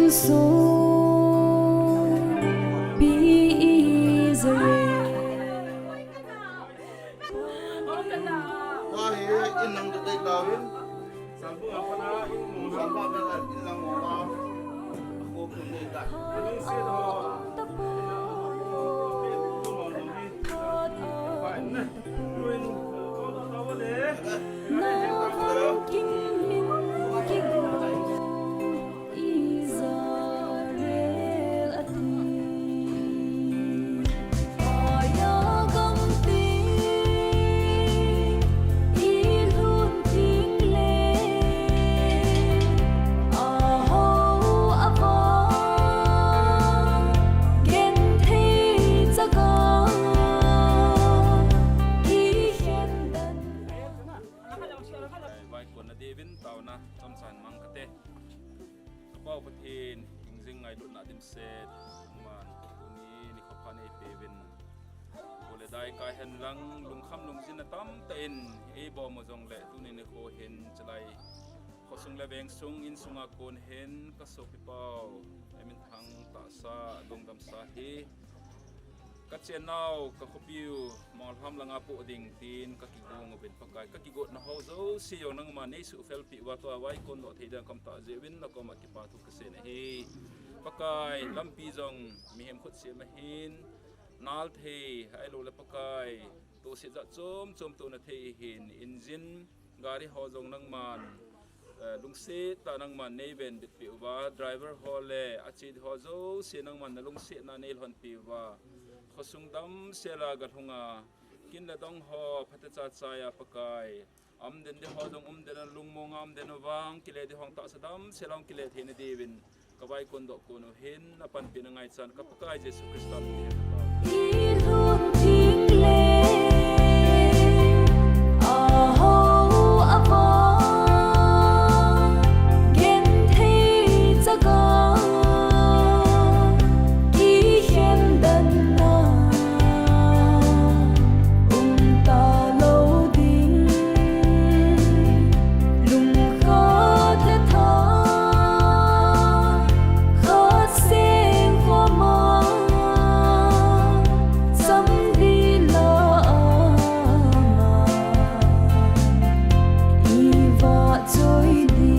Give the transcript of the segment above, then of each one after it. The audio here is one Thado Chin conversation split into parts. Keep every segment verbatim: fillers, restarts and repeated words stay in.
So be Israel. Ahi, in nang tu tei tawin. Salbu apa na in mong salbu apa na in lang mong la. Ako pun tei ta. Fine. Ai, vaikon na diuvin taona chomcha mang kate. Ka Pa u Pathen, hingjing ngailutna dimset, nangman tuni nikho pha neipeuvin. Kho le dai kai hen lang, lungkham lungjin na tamtah in eibol u jongle, tuni nikho hin chalai khosung le vengsung, insunga kon hin ka sopi pau, ei minthang tahsa, lungdamsa hi. Ka chennau, ka khopiu, Molham langa poh ding tin ka kigong uvin Pakai, ka kigotna ho jouse jong nangman nei suhfelpeh uva tua vaikon doh thei ding ka um tah jeh uvin na koma kipa thu ka sei ahi. Pakai, lampi jong mihem khut sem ahin, nal thei, ahilou le Pakai, tohse jat chom chom tohna thei ahin, engine, gari ho jong nangman, eh, lungset tah nangman nei venbit peh uva, driver ho le ache ho jouse nangman na lungsetna nei lhonpeh uva, khosung damsel a ga lhunga, kin le dong ho phatecha chai a Pakai, um den ding ho jong um den a, lungmong a um den uvin, kile ding ho tahsa damsel a hung kile theina diuvin, ka vaikon doh kon u hin, na panpina ngaichan ka Pakai Jesu Christa min in. I lhun ding le, aho avang, genthei chaga, kikhen dan na, um talou ding. Lungkhat le tha, khat seng khoma, samdi la ama, i vahchoi ding.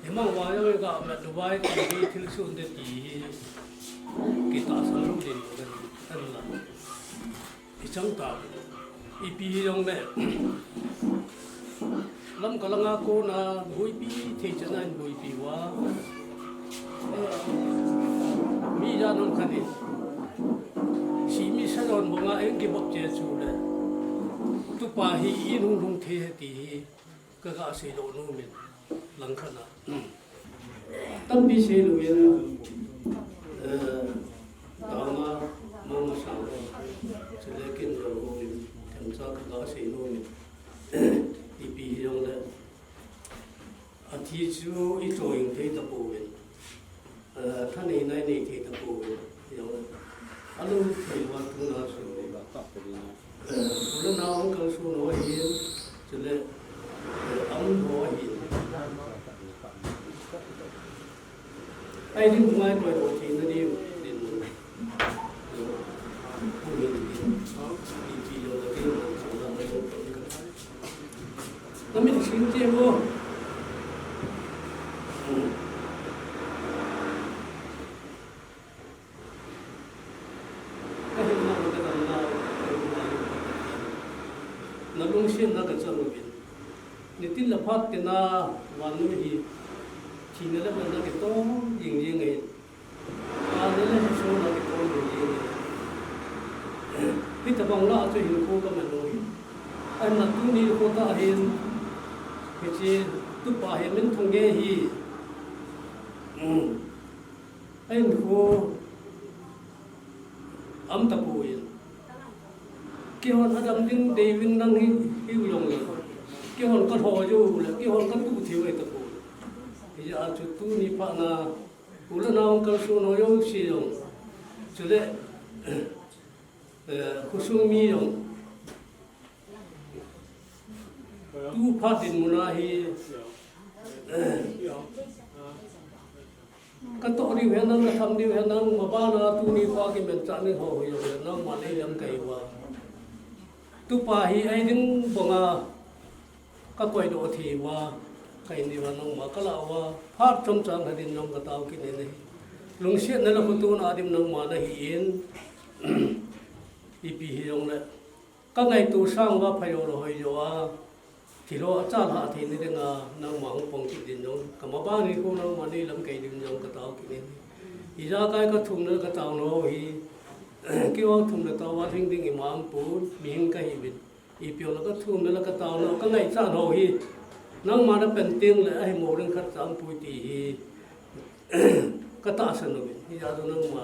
Himang vang jong ka mat Dubai ka hi thil sun de ti hi kitahsan lou ding ka ni kan la. Ichang ta. Ipi hi jong le. Lamka langa kona boipi thei chan a in boipi uva. Mi ja nam khat in. Simi sajon banga eng kibok che chu le. Tupa hi in hung hung thei he ti hi. Ka ga sei lou nom in, langkhat a. Tampi sei lou in, eh, taona, mama sa, chule kin lou in, themcha ka ga sei lou in, ipi hi jong le, athi chu i choi thei ta pouvin. Eh, thanei nai nei thei ta pouvin. Jong le, alou thei uva tuna su. Eh, ula na ong kal su no hin, chule, eh, ang ho hin. Ai din mai koi ko thei na din, din. Namin sin che mo. Ka hinna ka damna, na lungsetna ka chang uvin. Nitin le phat tina vannoi hi thina le manna kitong jing jing ahi. Vannoi le sona kitong jing jing ahi. Hitabang lah a chu hinkho ka man u hi. Ahinla tuni kho tah hin hiche tupa hi min thong gei hi. Ahinkho um tapoi. Keihon adam ding deivin nang hi, hiu jong le. Keihon ka lho jou le, keihon ka tu thei u ahi tapoi. Hijeh a chu tuni phat na, u le nao kalson ho jouse jong. Chule, eh, khosung mi jong. Tu phat dinmun a hi, eh, ka toh diu henlang, ka tham diu henlang, maban a tuni phat kimanchah ni ho hi jong le, nangma nei lamkai uva. Tupa hi ahi ding banga ka koidoh thei uva, ka in diuva nangma ka lah uva, phat chomcha lha din jong ka tao kit in ahi. Lungsetna le khotona dim nangma nahi in, ipi hi jong le. Ka ngaito sang uva phai jou le hoi jou a, thilha a chalhah theina dinga, nangma hung pang kit din jong, ka maban hinkho nangma nei lamkai din jong ka tao kit in. Ijakai ka thumna le ka taona ho hi, keiho thumna taona lhing ding ima um pon, mihem kahi uvin. Ipi jong le ka thumna le ka taona, ka ngaichat ho hi, nangma na pan teng le, ahi mo ding khatcha um poi ti hi, ka tahsan uvin. Hijeh a chu nangma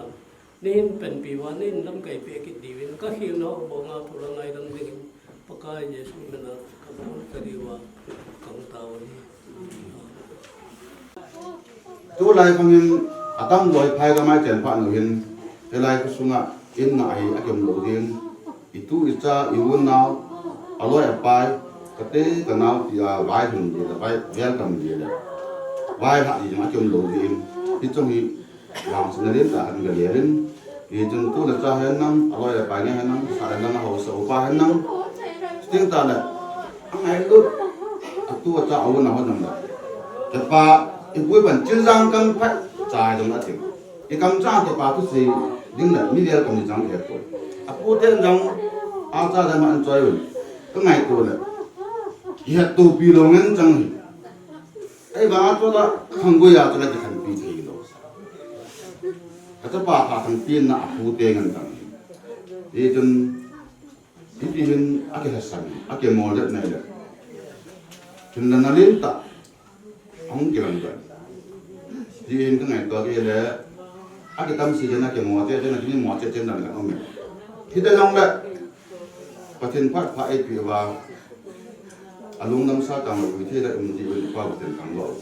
Nei hin panpi uva, nei hin lamkai peh kit diuvin, ka khelna ho banga thu la ngaidam dingin, Pakai Jesu mina ka bol ka diuva, ka hung tao ahi. Tulai khangin atang loi phai ka mai chen phat nu hin, hilai kho sunga in ngah hi akium lou ding, i tu i cha, i u nao, aloi apai, ka te ka nao tia vai hung di le, vai vel kam di le, vai ha di jong akium lou ding, hiche hi Vangsetna lentah khat in ka gel in, hichun tu le cha hen lang, aloi le pai nge hen lang, sa hen lang, ahaosa upa hen lang. Chuteng tah le, angailut, atu acha a u nao ho jong le. Kapa, ipu ipan chil jang kang phat, cha jong ating. Ikam cha toh pa thusei ding le, mi lel kam ni jang khe poi. Apu ten jong, acha jong ma an choi un. Ka ngaito le. Ihet to pi lou ngen chang hi. Ahivang a chu la, khanggui a chu la kikhenpi thei lou. Ka chapa kha thangpi na apu te ngen tang. Hichun, hiti hin akilhasan, akimol det nai le. Hinla na lentah, ahung kilang det. Hiche hin ka ngaito kei le, akitam si jen akimo che, jen akimo che, chen dan ka um e. Hita jong le, Pathen phat pha eipeh uva, alungdam sa tang lou, thei le um ji uvin pa Pathen tang lou.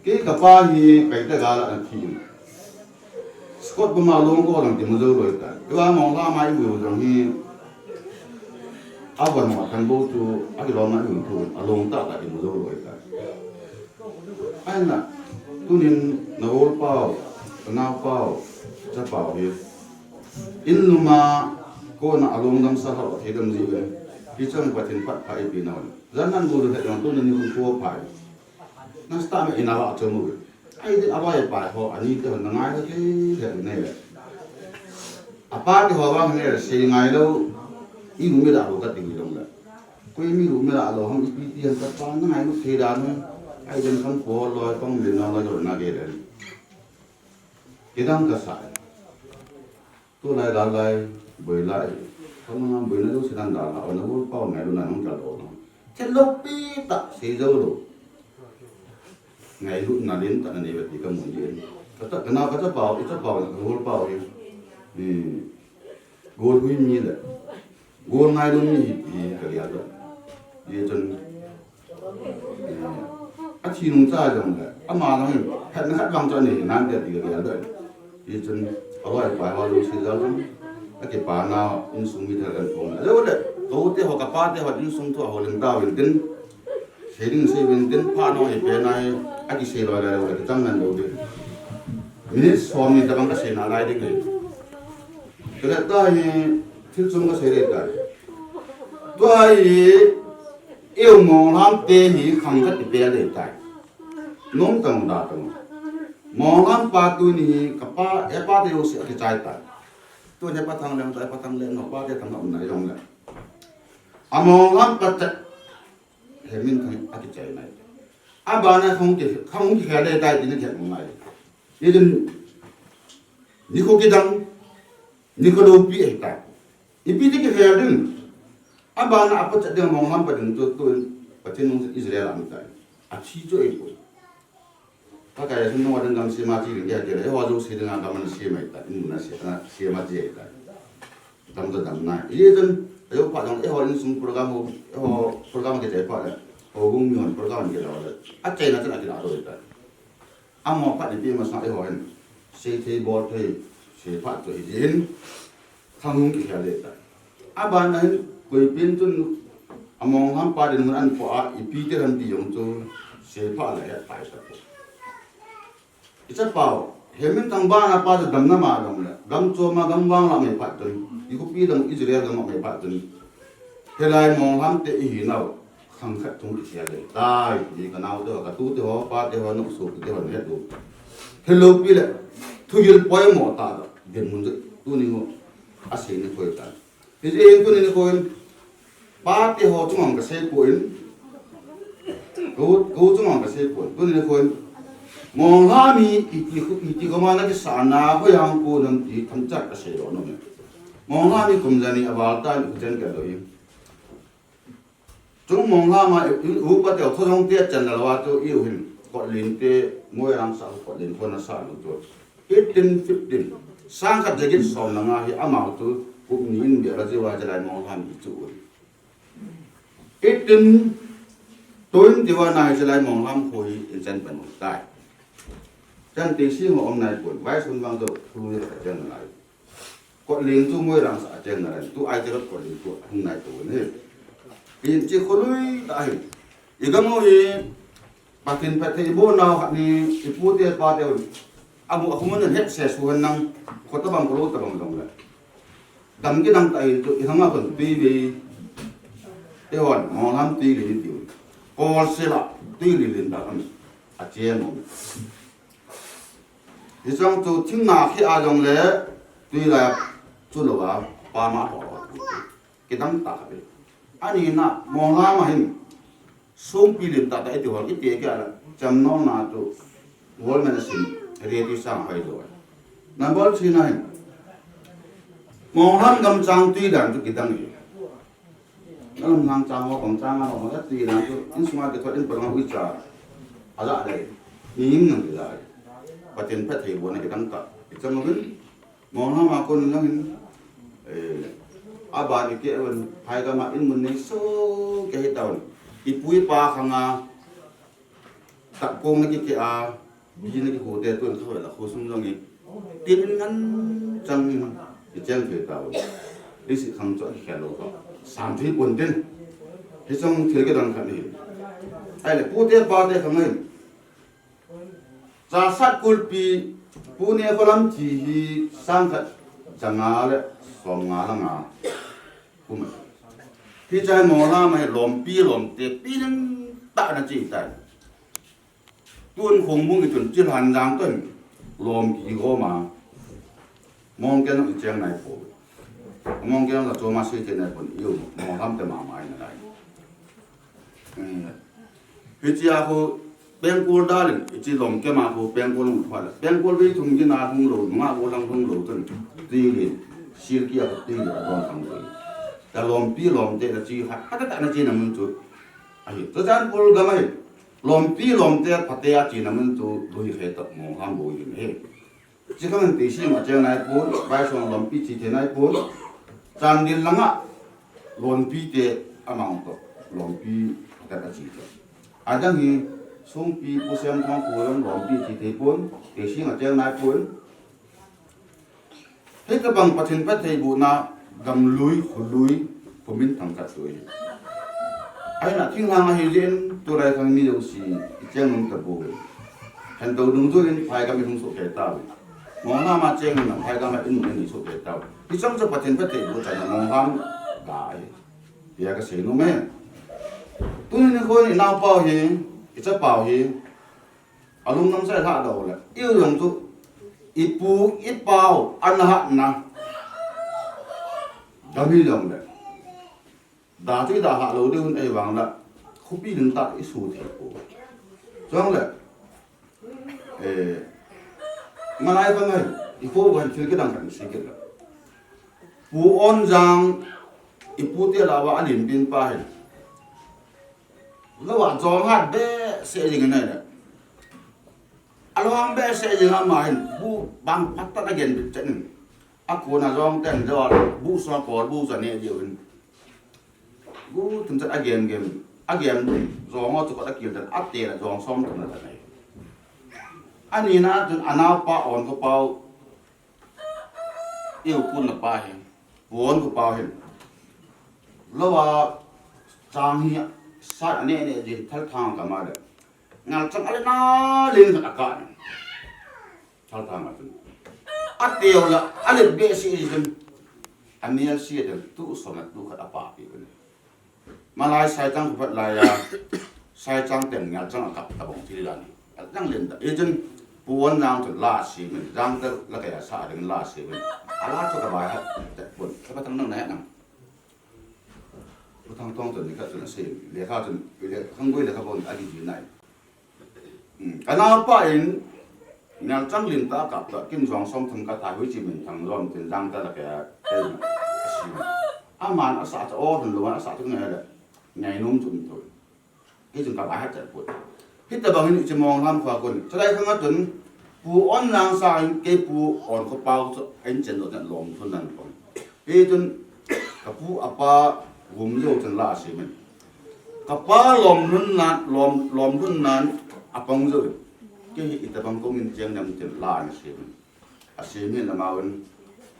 Kei kapa hi kaite gal a ana thi in. Scott bama long ko lang kimu jou loi tai. Keiva mong lama imu jong hi. Avon mong khan bou chu akilom a imu thu along tah tah kimu jou loi tai. Ahinla tunin na ol pau, na nao pau, cha pau hi. In luma kona alungdam sa lou thei dam ji uvin. Hichang Pathen phat pha eipeh na un. Jan nan bou le jong tunin ni hun ko phai. Nasa tah me in a vah chom u. Ahi din avai apai ho, ani te ho na ngai le le le ne. Apa te ho vang ne, sei ngai lou. I lu me da lou ka ti jong le. Koi mi lu me da lou, hung ipi ti han ka pa na ngai lu sei da ne. Ahi din kam po loi, pang le na loi na ke le. Kidang ka sa. Tulai dalai, boi lai. Khamanga boi na lu sinan dalai, ona bol pau ngai lu na nung ka lo no. Thil lou pi tah, sei jou lou. Ngailutna lentah na nei uve ti ka mu jin. Ka cha, ka nao ka cha pau, i cha pau, ka hol pau hi. Ni, gol hui mi le. Gol ngailu mi hi, hi ka lia to. Hichun, eh, athi nung cha jong le. Ama jong hi, khat na khat vang cha nei, nan te ti ka lia to. Hichun, aloi apai ho lungset jal jong. Akipa na, insung mi thil kan phong. Alou le, ka u te ho, ka pa te ho, insung thu a ho ling ta uvin tin. Sei ding sei uvin tin, pha no hi pe nai, akisei loi le, le, le, chang nan lou ding. Minute som ni tabang ka sei na lai ding le. Kale ta hi, Thil chom kasei ding tai. Tua hi, eiho Monglham te hi khang khat ipi ding tai. Nom tang da tang. Monglham pa tuni hi kapa, epa te jouse akichai tai. Tuni pa thang leng tai, pa thang leng, no pa te thang um nai jong le. A Monglham pa te, Heminthang akichai nai. Abana khang ki, khang kikhel ding tai, tina kikhel ngai. Ijin, nikho kidang, nikho loupi ahi tai. Ipi ti kikhel ding. Abana apachat ding Monglham pa ding chu, tu Pathen nung Israel a um tai. Athi chu ahi poi. Pakai a sum nung a ding gam sema chi ding dia dia. Eiho jouse ding a gam ana sema ahi tai. In mun a se, ana sema chi ahi tai. Dam toh dam nai. Ijeh chun, eiho phat jong, eiho insung program ho, eiho program kichai phat le. Houbung mihon program kilah le. Achaina chun akilah doh ahi tai. Amaho phat ipi masang eiho hin. Seithei bolthei, sei phat chu hijeh in. Khang hung kikhel ding tai. Abana hin, koipen chun, a Monglham pa dinmun ahin po a, ipi ti ham ti jong chu, sei phat le het pai tapoi. Ichapa u, Heminthang bana pa chu damna ma dong le, gam chom a gam vanglam ahi phat chun, i khopi dang Israel gam ahi phat chun. Hilai Monglham te ihinau, khang khat thum kikhel ding tai, ti kanao te ho, katu te ho, pa te ho, nopsao te ho, het u. Hilou pi le, thugil poimo tah, dinmun chu, tuni ho, asei nikho tai. Hijeh in tuni nikho in, pate ho chunga kasei poi. Kou, kou chunga kasei poi. Tuni nikho in, Monglham hi iti, iti koma nakisahna, hoiya hung kon ham ti themcha kasei lou nom e. Monglham hi kum jani aval tan, ichen kei lou hi. Chung Monglham a, i, i, upa te, Thojong te chan lou a chu, i u hin, Kotlen te, Moirang sah, Kotlen khon asah lou chu. Eighteen fifteen, sangkhat jaget som le nga hi amau chu kum ni in bia la jiu a Jalai Monglham hi chu u. Eighteen twenty-one a hi Jalai Monglham khu hi in chan pan u tai. Chan te si ngo om nai pon, vai sun vang to khu ni ka jan lai. Kotlen chu Moirang sah a cheng nalai, tu ai te Kotlen chu hung nai to ne. In chi kholui ta hi. I gam u hi, Pathen phattheiboh nau khat ni, i pu te pa te un. Amu, amu nan het se su han nang, kho tabang kho lou tabang dong le. Dam kidang ta hi chu, i hanga kon tui ve. Eihon, Monglham tui le ni tiu. Kol sela, tui le len ta kan. A cheng u. Hichang chu thing na khi a jong le, tui la chu lou a, pa ma ho. Kidang ta ve. Ani na, Monglham a hin. Songpi lim tah tah iti hol, iti kei a la, cham nong na tu, hol men a sim, re ti sang hoi lo. Number three na hin. Monglham gam chang tui dan tu kidang e. Gam nang chang ho, gam chang ho, gam tui dan tu, in sunga kithot in palong ui cha. Ala dai. Ni in nang kila. Pathen phattheiboh na kidang ta. Ichang ho bin. Monglham a kon lang hin, eh, aban i keh un, phai gam a in mun nei so keh hi taun. I pu i pa khang a, tah kong na kikeh a, bi na kikhu te tun kha la khu sung jong i. Tin in ngan chang in, i cheng thei taun. I si khang chu a kikhel lou kha. Sam thei pon tin. Hi chang thil kidang khat ni. Ai le, pu te pa te khang in. Chasat kulpi, Pune kholam thi hi sangkhat janga le somnga le nga. Kum. Hiche hi Monglham a hi lompi lomte pi ding tah na chi tai. Tun Khongbung i tun Chilhanjang toh lompi gom a. Mongken i cheng nai poi. Mongken la choma sei thei nai pon i u Monglham te mama i na lai. Eh, hiche a khu pengkul dalin, hiche lom kema khu pengkul hung thua le. Pengkul vei thum gin a hung lou, nunga gollhang hung lou chun, tui le, silki a khu tui le, a dong thang tui. Ta lompi lomte na chi khat, khat ta na chi na mun chu. Ahi, Churachandpur gam ahi, lompi lomte phate a chi na mun chu, lui khe ta Monglham bou hin ahi. Chikang in Tesim a cheng nai pon, Vaisong lompi chi thei nai pon, Chandel langa lompi te amang to, lompi khat a chi to. Adang hi Songpi Pu Semthang khu lompi chi thei pon, Tesim a cheng nai pon. Hitabang Pathen phattheibohna, Gamlui, kholui, kho minthang khat chu ahi. Ahin a thinglhang ahi jeh in, tulai khang mi jouse, i cheng nung ta bou. Khantou dungjuiyin, phai gam i hung soh kei tauve. Monglam a cheng in, phai dam a in mun in i sut ve tau. Hichang chu Pathen phattheiboh channa Monglam da ahi. Tia kasei nom e. Tuni nikho in i naopa u hi, i chapa u hi, alung namsai lhah lou le. I u jong chu, i pu, i pa u, ana hatna. Dam hi jong le. Da chu i da hah lou ding un ei vang la. Khopi ding tah i su thei poi. Chule, eh, malai pa ngai, i kho van thil kidang kan si kit la. Pu Onjang, i pu te la va a lim pin pa hin. Lo va jong hat behseh jing nai la. A lo hang behseh jing ama hin, bu bang phat ta na gen bit chen. A kona jong ten jo, bu so ko, bu sa ne ji hin. Gu tun chat a gen gen, a gen jong o chu kot a kil dan, a te la jong som tun la nei. Ani na tun a naopa Onkhopa u, i u pun na pa hin, Onkhopa u hin. Lo va chang hi sa ne ne jin thal thang ka ma le. Ngal chang a le na le ka ka. Thal thang a tun. A teu la, a le behseh jin. A mial si a teu tu som na tu khat a pa pi ko ni. Malai sai chang khat lai a. Sai chang ten ngal chang a kap ta bong ti la ni. A chang len da. E jin pu wan nang tu la si min. Jang ta la ka ya sa ding la si min. A la tu ka ba ha. Ta pun. Ka ba tang nang na ya nang. Pu Thangtong chun ni kha chun a sei, lekha chun, le, khang goi lekha bon a di di nai. Hmm, ka naopa in, nal chang lim ta kap ta, kin jong som thum ka thai hui chi min thang lom tin jang ta la ka, a si. Aman a sa cha o thun lo a sa thun ngai la, ngai nom chun thoi. Kei chun ka ba ha cha put. Hita bang hin i chi Monglam kho a kon. Chulai khang a tun, pu Onnang sang in kei pu Onkhopa u chu in chen lo chen lom thun nan pong. Kei chun ka pu a pa gum jo chen la a si min. Ka pa lom nun nan, lom, lom nun nan a pong jo. Kei hi ita bang kong in cheng nam chen la a si min. A si min la ma un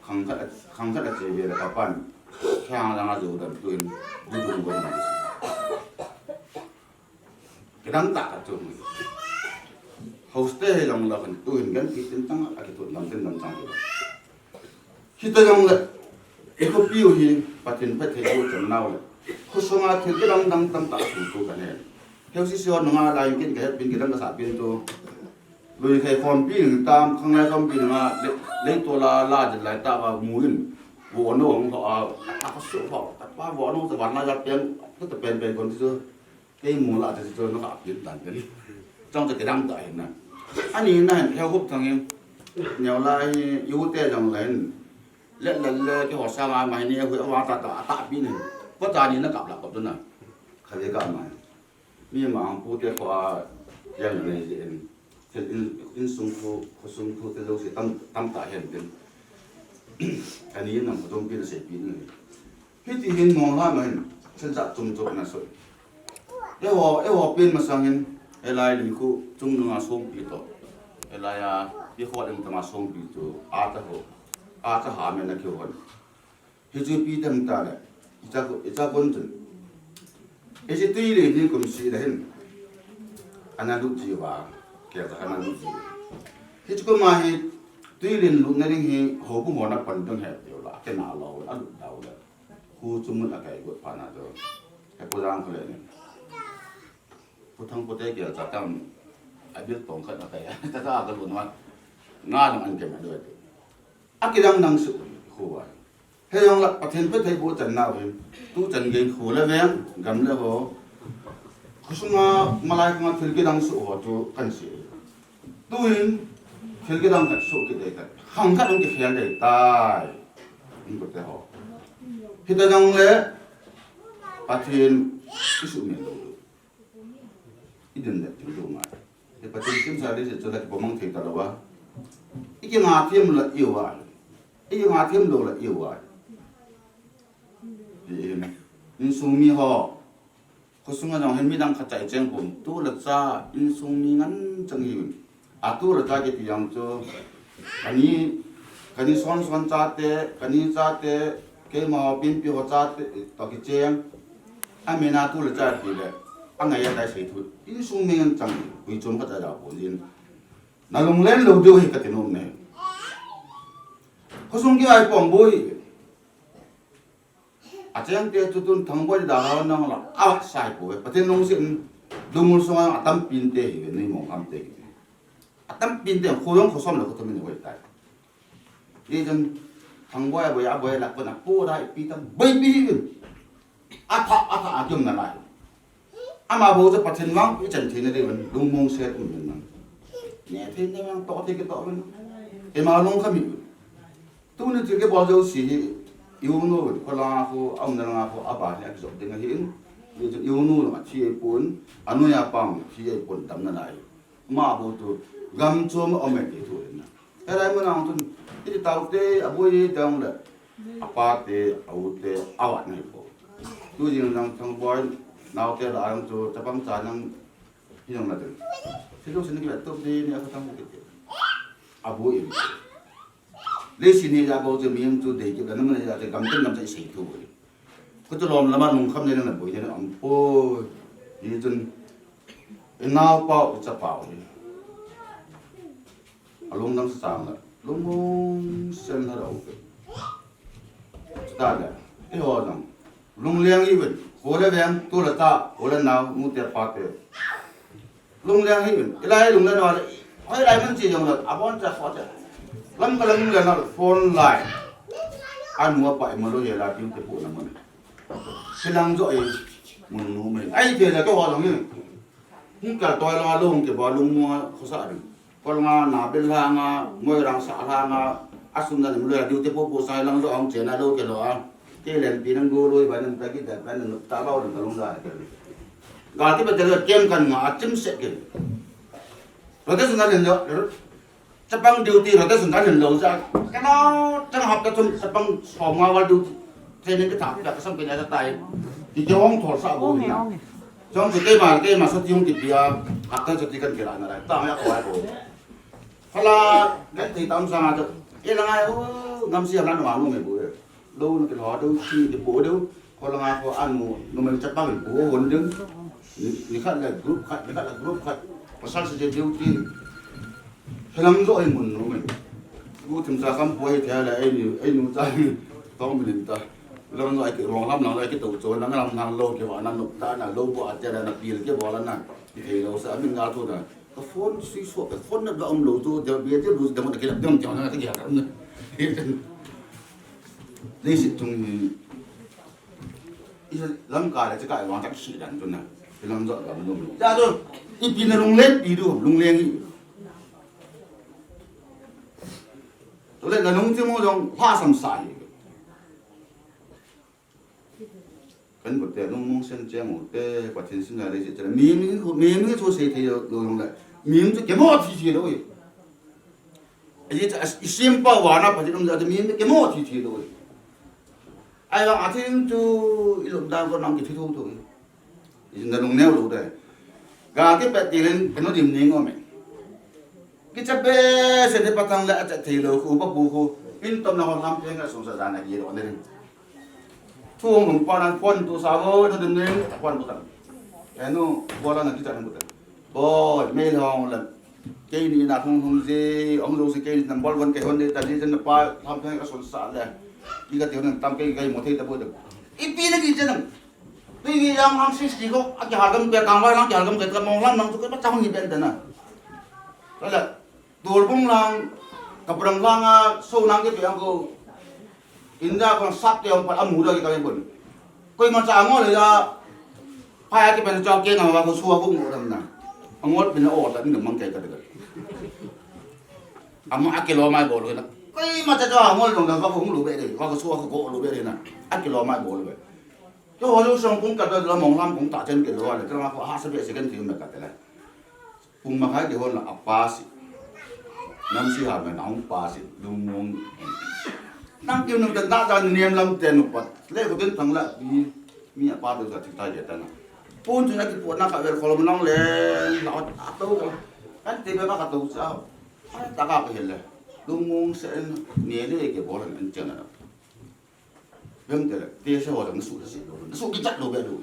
khang khat, khang khat a che ve la ka pan. Khang lang a jo dan tu in, du du go na si. Kidang ta ka chu. House te hi jong la kan tu hin gan ki tin tang a ki tu lam tin lam tang. Hita jong le, i khopi u hi Pathen phattheiboh channa u le. Khosung a thil kidang dang tam ta tu tu ka ne. Heu si si hon nunga la in kin ka het pin kidang ka sa pin tu. Lui khai khom pi ding tam, khang lai khom pi ding a, le, le to la, la jin lai ta va mu in. Vo no hong ho a, a ka su ho, ta pa vo no ta van la ja pen, ta ta pen pen kon chu. Kei mu la ta chu no ka pin tan pen. Chang ta kidang ta hin na. Ani na hin, heu hup thang hin. Neo la hi, yu te jong la hin. Le, le, le, ke ho sa ma, mai ni, hu, wa ta ta, ta pin hin. Ko ta ni na kap la ko tu na. Kha le ka ma. Mi ma ang pu te kho a, yang nei je in. Thil in, insung thu, khosung thu te jouse tam, tam ta hen tin. Ani in nam khozom pi na sei pi na. Hiti hin Monglam a hin, thil jat chom chom na soi. Eiho, eiho pen masang hin, elai lim khu chung nunga song pi to. Elai a, pi kho lim tama song pi to, a ta ho, a ta ha me na ki hon. Hichu ipi tam ta le, icha ko, icha kon chun. Hichu tui le ni kum si le hin. Ana lut ji va, ke ta ana lut ji. Hichu ko ma hi, tui le lut na ding hi, ho bu mo na pan dong he, yo la, ke na lo, a lut dau le. Khu chu mun a kai got pa na to. He ko dang ko le ni. Pu Thangpu te gel cha tam, a bil tong khat a kai, ta ta ka lun wa, nga nung an kem a lo te. A kidang dang su khu wa. He jong la Pathen phattheiboh channa u hin, tu chan gen khu le veng, gam le ho. Khusunga malai khunga thil kidang su ho chu kan si. Tuin thil kidang khat su ki dei khat. Khang khat ung ki khel dei tai. Ung ko te ho. Hita jong le Pathen i su men lo. I din le thil du ngai. He Pathen sim sa le se chu la ki bomang thei ta lo wa. I ki nga thiam la i wa. I ki nga thiam lo la i wa. Hi in. Insung mi ho. Khosunga jong hin midang khat chai cheng pum. Tu la cha insung mi ngan chang hi. A tu la cha kiti jong chu, kani, kani son son chate, kani chate, keima ho pin pi ho chate, to kicheng. A mena tu la cha ti le, a ngai a tai sei thu. Insung mi ngan chang, hui chom khat cha ja pon jin. Na lunglen lo diu hi kati nom ne. Khosung kivai pom bou hi. Acheng te chu tun Thangboi da ha nang la. A sai poi. Pathen lungset in Lungmong sunga atam pin te hi ni mong ham te hi. Atam pin te khu yong khosom la khu thamin hoi tai. Ni jan Thangboi a boi a boi la ko na po da ipi ta boi pi hi. Atha, atha, atum na lai. Ama bou chu Pathen vang ichan thei na dei vin, lungmong set um vin nang. Ne thei ne vang to thei ke to vin. Ema lungkham hi. Tuni thil ke bol jouse hi, i u nu vin, khola khu, aum na nga khu, aba hi akijop ding ahi in. Ni chu i u nu athi ei pon, anoi apa athi ei pon damna lai. Ama bou chu gam chom a um e ti thu hin na. Helai mun ang tun, iti tau te, aboi te ang le, apa te, au te, avat ngai po. Tu jing nang Thangboi, nau te la ang chu, chapang cha nang, hi nang la te. Thil jouse ni ki la tup di ni a ka Thangboi te. Aboi. Leiset hi ja bou chu mi chu dei kit la, na mun ja te gam tin gam cha i sei thu boi. Khu chu lom lama lungkham le na boi le na um poi. Ni chun, i naopa u, i chapa u hi. Alungdam sang la. Lungmong sen la u. Chuta le, eiho jong. Lungleng i vin. Ho le veng, tu le ta, ho le nao, nu te pa te. Lungleng hi in, ilai lungleng na le, hoilai mun chi jong le, abon cha kho cha. Lam ka lam lungleng na le, phone lai. Anu apa i malo ye la piu te pu na mun. Silang jo i mun nu me. Ai te la to ho long ni. Hung ka to la long ke ba lung mo khosa ri. Kol nga na bel ha nga, ngoi rang sa ha nga, asum na ni mun le diu te pu pu sai lang jo hung che na lo ke lo a. Te len pi nang go loi ba nang ta ki da ba nang ta ba nang long da ke. Ga ti ba te kem kan nga a chim se ke. Rotation na len lo, chapang duty rotation na len lo ja. Kana chang hap ka chun chapang som nga wal duty. Training ka ta ka sam ke na ta tai. Ti ke ong thol sa bo ni. Jong ti ke ma ke ma sa ti ong ti pia. Ak ta sa ti kan ke la na lai. Ta ya ko ai bo. Hala, kan ti tam sa nga to. E la ngai o, ngam si na ma no me bo. Lo na ke lo do si de bo do. Ko la nga ko anu, numei chapang bo hon ding. Ni, ni khat le group khat, ni khat le group khat. Pasal si de duty. Helang jo ai mun numei. Gu thim sa kam poi the la ai ni, ai nu cha ni. Tong min ta. Lang jo ai ke rong lam lang ai ke to cho na lam nang lo ke wa na no ta na lo bo a te na pil ke bo la na. Ki thei lo sa min ga to na. Ka phone switch off, ka phone na da um lo to, da bia te bu da mo da ke la dam jang na ta ya ka na. Leiset chung ni. Isa lam ka le cha ka wang tak si dan tu na. Lam jo da mo. Ja to, ipi na lungleng pi du, lungleng i. To le na nung ti mo jong ha sam sa hi. Kan bu te, lungmong sen cheng u te, Pathen sim la le se chela. Mi, mi, mi, mi chu sei thei lo, lo long le. Mi chu kemo thi thi lo e. Ai cha, i sim pa wa na Pathen um ja te mi, mi kemo thi thi lo e. Ai wa a thin chu, i lum dan ko nang ki thi tho tho e. I na lung neo lo de. Ga ki pe ti len, kano dim ning o me. Kicha behseh in patang le acha thei lou khu, pa pu khu. In tom na hon lam peng a sung sa jan a gi lo ne. Thu hung lung pa nan pon tu sa vo, na dun ning, pon bu tan. Enu, bo la na kicha nan bu tan. Bo, mei long le. Kei ni na hung hung je, ong lo si kei ni number one kei hon de ta ji jen pa, lam peng a sung sa le. Ki ka ti hon tam kei kei mo thei ta bu de. Ipi na ki chen. Tui vi lang hang sixty ko, a kihal gam pe kang vai lang kihal gam pe ka mong lang nang tu ke pa chang ni pen ta na. Kala, Torbung lang, Kaprang lang a, so nang ke pe ang ko. India ko sap ke ang pa amu da ke ka bun. Koima cha ngol ya. Pa ya ke pen cha ke na wa ko suwa ko mo dam na. Angol pin o ta ni mang ke ka de. Ama akilo mai bol na. Koima cha cha ngol dong da wa ko hung lu be de, wa ko suwa ko ko lu be de na. Akilo mai bol be. Keiho jouse kong kata la mong lam kong ta chen kei lou le, tang a ko ha sa be second team na kata le. Pung ma khai keiho la a pass. Nam si ha me na hung pass, lung mong. Nang keu nang ta ta niam lam te nu pat. Le ko ten tang la mi, mi a pa tu sa tik ta je ta na. Pun chu na ki pu na ka vel kholom nang le, la a to ka. Kan te be ma ka to sa. Ta ka ko hel le. Lung mong se ne le ke bol an chen na. Bem te le, te se ho jong na su ta se lo, na su ki chat lo be lo.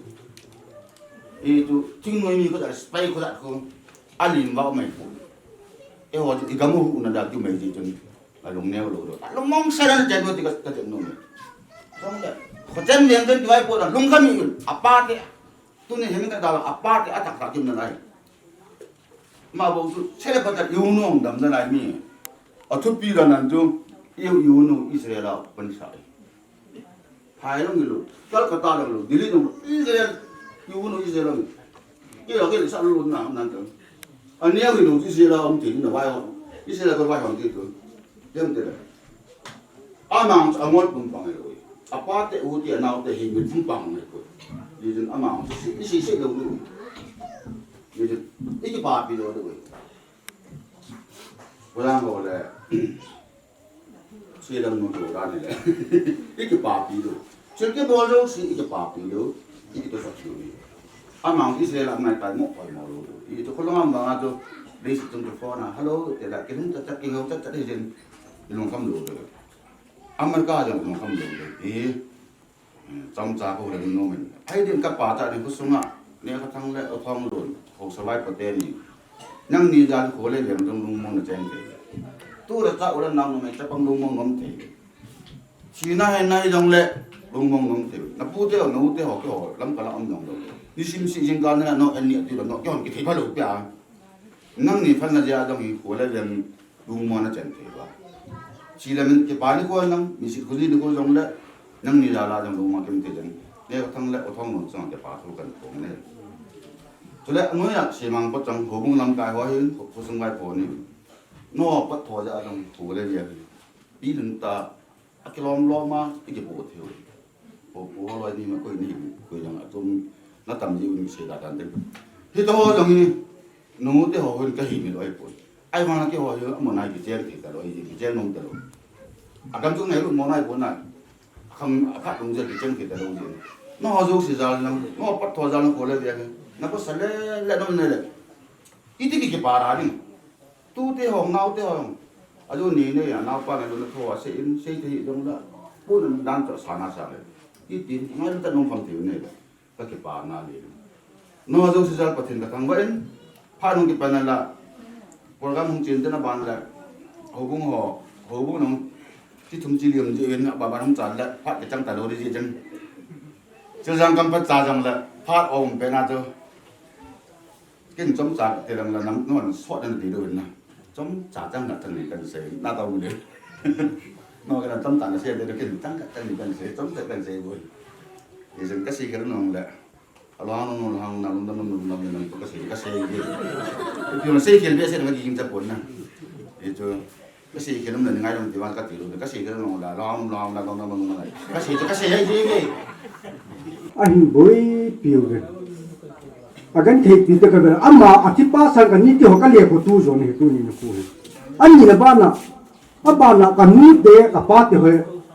I tu, thing noi ni ko da, spy ko da ko, a lim va mai ko. E ho tu, i gam u na da tu mai ji chun. Alung neo lou lou. Alung mong sa na chen lou ti ka, ka chen lou. Song le. Kho chen leng chen ti vai po da lung ka mi yun. Apa te. Tuni hin ka da apa te atak sa kim na lai. Ma bo su se le pa ta yu nong dam na lai mi. A thupi la nan chu yu yu nu Israel a pan sa. Phai long lo, Calcutta long lo, Delhi long lo, Israel, yu no Israel long. Kila kila sa lo na nan tang. Ania wi lo Israel a um tin na wai ho. Israel ko wai ho ti tu. Dem te. Amang sa ngot pum pang lo. Apa te u ti anau te hi mi pum pang lo ko. Ni jin amang si si si lo lo. Ni jin iki pa pi lo lo. Ko lang ko le. Selam nu to da ni le. Iki pa pi lo. Sil ke bol jo si iki pa pi lo. Iki to sa pi lo. Amang Israel amai kai mo kai mo lo. Iki to ko lang amang to. Basic tum to phone na. Hello, te la ke hung ta ta ke hung ta ta de jin. Lung kam lo. America jong lung kam lo. E. Chomcha ko le no men. Ai din ka pa ta din ko sunga. Ne ka thang le o thong lun. Ho savai pa te ni. Nangni jal ko le lem dong lung mo na chen te. Tu ra ta u la nang no me ta pang lung mo ngom te. Sina he nai jong le lung mo ngom te. Na pu te ho, na u te ho ke ho. Lam ka la om jong lo. Ni sim si jing ka na no en ni ti lo no ke hon ki thei ba lo pia. Nangni phan na ja jong hi ko le lem Lungmon a chen thei ba. Chi le min kipa ni ko nang, mi sit khu ni ko jong le, nangni la la jong lungmon kim thei jeng. Ne ka thang le, o thong non chang kipa thu kan thong ne. Chule, anoiya, simang pa chang, hobung lam kai ho hin, khu sung vai po ni. No, pat tho ja jong, khu le ya. Pi lun ta, A kilom lom a, i kipu thei u. Pu, pu ho loi ni ma koi ni, koi jong atum na tam ji un sei da kan te. Hi to ho jong hi, nu te ho hin ka hi mi loi pun. Ai vang ki ho hi, amo nai kicheng thei ta loi, kicheng nom ta loi. A kam chung ngai lu mo nai pun nai. Kham a phat lung je kicheng thei ta loi. No ho jo si jal nang, no pat tho jal nang ko le ve. Na ko sa le, le nom ne le. Iti ki kipa ra ni. Tute hong, naote hong. Ajo ni ne ya, naopa ne lo na tho a, sei in, sei te hi dong la. Pu nan dan cha sa na sa le. I tin, ngai ta nong kham te ne. Ka kipa na le. No ajo si jal Pathen ka thangvah in. Pha nong kipa na la. Program hung chin te na ban la. Hobung ho, hobung nong. Chi thum chi liam ji in, ba ba hung chan la. Pha ke chang ta lo ri ji jang. Chi jang kam pa cha jang la. Pha om pe na jo. Ken chomcha te lang la nam non sot nan ti do na. Chomcha chang na chang ni kan sei na ta u le. No ka chomcha na sei de ken chang ka chang ni kan sei chomcha kan sei bo. Ni jeng ka sei ka nong le. Alo hang nong hang na lum dam lum dam na ka sei ka sei de. Pi ma sei ken be sei na ki jing cha pon na. E cho Ka sei khelum le ngai dong ti vang ka ti lu, ka sei khelum la, long, long, la, long, long, long, long. Ka sei, ka sei hai ji ve. Ahin boipi u ve. Akan thei pi ta ka ve. Ama, a thi pa sang ka ni ti ho ka le ko tu jo ni tu ni na ku he. Ani na ba na. A ba na ka ni te ka pa te ho.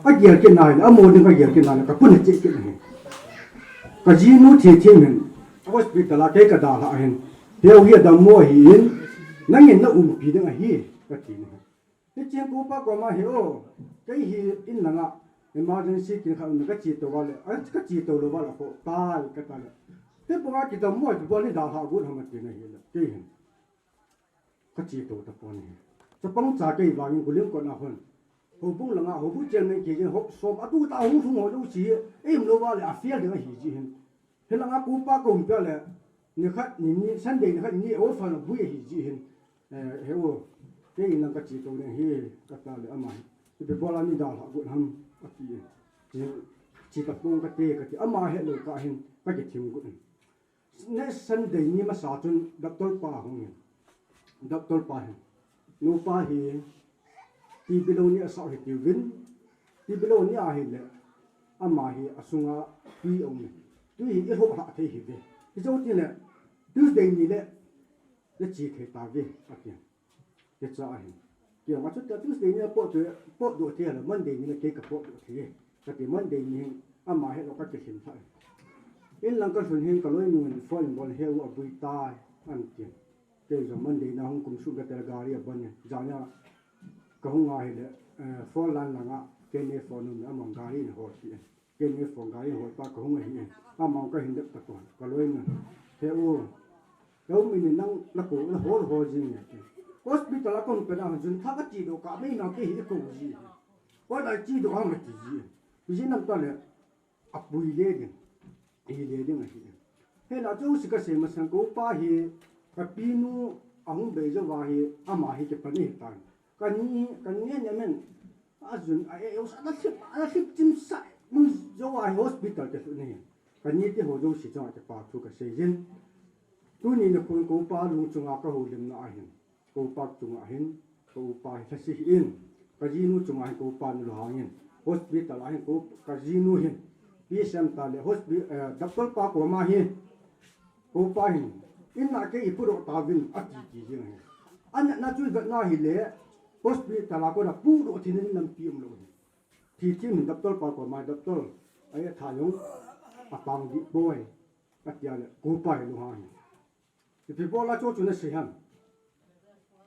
A gial ke na he. A mo ni ka gial ke na ka pu ni che ke na he. Ka ji nu thi thi men. Hospital a ke ka da la hen. He u hi da mo hi in. Nangin na um pi ding a hi. Ka ti ni. Hicheng ko pa koma hi o, kei hi in langa emergency kin khat um ka che to va le, a ka che to lo va la ko, tai ka ta le. Te po a ki ta mo ti bol ni da ha gun ha ma ti na hi le, kei hin. Ka che to ta po ni. Chapang cha kei vangin gulim ko na hon. Hobung langa, hobung chen men ki jin hop som, a tu ta hung thung ho lo chi, im lo va le, a fiel de hi ji hin. Hilanga kupa ka um pia le, ni khat, ni ni, Sunday ni khat, ni ni, o fa na bui hi ji hin. Eh, he o, ke in lang ka che to le hi, ka ta le ama hi. Ipi bola ni da la gu ham, a ti. Che, che ta pong ka te, ka ti, ama he lo ka hin, ka ke thim gu. Ne Sunday ni masa chun, doctor pa hung hin. Doctor pa hin. Nupa hi, T B lo ni a sa hi ti vin. T B lo ni a hi le. Ama hi a sunga tui a um. Tui hi i hok ha thei hi ve. Hi zo ti le. Tuesday ni le. Le chi thei ta ve. A ti. Ke cha a hin. Ke ma chu ta Tuesday ni a po tu, po do thei le. Monday ni le ke ka po do thei. Ka ti Monday ni hin. Ama he lo ka ke hin tha. In lang ka sun hin ka loi nu phone bol he u a bui ta. An ti. Kei jong Monday na hung kum sung ka tel gari a ban e. Jana ka hung a hi le, eh, four lane langa, kei ni phone um le amang gari ni hol pi. Kei ni phone gari hol pa ka hung a hi e. Amang ka hin dep ta ko, ka loi na. He u, he u mi ni nang la ko, la hol hol jing e. Hospital a kon pen a jun thak a chi do ka mei na ke hi ko ji. Ko da chi do ha ma ti ji. Ji nam ta le a pui le ding. I le ding a hi. He la chu si ka se ma sang ko pa hi ka pi nu a hung be jo wa hi ama hi ke pa ni ta. Ka ni ka ni ne men a jun a e o sa na thip a na thip chim sa mu jo wa hi hospital ke su ni. Ka ni te ho jo si chang ke pa thu ka se jin. Tuni nikho in ko pa lung chunga ka houlimna ahin, ko pa chunga hin, ko pa hi lhasi hi in, ka jinu chunga hin ko pa ni lo hangin, hospital ahin ko ka jinu hin, P S M ta le hospi-, eh, doctor pa koma hi, ko pa hin, in na ke i pu ro ta vin a ti ti jing hin. An na chu vet na hi le, hospital a ko na pu ro thin in lam pi um lo hin. Thi thi min doctor pa koma doctor, ai a tha yong, a pang di boy, a tia le, ko pa hi lo hangin. Ipi bola chu chu na sei ham.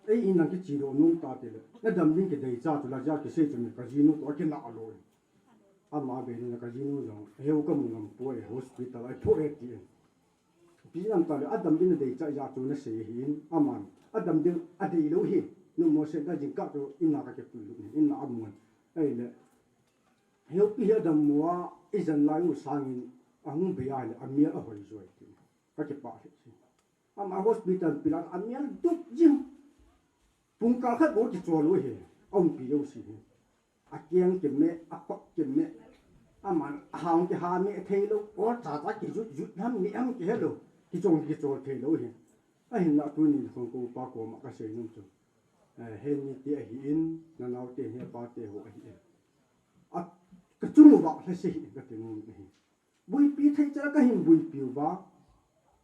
Ei in lang kichi lo nung ta te le. Na dam ding kidei cha chu la ja kisei chu ni ka jinu ko kina lo. Ama be ni ka jinu jong. Heu ka mu ngam poi hospital ai pho e ti. Pi lam ta le a dam ding dei cha ja chu na sei hin. Aman a dam ding a dei lo hi. Nu mo se da jing ka chu in na ka ke pu lu in na amun. Ai le. Heu pi he dam mo a i jan lai u sangin a hung be a le a mial a hoi joi ti. Ka ke pa he. Ama hospital pilan a mial duk jing. Pung kal khat bou kichol u hi. A umpi lou si hi. A kiang kime, a khop kime. Aman a hang kiha me thei lou. Or cha cha kijut jut ham mi ham kihe lou. Kichong kichol thei lou hi. Ahinla tuni khong ko pa koma ka sei nom chu. Eh, he ni te ahi in, na nau te he pa te ho ahi in. A ka chung uva lhase hi ka ti nom ahi. Buipi thei chan a ka hin buipi uva,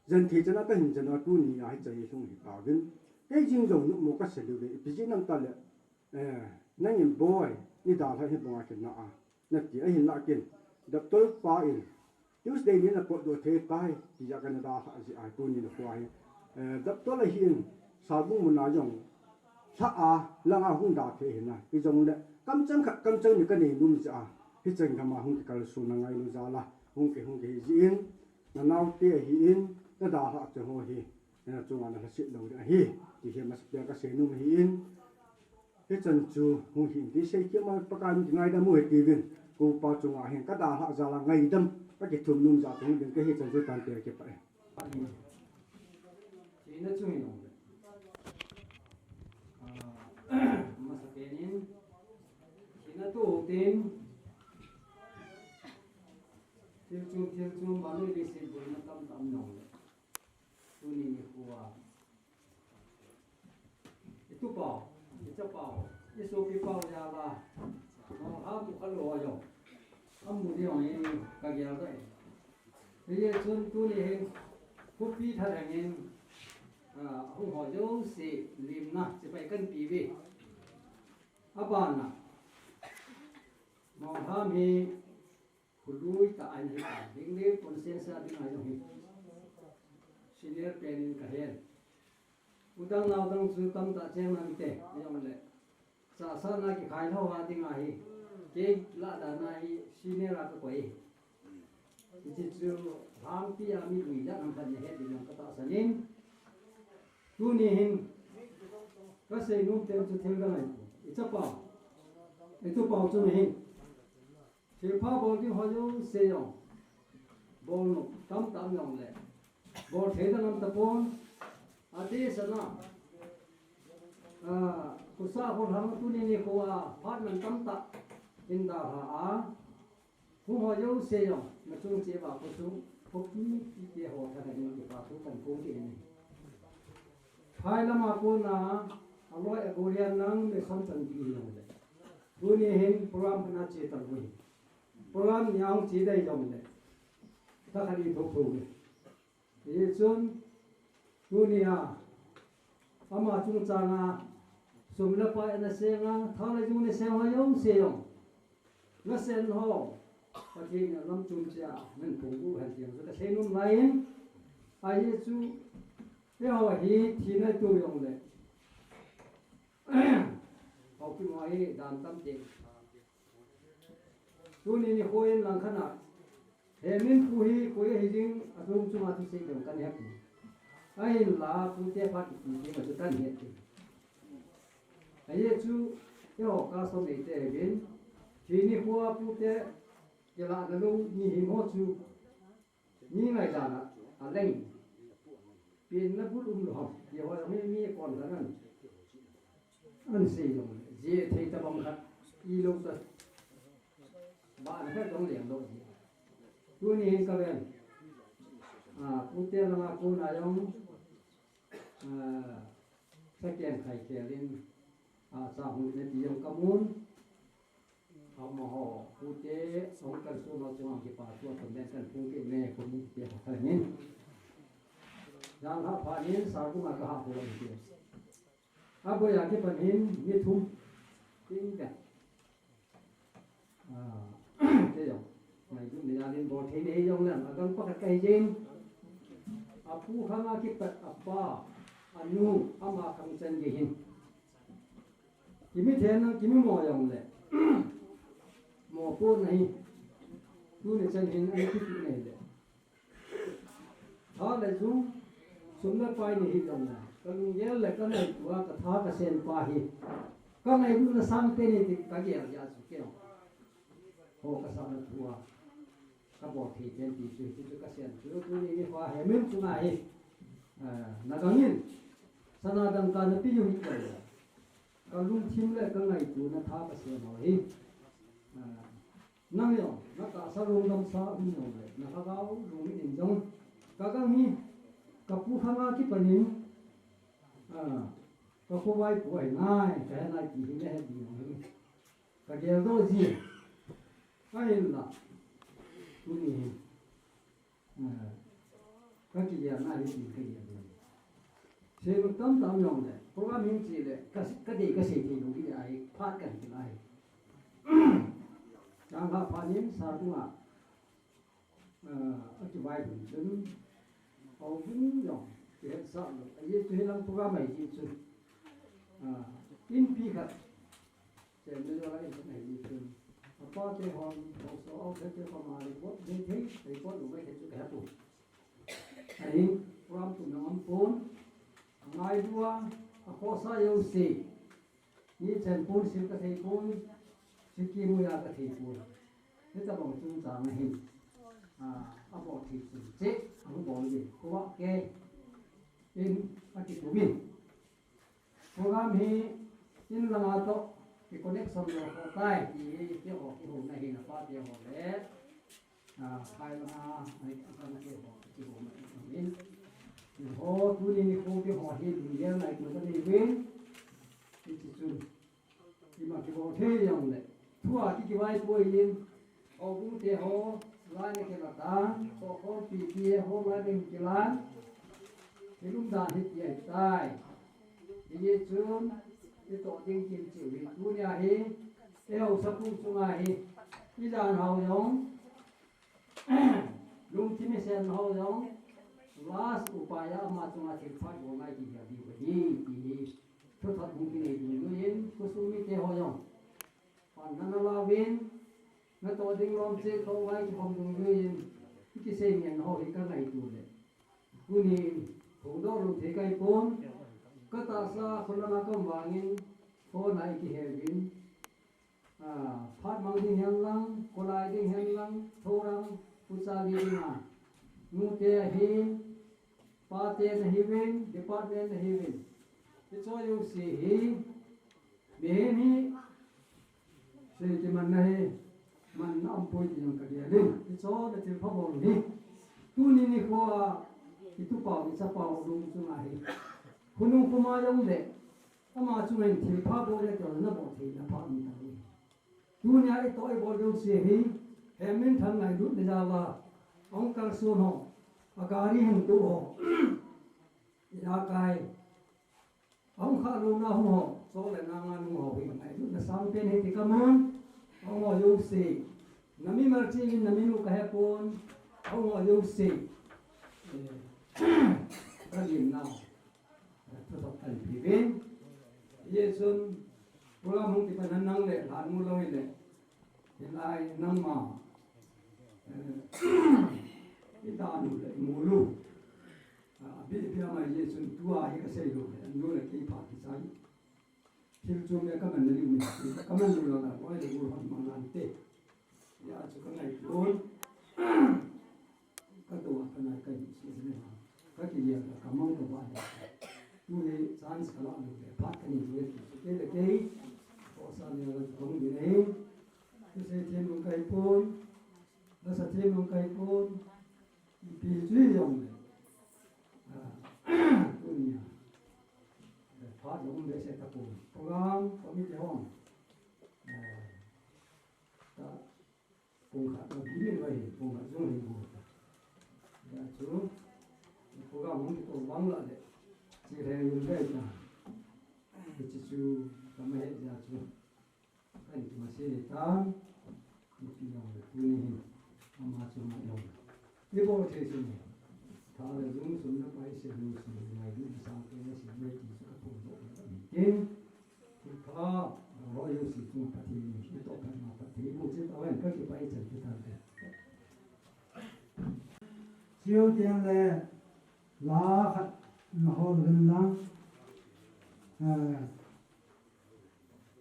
jan thei chan a ka hin jan a tuni a hi chai lhung hi ta vin. Kei jing jong nu mo ka se lu ve, ipi ji nam ta le, eh, nangin boy, ni da lha hi bonga kin na a, na ti a hin la kin. Doctor pa in, Tuesday ni na pot do thei tai, ti a ka na da lha ji a tuni na khua hi. Eh, doctor la hi in, sa bung mun a jong, lha a, langa hung da thei hi na, hi jong le, kam chang khat, kam chang ni ka nei num ji a, hi chang kama hung ki kal su na ngai lu ja la, hung ki hung ki hi ji in, Na naute ahin, na dalhah cheng ho hi, na chunga na lhaset lou ding ahi, ti hi amasapen a kasei nom ahin, hichan chu hung hih in ti sei kit ma Pakai min kingaidam u hite uvin, ka upa chunga hin ka dalhah jal a ngaidam, ka kithum nom jal a hung ding kahi chan chu tante kipah e. Thina chu hin um le. Ah, amasapen in, thina tu tin, Thil chom, thil chom, vannoi leiset boina tamtah um nung le. Tuni nikho a. I tupau, i chapau, i sopipau jal a. Nong ham u kalo jong. Amu ding jong in kagel dai. Hijeh chun tuni hin, khopi thalheng in, ah, hung ho jouse limna, chibai kahin pe uve. Abana. Nong ham hi, Khului tah ahin hitan, English conscience a ding a jong hi. Senior pen in kahen. U dang nao dang chu tamtah cheng nante, jong le. Chahsahna kikhai lou a ding ahi. Kei lah dan a hi senior a kakoi. Hiche chu lhangpi a mi lui dan ham khat nahet ding jong katahsan in. Tuni hin. Kasei nom pen chu thil dang ahi. I chapau. I tupau chu nahin. Thilpha bol ding ho jouse jong. Bol nom tamtah um jong le. Bol thei dang um tapon. Ati sana. Ah, khosa kholhang tuni nikho a phat man tamtah in dalha a. Hung ho jouse jong. Na chung cheh uva khosung. Khopi pite ho thalheng in kipa thu kahin phong kit in. Phai lama kona, aloi agolian nang mission chanpi hi jong le. Tuni hin program kana che talou hi. Program ni a hung che dei jong le. Thakhat i thou thou le. Hichun, tuni a, ama chungchang a, sum le pai ana seng a, tha le jung ana seng ho jouse jong. Nasen ho, Pathen in alam chom cheh a, nahin phong u hen ti jong chu kasei nom lai in, ahi chu, eiho hi thina i tu jong le. Haokip ho hi dan tam teng. Tuni nikho in langkhat a, Hemin pu hi koi ahi jing, achung chunga thusei ding kahin he. Ahinla, pute phat kiti ding a chu kahin he. Ahi chu, eiho ka som nei te vin, chini khua pute, kila na lo ni hi mo chu, ni ngai dan a, a leng. Pin na bul um lo ham, ye ho mi mi kon ka nan. An sei lo, je thei ta bang khat, i lo ta. Ba na khat dong leng lo ji. Tuni hin ka ven. A, pute na ma ko na yong. A, sa ken khai ke lin. A, sa hung ne ti yong ka mun. Amaho, pute, song kal su lo chung ang kipa tu a tum den kan phung kit ne, ko ni te ha kal nin. Jang ha pha nin, sa ku ma ka ha ko ni te. A boi a kipan hin, ni thum. Ting ka. A, te yong. Ngai dum ni a lin bol thei ni yong lam, a gang pakhat ka hi jin. A pu khang a kipat a pa, a nu, ama khang chan ge hin. Kimi then nang kimi mo jong le. Mo po na hi. Tuni chan hin ani kiti na hi le. Tha le jung, sum le pai ni hi jong le. Ka lunggel le ka ngaito a ka tha ka sen pa hi. Ka ngailutna sangpen hi ti ka gel ja chu kei. Ho ka sa na thu a. Ka bol thei pen ti chu, ti chu ka sen chu, tuni ni khua he min chu na hi. A, na gang in. Sana dangka na pi u hi ka. Ka lungthim le ka ngaito na tha ka sen ho hi. A, nang jong, na tahsa lungdam sa um jong le, na lhagao lungmin jong. Ka gang hi, ka pu khang a kipan in. A, ka khovai pu ahi nai, ka he nai ti hi le he ding jong hi. Ka gel doh ji. Ahinla. Tuni hi. A, ka kigel na hi ti ka gel doh. Sei tam tam jong le. Program hin chi le. Ka, ka dei ka sei thei lou hi ahi. Phat kan ti lai. Chang ha pha nin sa tu a. A, a kivai dun chun, au vin jong, kihetsah lou. Ahi chu hilang program ahi chun. A, inpi khat, chen me jong ahi chun ahi chun. Apa te hon, au so, au the te pa ma report, thei thei, report lou mai thei chu ka he pon. Ahi, program tum na ngam pon. Ngai dua, a khosa jouse. Ni chen pon sil ka thei pon, sil ki mu ya ka thei pon. Hitabang chungchang a hin, a, a bol thei chun che, a hung bol uvin, khovah kei in a kitumin. Program hi in langa toh ki connection lo kho tai, ti hi keiho, keiho na hin a pate ho le. A, khai langa, ai, a kan keiho, keiho ma in. Keiho, tuni nikho keiho hi lunggel ngaito ka nei uvin. Hiche chun. Ima kibol thei jong le. Thu a ki kivai poi in. Houbung te ho, lai na kilah tan. Sokhol pi ti ho, lai na kilah. Kilungdan hi ti ahi tai. Hichun, i toh ding kim cheu hi. Tunia hi, eiho sapung chunga hi. I jan hao jong. Lungthim i sen hao jong. Last upai a ama chunga thilpha bol ngai ti hi a diu hi. Ti hi. Thuthot hung kinei dungjuiyin, khosung mite ho jong. Pan nana lauvin, natoh ding lom cheh lou vai kihom dungjuiyin, kisei ngen ho hi ka ngaito le. Tuni, hung doh lou thei ka hi pon, ka tahsa kholanga ka um vangin, phone a i kiheuvin. A, phat mang ding hen lang, kholai ding hen lang, thorang, pucha li ding a. Nute ahin, pate na hiuvin, department na hiuvin. Hicho jouse hi, mihem hi, sei kimanna hi, manna um poi ti jong ka gel in. Hicho na thilpha bol hi. Tuni nikho a, i tupau, i chapau lung chunga hi. Khonung khoma jong le, ama chunga hin thilpha bol le tona bol theina pha um ta hi. Tunia i toh i bol jouse hi, Hemminthang ngailutna jal a, ahung kalson ho, a gari hung toh ho, i jakai, ahung kha louna ho, chol le na nga nung ho hi, ngailutna sangpen hi ti ka mun, ahung ho jouse, na mimal cheh in na min u ka he pon, ahung ho jouse, eh, ka lim na. Thuthot kan pe uvin. Hichun, program hung kipan nang le, lhan mu lou hile. Hilai nangma, eh, i tanu le, i mulu. A, abi, abi ama hichun, tua hi ka sei lou le, nu le kei pha kichai. Thil chom le ka man na ding ni. Ka man ding lo na, oi le bu hon mang nan te. Ya chu ka ngai pon. Ka to ka nai ka ni si ni. Ka ki ya ka mang to ba. Tu ni chance ka la lo le phat ka ni le ke le ke. Ko sa ni la kong ni le. Tu se thiem kai pon. La sa thiem kai pon. Pi chu jong le. Ah, tu ni ya. Phat jong le se ta pon. Program committee hong. Ah, ta Pung khat na bi min vai, pung khat jong hin bu ta. Ya chu, program hung kito bang la le. Chi reng yun ve ta. Chi chu, ka ma he ya chu. Ka ni ma se le ta. Ni pi yong le tu ni hin. Ama chu ma yong. Ni bo che chu ni. Tha le jung sun na pai se lu sun ni mai ni sa ke na si mai ti chu ka pung bo. Ken. Chiu teng le la khat na hol uvin lang. Eh,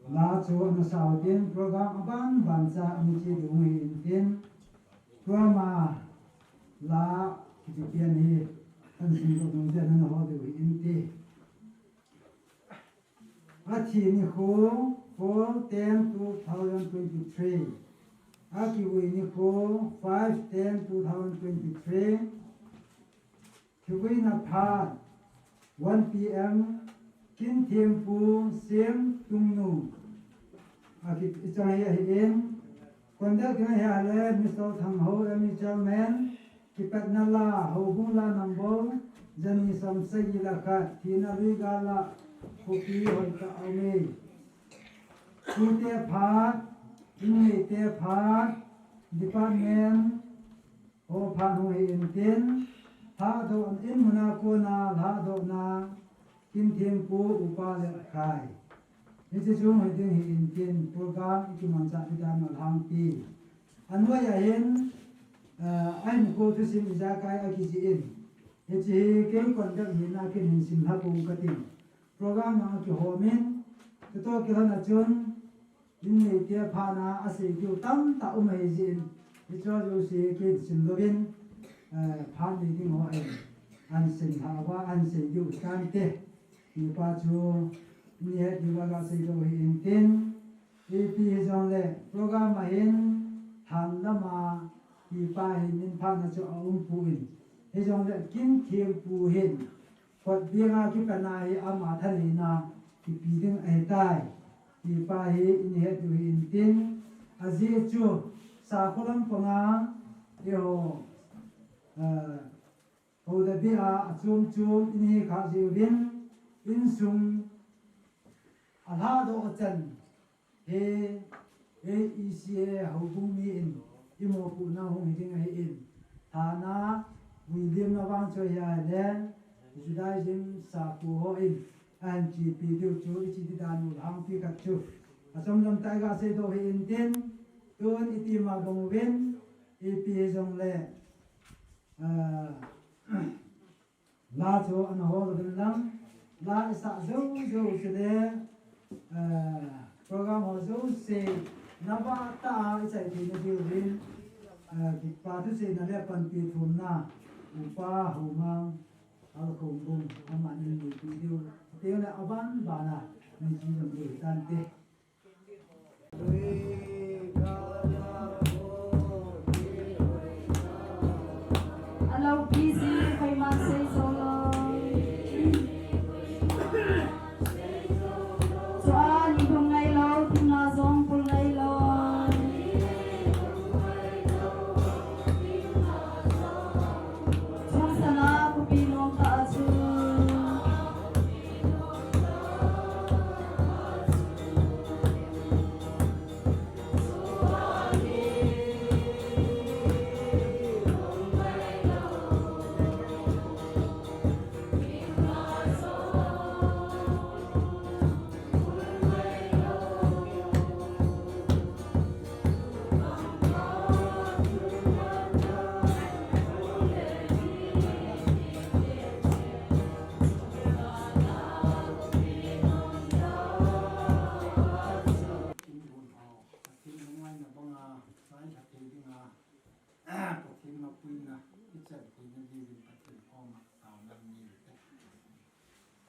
la chu ana sao tin program aban ban cha ani chi ding hi in tin. Program a la kipian hi an sin ko dong chen ana hol ding hi in ti. Athi nikho four ten two thousand twenty-three. Akivui nikho five ten two thousand twenty-three. Thiguina phat one P M. Kinthempu Semtungnu. Aki ichang hi ahi in. Contact na hi ale Mister Thangho, M E Chairman. Kipatna la, houbung la number, jani som sagi le khat, thina lui gal la, khopi hoitah a um e. Tute phat, innei te phat, department ho phat hung hi in tin, lhadoh in mun a kona, lhadohna, Kinthempu upa le khai. Hiche chu hiding hi in tin program i kimanchah ding dan alhangpi. Anoi a hin, eh, ahin ko thusim ijakai akijih in. Hiche hi kei contact hina kin hin simlha pong kating. Program a kihom in. Chutoh kilhon a chun, Innei te phat na asei diu tamtah um ahi jeh in, hiche jouse kin sim louvin, eh, phat nei ding ho ahin, ahin sei lha uva, ahin sei diu tante. Hipa chu, ni het diu va gasei lou hi in tin, ipi hijongle, program a hin, thanlam a, hipa hin min phat na chu aum poi. Hijongle, Kinthempu hin, Kot beng a kipatna hi ama thaneina kipe ding ahitai. Hipa hi i het diu hi in tin, ajeh chu sakholam panga eiho, eh, hodabi a achom chom i hi kha jeh uvin, insung alhadoh achan He, he E C A houbung mi in, i mopohna hung hi ding ahi in. Thana, vuilimna vang chu ahi a le, Judaism sakho ho in, ahin chepi diu chu i che ding dan u lhangpi khat chu. Achom lam tah a gasei doh hi in tin, tun i tima bang uvin, ipi hijongle, ah, La chu ana hol uvin lang, la i sah jou jou chule, eh, program ho jouse, navah tah a i chai theina diu vin, eh, kipa thuseina le panpi thumna, Upa Haomang Alkhongbung, amani neipi diu, chuteng le aban ban a, nei che jom diu hitante. Alo, busy, koiman sei jou lou. Chua, ni bum ngai lou, tina jong pul ngai lou. Chungchang a, khopi nom tah a chu. Pathen mapuina ichan theina diuvin Pathen koma taona neipe.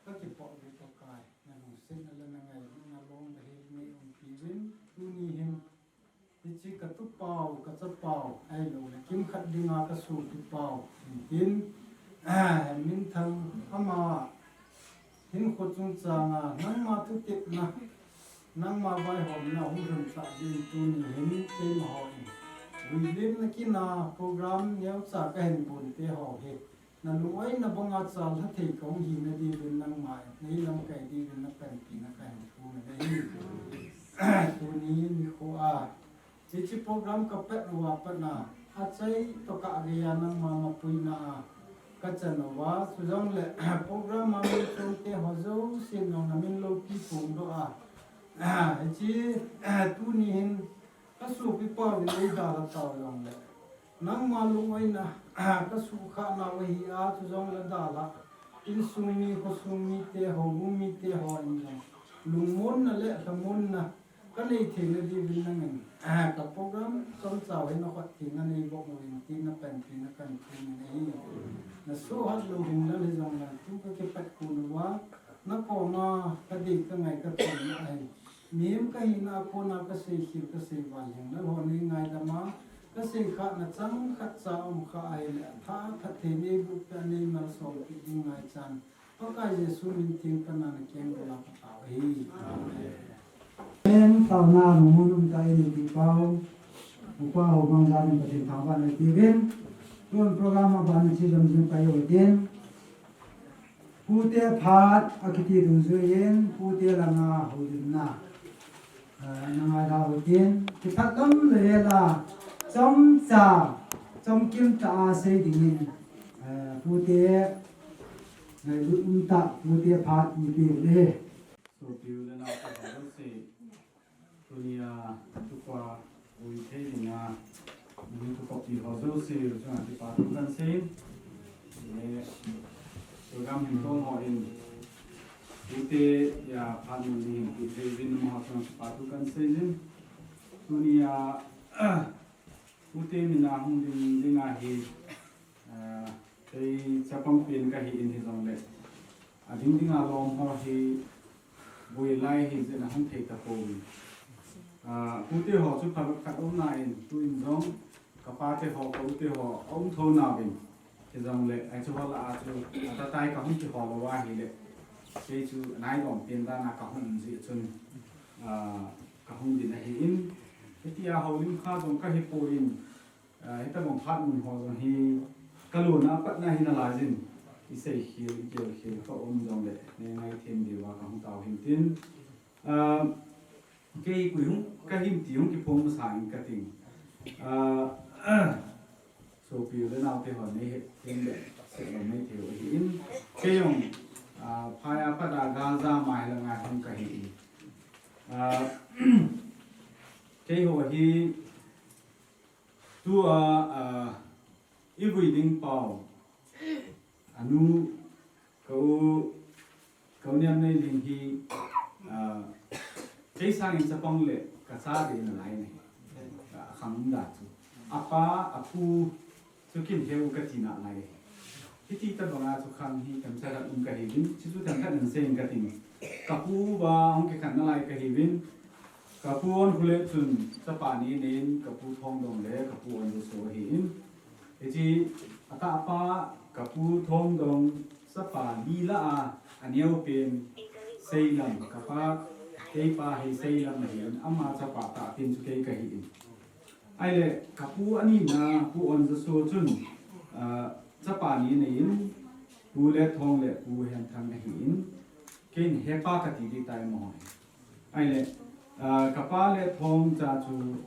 Kakipah uve Pakai, nalungsetna le nangailutna lom le hel neiumpiuvin, tuni hin hiche katupau, kachapau, ahilouleh kimkhat dinga kasopipau, hintin, minthang ama hinkho chungchanga nangma thutepna, nangma vaihomna hung lhun tah ding tuni hin keima hon, vuilimna kina program neocha kahin bonte ho hi nalungoina banga chalha thei kahung hina diuvin nangma neilamkai diuvin napanpina kahin thum ahi. Tuni nikho a hiche program kapet uva patna, achaitoh kageiya nangma mapuina a kachan uva, chujongle program a min chonte ho jousen jong namin loupi phongdoh a, hiche tuni hin kasopipau vin eidalha tau jongle, nangma lungoina kasuhkhah nau ahi a, chujongle dalha insung mi, khosung mite, houbung mite hon jong lungmonna le lhamonna kanei theina diuvin nangin ka program chomcha hi nakhut thina neiboh uvin tin napanpina kahin thum ahi. Nasohhat lou hinlal hijongle tu kakipat kon uva nakoma kadei kangai kachonna ahi. Mihem kahina a kona kaseikhel kaseival hinlal ho neingaidam a, kaseikhahna chang khatcha umkha ahile athah phatthei neibohpeh a neimalsompeh ding ngaichan Pakai Jesu min theng pana nakeng bula katao ahi. Amen. Taona lungmon umtah a eipeh pau Upa Haobang jal in Pathen thangvahna eipeh uvin. Tun program abana chu damjing pai utin, Pute phat akiti dungjuiyin, pute langa houlimna, ah, nangaidam utin, kiphat gam le hela, chomcha, chomkim tah a sei dingin, ah, pute, ngailut umtah, pute phat eipeh uve. Sopi u le naote ho jouse, tunia tupa vui thei dinga, tupa pi ho jouse chunga kipa thu kahin sei. Eh, program himtol hon, tute a phat mun ding hin pi thei uvin amaho chunga kipa thu kahin sei in. Tunia, tute mina hung ding dinga hi, ah, kei chapang pen kahin hijongle, ading dinga lom ho hi vui lai hijeh in ahung thei tapouvin. Ah, pute ho chu phabep khat aumna in, tuin jong kapate ho, ka ute ho aum thou nauvin. Hijongle, hiche ho lah a chu, atahtah kahung kihol lou ahile, kei chu naidom pen dan a kahung um jeh chun, ah, kahung ding ahin. Hitia houlim kha jong kahipon, ah, hitobang phat mun ho jong hi kalona a patna hi nalaiyin, iseikhel, igelkhel kha um jongle, neingaithem diuva kahung tao hintin. Ah, kei koi hung kahi ti hung kiphong masa in kating. Ah, sopi u le naote hon neihet them le seh lou maithei u ahin. Kei jong, ah, phai a pat a gal jam a hi la ngai hung kahin. Ah, keiho hi tua, ah, ivui ding pau, anu, ka u, ka u Niamneilhing hi, ah, kei sangin chapang le kacha ding nalai ahi. Akhang um dan chu, apa, apu chu kin heu kati nalai ahi. Hiti tobanga chu khang hi themcha khat um kahiuvin, chuchu themkhat in seiyin kating. Kapu uva hung kikhen nalai kahiuvin, kapu Onkholet chun chapa ni aneiyin, kapu Thongdong le kapu Onjaso ahin. Hiche atahpa kapu Thongdong chapa li lah a, aneopen Seilam, kapa, keipa hi Seilam ahin, ama chapa tahpen chu kei kahin. Ahile, kapu anina, Pu Onjaso chun, ah, chapa ni aneiyin, Pu Letthong le Pu Henthang ahin, keiin hepa kati ding tai amaho hi. Ahile, ah, kapa Letthong cha chu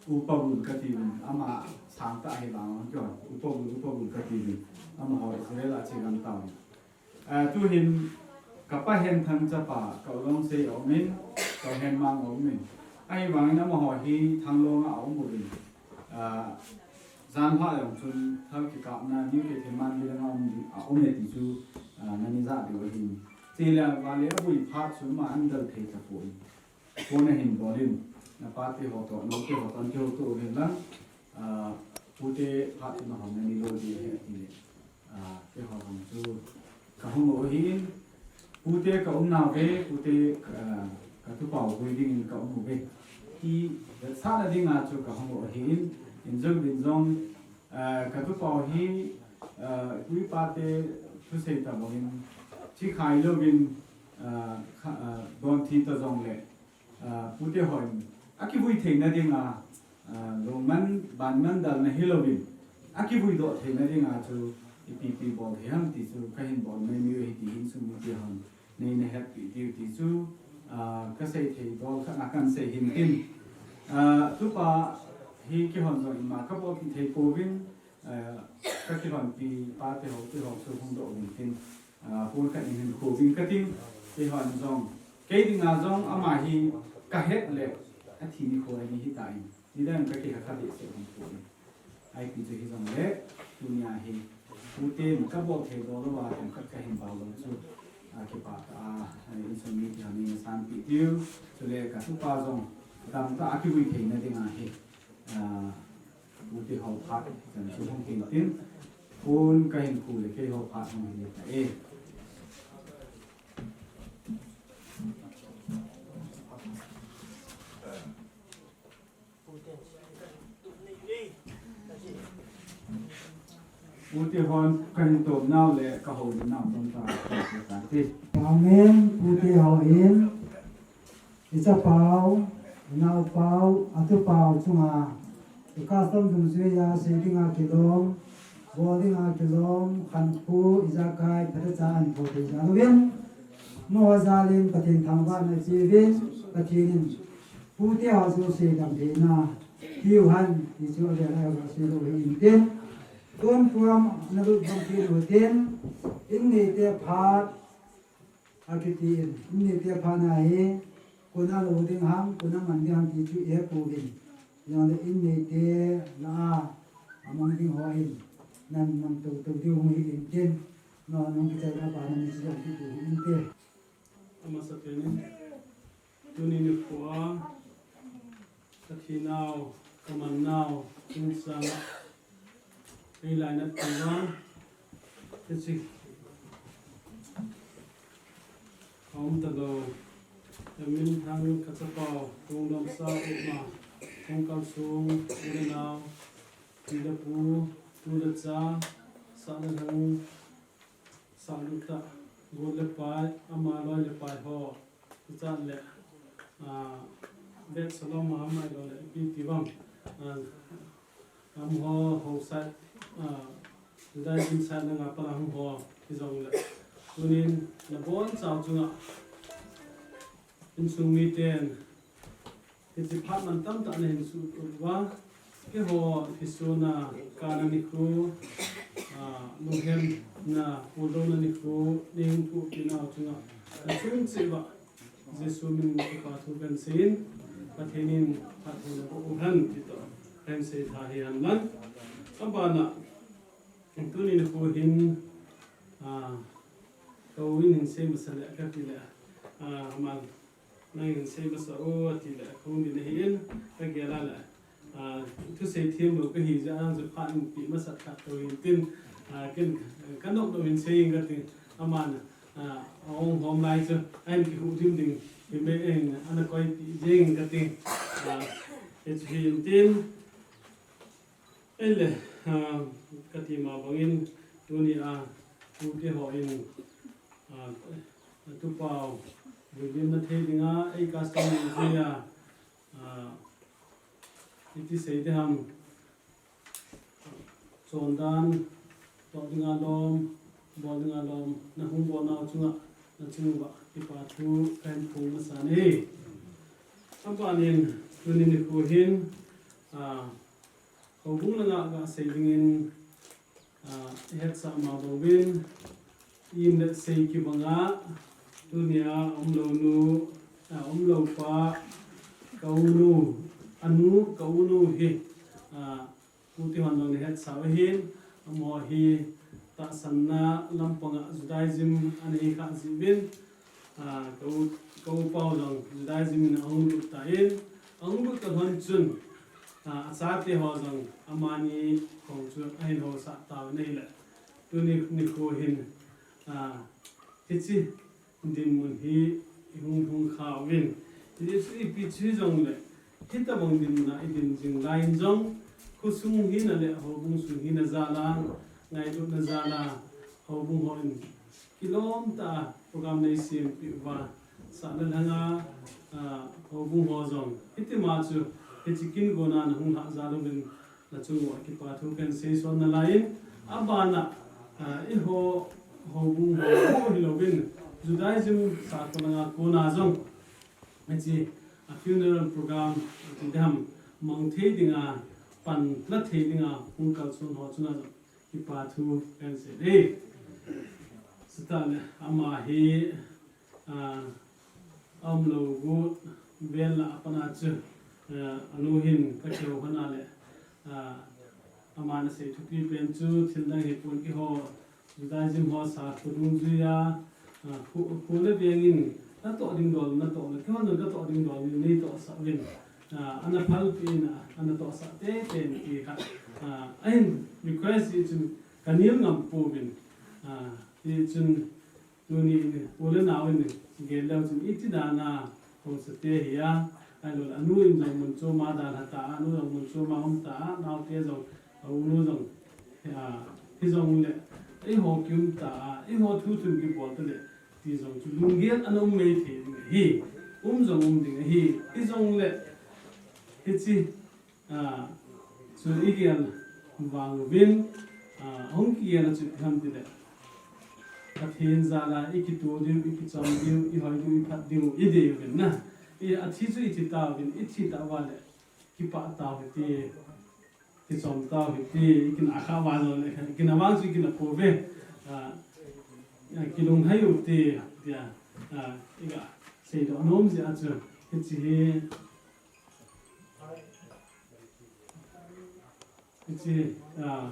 Upa Bul katiuvin, ama sangtah ahivang, Upa Bul, Upa Bul katiuvin, amaho Israel a che gam tauvin. Ah, tuhin kapa Henthang chapa, ka u Longsei aumin, ka u Henmang aumin. Ahivangin amaho hi Thanglong a aum uvin. Ah, janhi jong chun thal kikapna, New Keithelmanbi langa um, aume ti chu, ah, nani jah diu ahin. Chule vale avui phat chun ama ahin del thei tapon. Phone ahin bolin. na pate ho toh, na pute ho toh, na kihouto uvin lang, ah, pute phat chu na hon na ni lou ding ahi ati le. Ah, keiho jong chu ka hung u ahin, pute ka um nauve, pute, ah, ka tupa u vui dingin ka um uve. Ti vetsahna dinga chu ka hung u ahin, in jong, in jong, ah, ka tupa u hi, ah, pu ipa te thusei tabang in, thi khai louvin, ah, kha-, ah, don thi ta jong le, ah, pute hon, akivui theina dinga, ah, lungman, banman dalna hilouvin, akivui doh theina dinga chu ipi ipi bol thei ham ti chu ka hin bol mai mai u ahi ti hin insung mite hon nei na hetpi diu ti chu, ah, ka sei thei bol khat na kan sei hin tin. Ah, tupa hi keihon jong ima ka bolpi thei pouvin, ah, ka kilhonpi pate ho, te ho chu hung doh uvin tin. Ah, pon khat in hin khu ving ka tin, keihon jong. Kei dinga jong ama hi ka het le, athi nikho ahi hi ta in. Nidang ka kihakha behseh hung khu in. Ipi chu hijongle, tunia hi, pute in ka bol thei doh louva, themkhat ka hin bol lou chu, ah, kipah tah a, ah, insung mite hon nei na sanpi diu, chule ka tupa jong, tamtah a kivui theina dinga hi, ah, pute ho phat, kan chu hung kit tin, pon ka hin khu le keiho phat hung hi le ta e. Pute hon ka hin tom nau le ka houlim nau tom ta, ta ti. Amen. Pute hon, i chapau, i naopau, a tupau chunga, i custom dungjuia sei dinga kilom, bol dinga kilom, khankhu, ijakai, phatecha ahin thou thei jal uvin. Amaho jal in Pathen thangvahna peuvin, Pathen in pute ho chu seidam theina piu hen, ti chu avel a kasei lou ahi intin. Tun program na lut bang kit u hitin, in neite phat, akiti in, in neite phat na hi, koi in alou ding ham, koi in aman ding ham ti chu ihepouvin. Jongle in neite lah a, amang ding ho hin, nan mang tou tou diu hung hi intin, nangho nung kichai na pa nan ni chu jong kiti hi inte. Amasapen in, tuni nikho a, ka thinau, ka mannau, insung a, ei lainat tou vang, hiche aum talou, ka minthang ka chapau, Lungdomsau Ukma, Lungkalsong, u le nau, pi le pu, tu le cha, sah le lhang, sah le tah, got le pai, ama loi le pai ho, chuchat le, ah, vet salom a ham ahilou le, ipi ti vang, ah, amaho, ho side, ah, Judaism side langa pat a hung ho, hijongle, tunin, nabonchau chunga, insung miten, hiche phat mantam tah nahin suhtoh uva, keiho, Christian a, Kana nikho, ah, lunghemna, puldouna nikho, neihin thohpeh nau chunga, nachung cheh uva, Jesu min in kipa thu kahin seiyin, Pathen in phatthei naboh u hen, ti toh, kahin sei tha hi hen lang. Abana, tuni nikho hin, ah, ka u in hinsei masa le, kati le, ah, aman, nangin sei masa o, ati le, kahung ding ahin, kagel a le, ah, thusei them lou kahi jeh a, jeh phat in peh masat khat tou hin tin, ah, ken, kanop nop in sei in katin, aman, ah, ahung hom lai chu, ahin kihuh dim ding, himbe in, ana koipeh jeng katin, ah, hichu hin tin, Ahile, ah, kati ma bangin, tunia, pute hon, ah, atupau, vuilimna thei dinga, ei custom dungjuia, ah, iti sei ding ham, chondan, toh dinga lom, bol dinga lom, nahung bol nau chunga, nachung uva, kipa thu, kahin phong masa e. Aban in, tuni nikho hin, ah, Houbung langa gasei dingin, ah, ihetsah ma bouvin, in le sei kibanga, tunia aumlou nu, ah, aumlou pa, ka u nu, anu, ka u nu hi, ah, pute hon jong nahetsah u ahin, amaho hi tahsanna lampanga Judaism ana hikhah jeh uvin, ah, ka u, ka u pau jong Judaism in ahung lut tan, Ahung lut ta lhon chun, ah, achate ho jong amani khong chu ahin hosah tauvin ahile. Tuni nikho hin, ah, hiche dinmun hi ihung hung kha uvin. Hiche chu ipi chu hijongle, hitobang dinmun a idin jing lai in jong, khosung hina le houbung sung hina jal a, ngailutna jal a, houbung hon kilom tah a program nei sempeh uva, sahna lhanga, ah, houbung ho jong, hitima chu, hiche kin gona nahung lhah jal uvin, nachung uva kipa thu kahin seison nalai in, abana, ah, eiho houbung ho hilouvin, Judaism sakol langa kona jong, hiche, a funeral program, ti dam, mang thei dinga, pan la thei dinga, hung kalson ho chunga jong, kipa thu kahin sei e. Chutah le, ama hi, ah, aumlou gu vel a pat a chu, ah, anu hin kakihou lhon a le, ah, aman asei thupi pen chu thil dang hipon, keiho Judaism ho sakol dungjui a, ah, kho, kho le veng in natoh ding dol natoh le, keihon jong katoh ding dol in neitohsah uvin, ah, ana phalpeh in, ah, ana tohsah teitei in ti khat, ah, ahin request jeh chun kanel ngam pouvin, ah, hijeh chun tuni in u le nao in gel leu chun iti dan a hung sah te hi a, ahilou le anu in jong mun chom a dalha ta a, anu jong mun chom a um ta a, naote jong, a unu jong, ah, hijongle eiho kium ta a, eiho thu thum kibol ta le, ti jong chu lunggel ana um mei thei ding ahi, um jong um ding ahi, hijongle hiche, ah, chu igel vang uvin, ah, hung kigel a chu ipi ham tile, Pathen jal a ikito diu, ikichom diu, ihoi diu, iphat diu, idei uvin na. I, athi chu ithi tauvin, ithi tah uva le, kipah tau hite, kichom tau hite, ikina kha uva jongle, kina vang chu ikina pouve, ah, ah, kilunghei ute, tia, ah, iga seidoh nom jeh a chu, hiche hi, hiche, ah,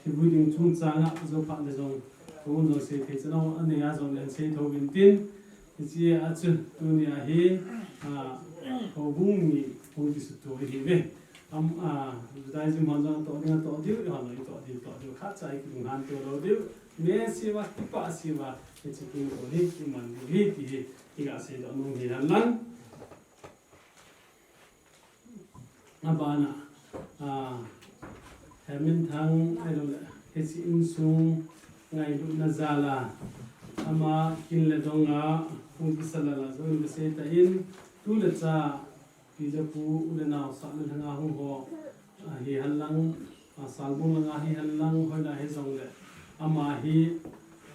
thivui ding chungchang a jou phat le jong, kahung jong seithei chan a anei a jongle sei thou vin tin, hiche a chu tuni a hi, ah, houbung mi hung kisuto ihiuve. Am, ah, Judaism hon jong atoh ding atoh diu, eihon jong itoh ding itoh diu, khatcha ikilunghan to lou diu, me siuva, kipah siuva, hiche kin gol hi iman diu ahi ti hi iga seidoh nom hi hen lang. Abana, ah, Heminthang ahilou le, hiche insung ngailutna jal a, ama kin le dong a hung kisa lal a jong kasei tan, tu le cha, pi le pu, u le nao, sahna lhanga hung ho, ah, hihen lang, ah, Salbung langa hihen lang, hoilai hijongle, ama hi,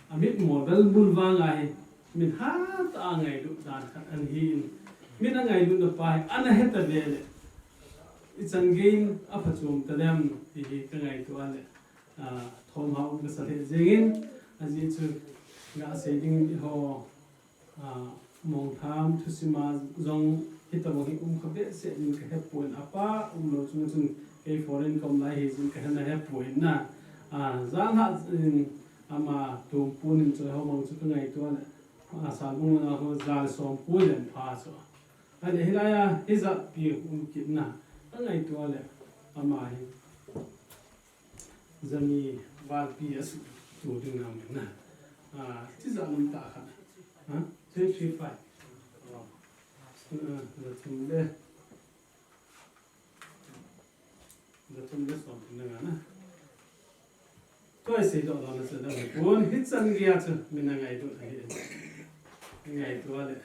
amit mo bel bul vang a hi, min hatah a ngailut dan khat ana hi in, min angailutna pa hi ana he ta ve le, ichan gei in aphachom ta dem, ti hi kangaito a le, ah, thomhao kasa lheh jeng in, ajeh chu, gasei ding eiho, ah, Mongtham thusim a jong hitobang hi um kha behseh in kahepoi, apa umlou chung chun kei foreign kaum lai hijeh in kahena hepoi na. Ah, janlhah in ama Tompon in choi ho mang chu kangaito a le, ah, Salbung langa ho ja le som pu len pha chu. Ahile hilai a hijat pi um kit na kangaito a le, ama hi jani valpi asuhto ding nam na. Ah, tijat nam tah khat. Ha? Three three five. Ah, ja thum le, ja thum le som thum le nga na. Tua isei doh lona chu dang hipon, hichan gei a chu min angailut ahi. Ngaito a le,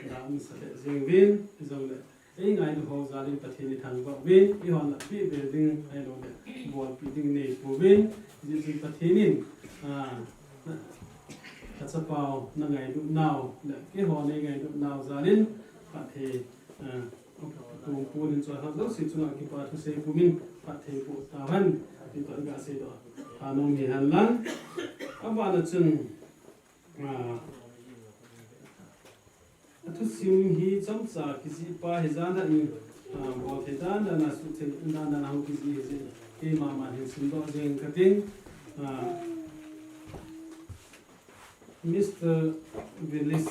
da umsa lheh jeng uvin, hijongle, eingailu ho jal in Pathen ithangvah uvin, eihon la peh bel ding, ahilou le, bolpi ding nei pouvin, hijeh chun Pathen in, ah, na, kachapau nangailut nau, le, keiho neingailut nau jal in, Pathen, ah, Tompon in choi ho jouse chunga kipa thusei pumin, phatthei boh tauhen, ti toh iga seidoh tha nom hihen lang. Abana chun, Ah, athusim hi chomcha kijih pa hi jan dan in, ah, bol thei dan dan a, suhthei dan dan a hung kijih hi jeh in, keima man hin simdoh jeng kating, ah, Mister Willis,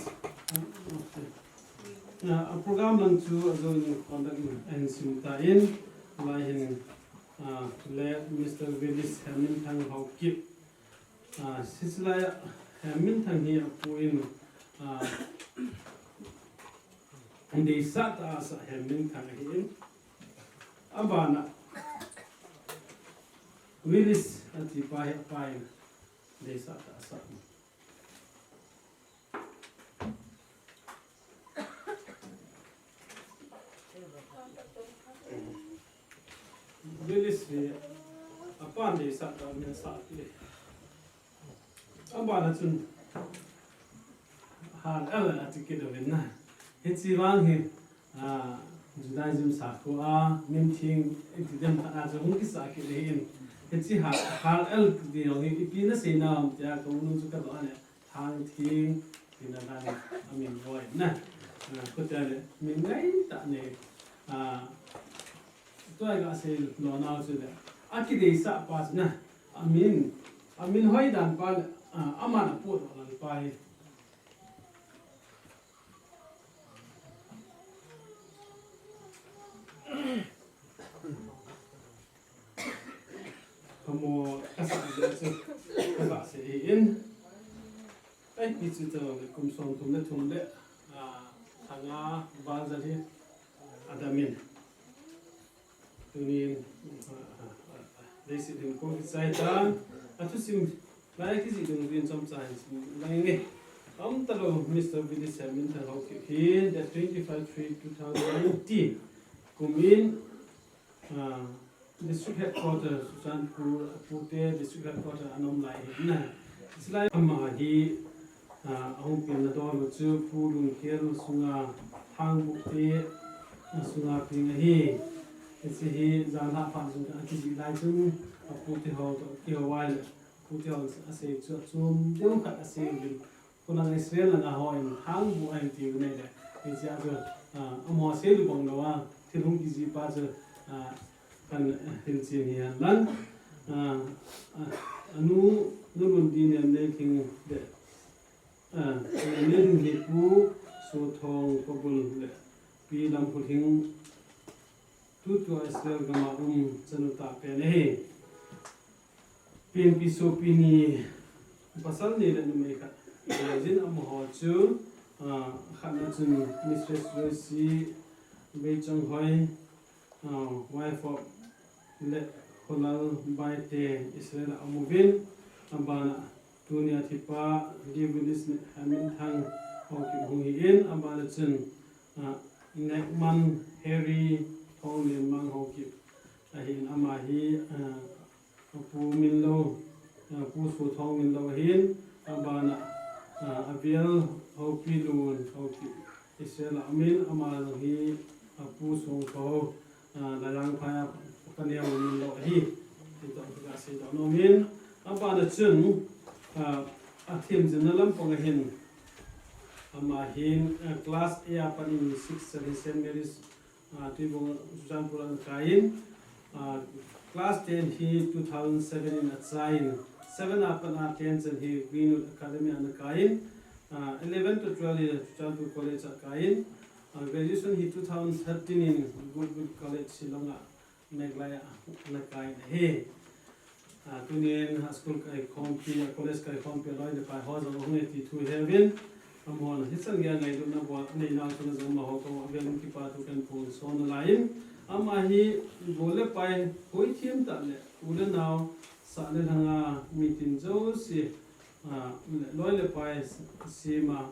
ah, okay. Ah, a program lang chu ajo in conduct in ahin sim tan, lai hin, ah, le Mister Willis Hemminthang Haokip. Ah, hiche lai a Hemminthang hi apu in, ah, deisah tah a asah Hemminthang ahin. Abana Willis ati pa hi apa in deisah tah a asah. Willis hi apan deisah tah a min asah ti. Abana chun Hal El ati kit uvin na. Hiche vang hi, ah, Judaism sakho a, min theng, iti dem khat a chu hung kisah kit ahin. Hiche Hal, Hal El ti ding hi, ipi nasei nam tia, ka u nu chu ka doh a le, thang theng, tina dan, amin boi na. Ah, ko tia le, min ngai tah nei. Ah, tua ka sei lo nau chu le, akideisah pa chu na. Amin, amin hoi dan pa le, ah, aman apu lo dan pa hi. Kamo kasah le chu, kasah sei in. Ai, pi chu to le kum som thum le thum le, ah, thanga val jal hi adamin. Tunin, ah, ah, ah, leiset hin ko kichai tan, athusim lai kijih dungjuiyin chomcha hin sim lang inge. Aum talou Mister Willis Hemminthang Haokip hin, the twenty-five three two thousand nineteen kumin, ah, District Headquarter, Churachandpur, apute District Headquarter anom lai hin na. Hiche lai ama hi, ah, ahung penna dol u chu Pu Lungkhel sunga Thangbuh te, ah, sunga peng ahi. Hiche hi janhi phat jong akijih lai chun apute ho toh kihou a le, apute ho asei chu achom deu khat asei uvin. Kolang Israel langa hon Thangbuh ahin tiu nei le. Hiche a chu, ah, amaho seilu bang lou a, thil hung kijih pa chu, ah, kan, ah, hilchen hi hen lang. Ah, ah, anu, Nu Lundinnen Neilhing le, ah, Neilhing hi Pu Sothong Kobul le Pi Lamkholhing tutua Israel gama um chanu tah pen ahi. Penpi sopi ni pasal ni le numei khat. Jin amaho chu, ah, khatna chun Mistress Joyce Veichonghoi, ah, wife of le Kholal Baite Israel a um uvin, abana tunia thipa Lee Willis Hemminthang Haokip hung hi in, abana chun, ah, Nekman Harry Thonglenmang Haokip ahin, ama hi, ah, Pu Minlou, ah, Pu Sothong Minlou ahin, abana, ah, Avial Haopilun Haokip Israel a um in, ama hi, ah, Pu Songkhou, ah, Lalangphai a, Paneo Minlou ahi. Hitoh kasei doh nom in, abana chun, ah, athemjilna lampang ahin, ama hin, ah, class A a pat in six Salesian Mary's, ah, Tuibong Churachandpur ana kai in, ah, class ten hi two thousand seven in achai in, seven a pat a ten chan hi Greenwood Academy ana kai in, ah, eleven to twelve hi Churachandpur College a kai in, ah, graduation hi two thousand thirteen in Goodwood College Shillong a, Meghalaya a ana kai in ahi. Ah, tunin a school kaikhompi, a college kaikhompi, aloi le pai ho jong ahung e ti thu iheuvin. Amahon hichan geiya ngailutna bol anei nau chunga jong amaho koma avel in kipa thu kahin phongson nalai in. Ama hi gol le pai, hoithem tah le u le nao, sah le lhanga mitin jouse, ah, loi le pai sema,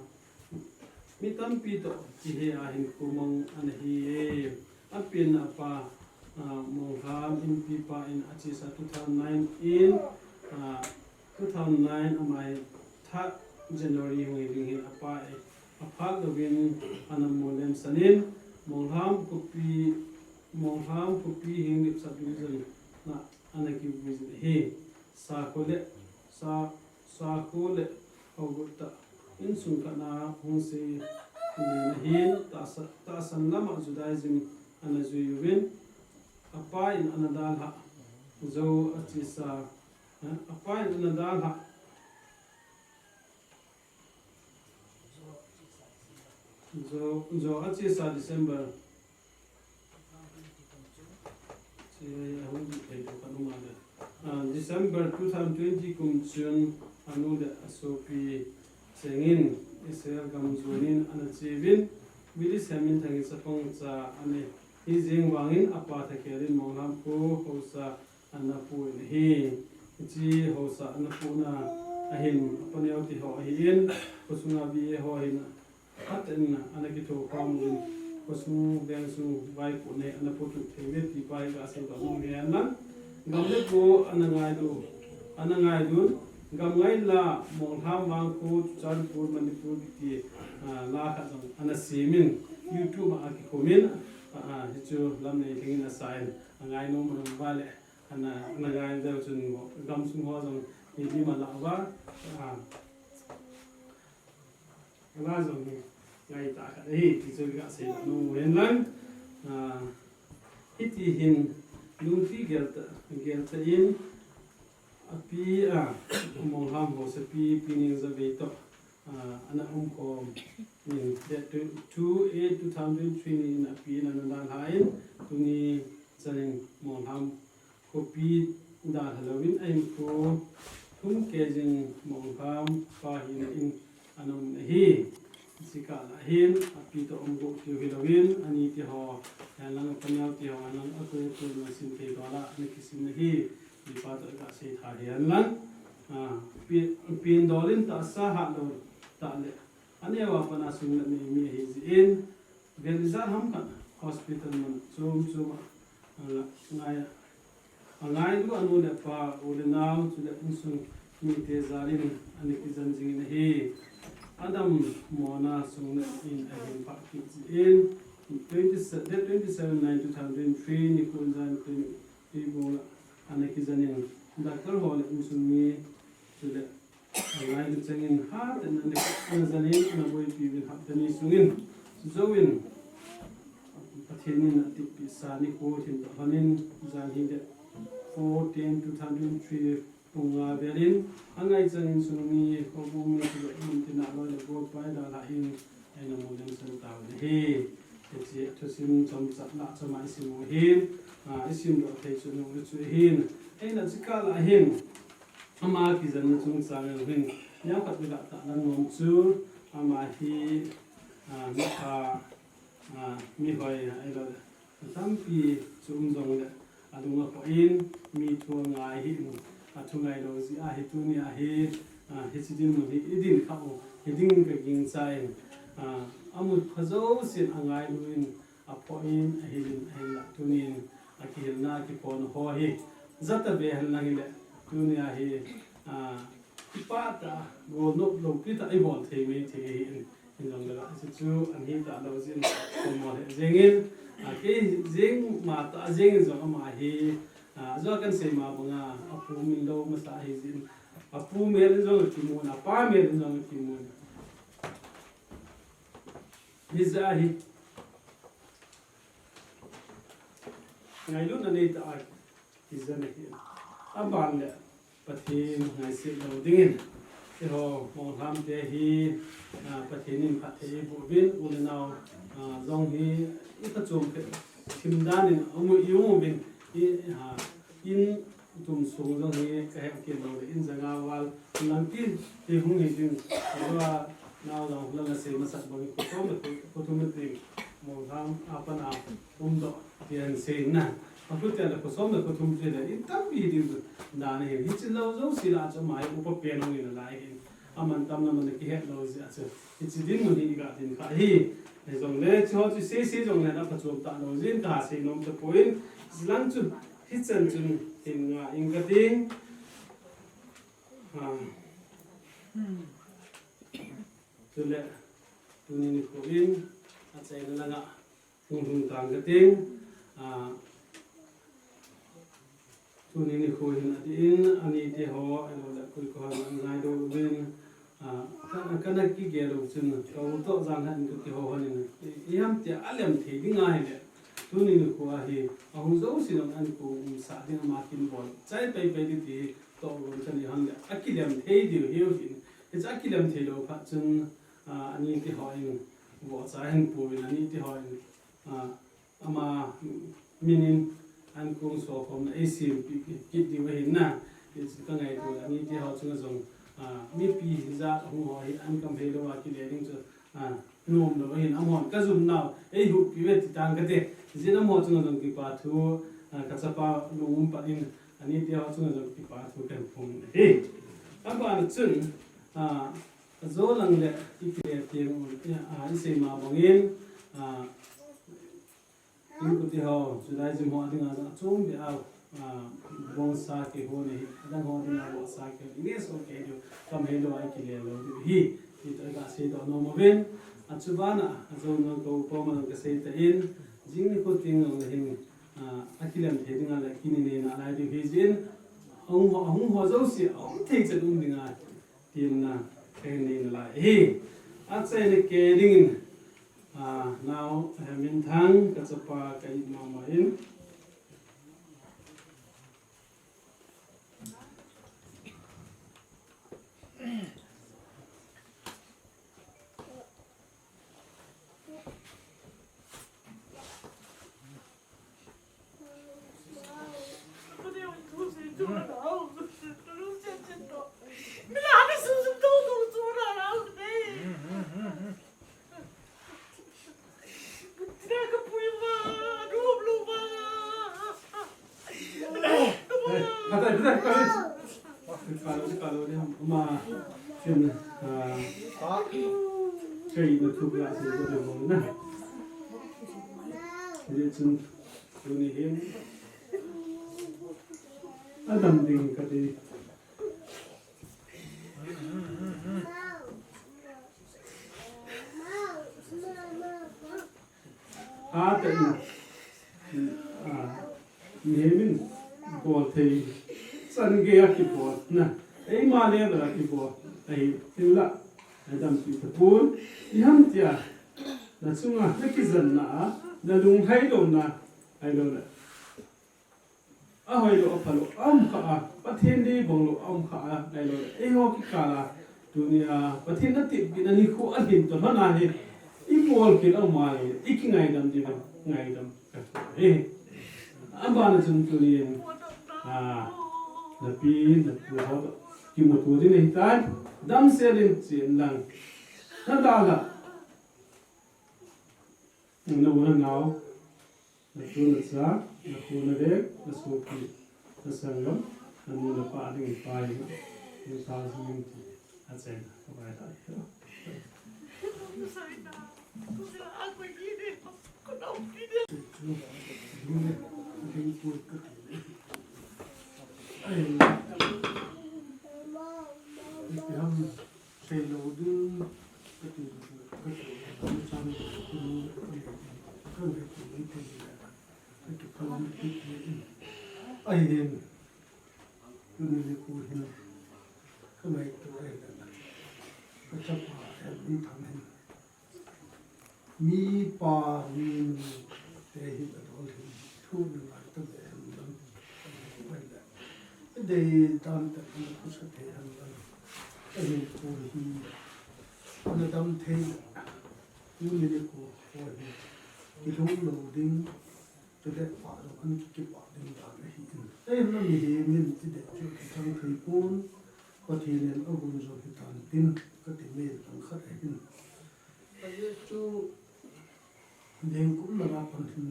mi tampi toh kihe a hinkho mang ana hi e. Apen apa, ah, Monglham Inpipa in achesa two thousand nine in, ah, two thousand nine ama hi third January hung hi ding hin apa e. Aphat louvin ana molem san in, Monglham khopi, Monglham khopi Henglep subdivision a ana kivui jin ahi. Sakho le, sa, sakho le hogot tah insung khat na hung sei len ahin, tahsa, tahsan lama Judaism ana jui uvin, apa in ana dalhah jou achesa, eh, apa in ana dalhah Jo, jo achesa December. Che, ahung di thei to kan um a le. Ah, December two thousand twenty kum chun anu le asopi chengin Israel gam jonin ana cheuvin, Willis Hamilton hi chapang cha ana hi jeng vangin apa Thakelin Monglam kho haosa ana pu in ahi. Hiche haosa ana puna ahin, apa neo ti ho ahin, khosunga B A ho ahin, aten ana kitho pha mun, khosung vengsung vaipo nei ana potup thei ve ti pa hi kasei doh nom ahi. Anan, gam le go ana ngailu, ana ngailun, gam ngaila Monglam vang kho Churachandpur Manipur kiti, ah, la khat jong ana semin, YouTube a akikhumin, ah, ah, hichu lam nei lhingin asan, angai nom uva le, ana, ana ngai deu chun gamsung ho jong hi di ma la uva, ah, Ala jong hi ngai tah khat ahi, ti chu kasei nom u hen lang. Ah, hiti hin lungpi gel tah, gel tah in api, ah, Monglam haosapi, Pi Ningzavei toh, ah, ana umkhom in, date two eight two thousand twenty-three ni in api in ana dalhan, tuni chanin Monglam khopi dalha louvin, ahinkho thum kei jing Monglam pa hina in ana um ahi. Hiche kah lah hin, api toh um go tiu hilouvin, ani ti ho, hen lang apa neo ti ho, hen lang akoi akoi ma sim thei toh la, ana kisim ahi. Hipa toh kasei tha hen lang. Ah, pi, pin dolin tahsa ha lou tah le. Aneo a pat a sung le nei mi ahi jin, vel ijat ham khat hospital mun chom chom a, ah, ngai, angailu anu le apa, u le nao, chule insung mite jalin ana kijen jingin ahi. Adammo na sung le in ahin pha kit jin, twenty, date twenty seven nine two thousand twenty-three nikho in jan twenty, twenty bung a ana kijenin, doctor ho le insung mi, chule angailu chengin hatah in ana, ana jalin, ana boipi uvin hapta ni sungin. Chujouvin Pathen in atihpeh sa nikho hin toh lhonin, jan hi date four ten two thousand twenty-three pung nga velin, angai chang insung mi, khopi mi, chule mun tina loi le gol pa dalhan, eina mu lemsan tauvin ahi. Hiche thusim chomcha lah chom a isim u ahin, ah, isim doh thei chu nung chu ahin. Eina hiche kah lah hin, ama kijenna chungchang a hin, neokhat iga tahlang nom chu, ama hi, ah, mipha, ah, mihoi, ahilou le, tampi chu um jongle, alung akhoh in, mi thu angai ahin, athu ngailou jeh a hi tunia hi, ah, hiche dinmun hi idin khah u hi ding kagingchan, ah, amu kha jousen angailu in, aphoh in, ahil in, ahinlah tunin akihilna, akiphona ho hi jat a ve hen lang hile, tunia hi, ah, kipah tah a, golnop loupi tah a ibol thei mai thei ahin, hijongle hiche chu ahi talou jeh in, koima he jengin, ah, kei jeng ma tah jengin jong ama hi, ah, ajeh kahin sei ma banga, apu min lou masa ahi jeh in, apu mel in jong akimun, apa mel in jong akimun. Hijeh a hi ngailutna neitah a kijen ahi. Aban le Pathen ngaiset lou dingin, eiho Monglam te hi, ah, Pathen in phatthei eiboh uvin, u le nao, ah, jong hi iphachom peh thim dan in aum, i um uvin, i, ah, in tum sung jong hi kahet kit lou le, in janga val lang ti, ti hung hi ding, ajo a nao jong lang asei masat bang in kho som le kho, kho thum le ti, Monglam a pat a um doh ti ahin sei na. Akhu tia le kho som le kho thum ti le, in tampi hi ding dan ahi. Hiche lou jouse lah a chu ama hi upa pen hung in alai hin. Aman tam lam ana kihet lou jeh a chu, hiche dinmun hi iga din kha ahi. Hijongle, hiche ho chu sei sei jongle aphachom talou jeh in kaha sei nom tapon, hiche lang chu, hichan chun hin ngai inge kating. Ah. Chule, tuni nikho in, achaina langa hung lhung tan kating, ah, tuni nikho hin adih in, ani te ho, ahilou le koi koi ho in angai doh uvin, ah, ka, kana kigel u chun, ka u toh jan hin kati ho hon in, i, iham tia alem thei ding ahile, tuni nikho a hi, ahung jouse in ankong umsah ding ama kin bol chai pai pai ding ti toh gon kani hon le, akilem thei diu hiu hin, hiche akilem thei lou phat chun, ah, ani te ho in, vohcha hin pu in ani ti ho in, ah, ama min in an kong so khom na ei sim pi kit diu ahin na. Ti chu ka ngaito le ani ti ho chunga jong, ah, mipi hijat hung ho hi an kam hei lou a kile ding chu, ah, nom lou ahin amahon ka jum nau ei huhpi ve ti tang ka te. Jin amaho chunga jong kipa thu, ah, ka chapa lungum pat in ani ti ho chunga jong kipa thu kan phong ahi. Abana chun, ah, ajo lang le i kile tiang u, ah, i sei ma bangin, ah, Inkuti ho, Judaism ho dinga jong achom beh a, ah, bongsa kihou ahi, adang ho dinga vohsa kihou, English ho kihou, kam hei lou a i kile lou diu ahi, ti toh ka sei doh nom uvin, achu bana, ajo nang ko, ko ma nang ka sei tan, jing nikho teng jong le hin, ah, akilem thei dinga le kini nei nalai diu ahi jin, ahung ho, ahung ho jouse, aum thei chan um dinga, Tin na, ka hin nei nalai ahi. Achaina kei dingin, ah, nao, eh, Minthang, ka chapa, ka it mama in. Ama, tin, ah, kei na thupi a sei ko de mo na. Ni chun, tuni hin, adam ding ka ti. Hatah in, ah, mihem in bol thei chan gei a kibol na. Eima level a kibol ahi, hinla, adampi tapon, iham tia, na chunga, na kijanna a, na lunglhai louna, ahilou le. Ahoilou, aphalou, aum kha a, Pathen dei bonglou, aum kha a, ahilou le. Eiho kikal a, tunia, Pathen na tipbehna nikho alhin toh lhon ahi, i bolkhel aum a le, i kingaidam diu, ngaidam ka hi. Abana chun tunin, ah, na pi, na pu ho, kimuto ding ahitai, damsel in chen lang. Na dalha. Na u na nao. Na tu na cha, na pu na veng, na sopi, na sanggam, na nu na pa ding in pai na, na ta jing ti, achaina, ka pai ta. Ai, Abraham, seilou ding, kati, kati, kati, kati, kati, kati, kati, kati, kati, kati, kati, ahin, tuni nikho hin, kangaito ahile, kachapa, Minthang hin. Mi pa, mi nu te hi adol hin thu na ngai ta be hen lang. Pai le. Dei dan ta na kusa te hen lang. Ahin ko hi. Ana dam thei le. Tuni nikho hi. Kilhung lou ding. Tule pa lo an ki kipa ding dan ahi in. Ei na mihem in ti de chu kichang thei pon. Pathen in agun jo hi tan tin. Kati me lang khat ahin. Ajeh chu, ding kum lama pan hin,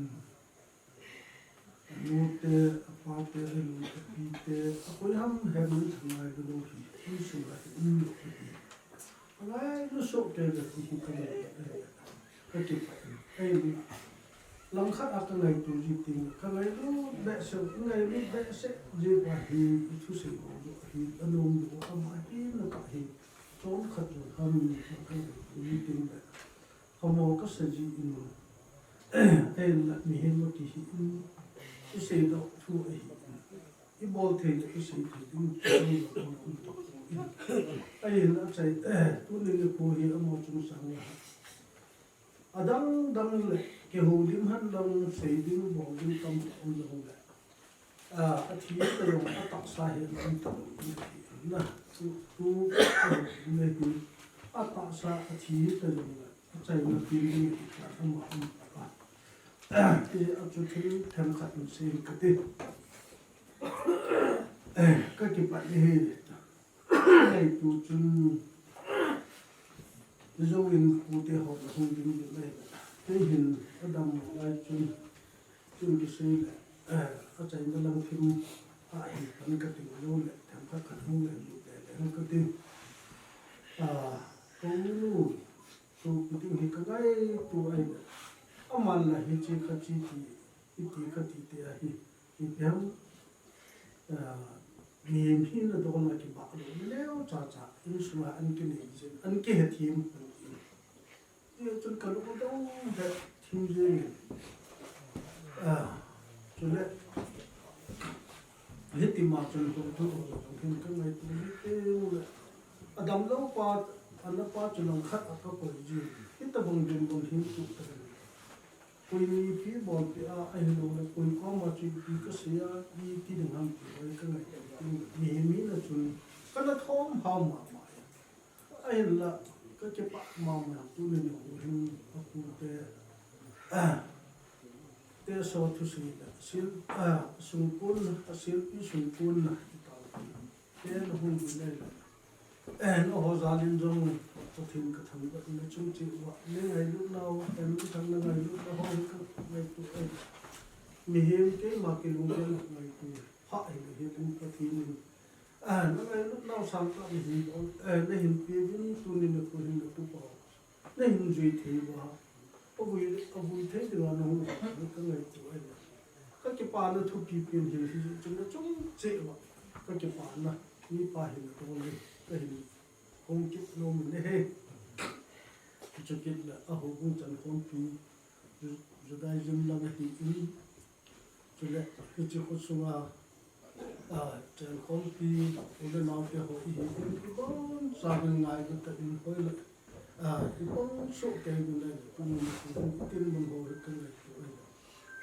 anu te, apa te, anu te, pi te, akoi ham hem in thangai lou hi, insung a hi, um lou hi. Angai lou soh te le hi, hi ka ngai, ka ti pa in, ei, langkhat a ka ngaito ji ting, ka ngaito behseh, ngaito behseh ji pa hi, thusei ho lou hi, anom lou, ama hi, na ka hi, chomkhat lou ham, ka ngaito ji ting le. Kamo kasa ji in, ahinla mihem akihi in, isei doh thu ahi in, ibol thei le isei thei ding, ahinla achai, tuni nikho hi amaho chungchang a. Adang dang le, kihoulim hen lang, sei ding, bol ding, tam, tam dang le. Ah, athi ta jong, atahsa hi, um ta jong, um ta jong, na, tu, tu, ah, na hi, atahsa, athi ta jong, na, Chaina pin ding khat ama um a. Ti a chu thil themkhat in sei kati. Ka kipat ni hi. Ei tu chun. Zo in pute ho hung ding ding lai. Kei hin adam lai chun. Chun kisei le. A chaina lang thim a hin pan kati lou le. Themkhat khat hung le lu le le hung kati. A, ko nu. Tu kiting hi ka ngaito ahi. Aman la hichi kha chi ti, hiti kha ti te ahi. Ipi ham, ah, mihem hina dona kibah lou, neo cha cha, insunga an kinei jin, an kihethem. Ti chun ka lung dong he thim jeng. Ah, chule, Hiti ma chun hung thu ho jong hin ka ngaito ni teu le. Adam lou pa, ana pa chu langkhat a ka koi ji. Hitabang din bang hin tu ta. Koi ni pi bol pi a, ahilou le koi koma chu pi ka sei a, iti ding ham ti hoi ka ngaito. Mihem hina chun ka na thom ham ma ma. Ahinla, ka kipah mama, tuni nikho hin a pu te, te so thusei le, sil, a, sungpon, a silpi sungpon na, te na hung bi le le. Eh, na ho jal in jong, Pathen ka thangvah in na chung cheh uva, na ngailut nau, em, thang na ngailut na ho, ka ngaitu, eh. Mihem keima kilunggel ngaitu, pha hi le, hi pu Pathen in, Ah, na ngailut nau sang tah na hin, eh, na hin pe uvin tuni nikho hin na pu pa. Na hin jui thei uva. A vui, a vui thei dinga na hung uva, ka ngaito ahi. Ka kipana thupi pen hin hi chun na chung cheh uva. Ka kipana, mi pa hin na tong le, ka hin hung kit nom in ahi. Chukit le, a houbung chankhompi, Ju-, Judaism lang ahi in, Chule, hiche khosunga, a, chankhompi, u le nao te ho ihi in, ibon chan in ngailut tah in hoi le, a, ibon soh kei in le, tuni nikho hin tin mun ho hi ka ngaito ahi.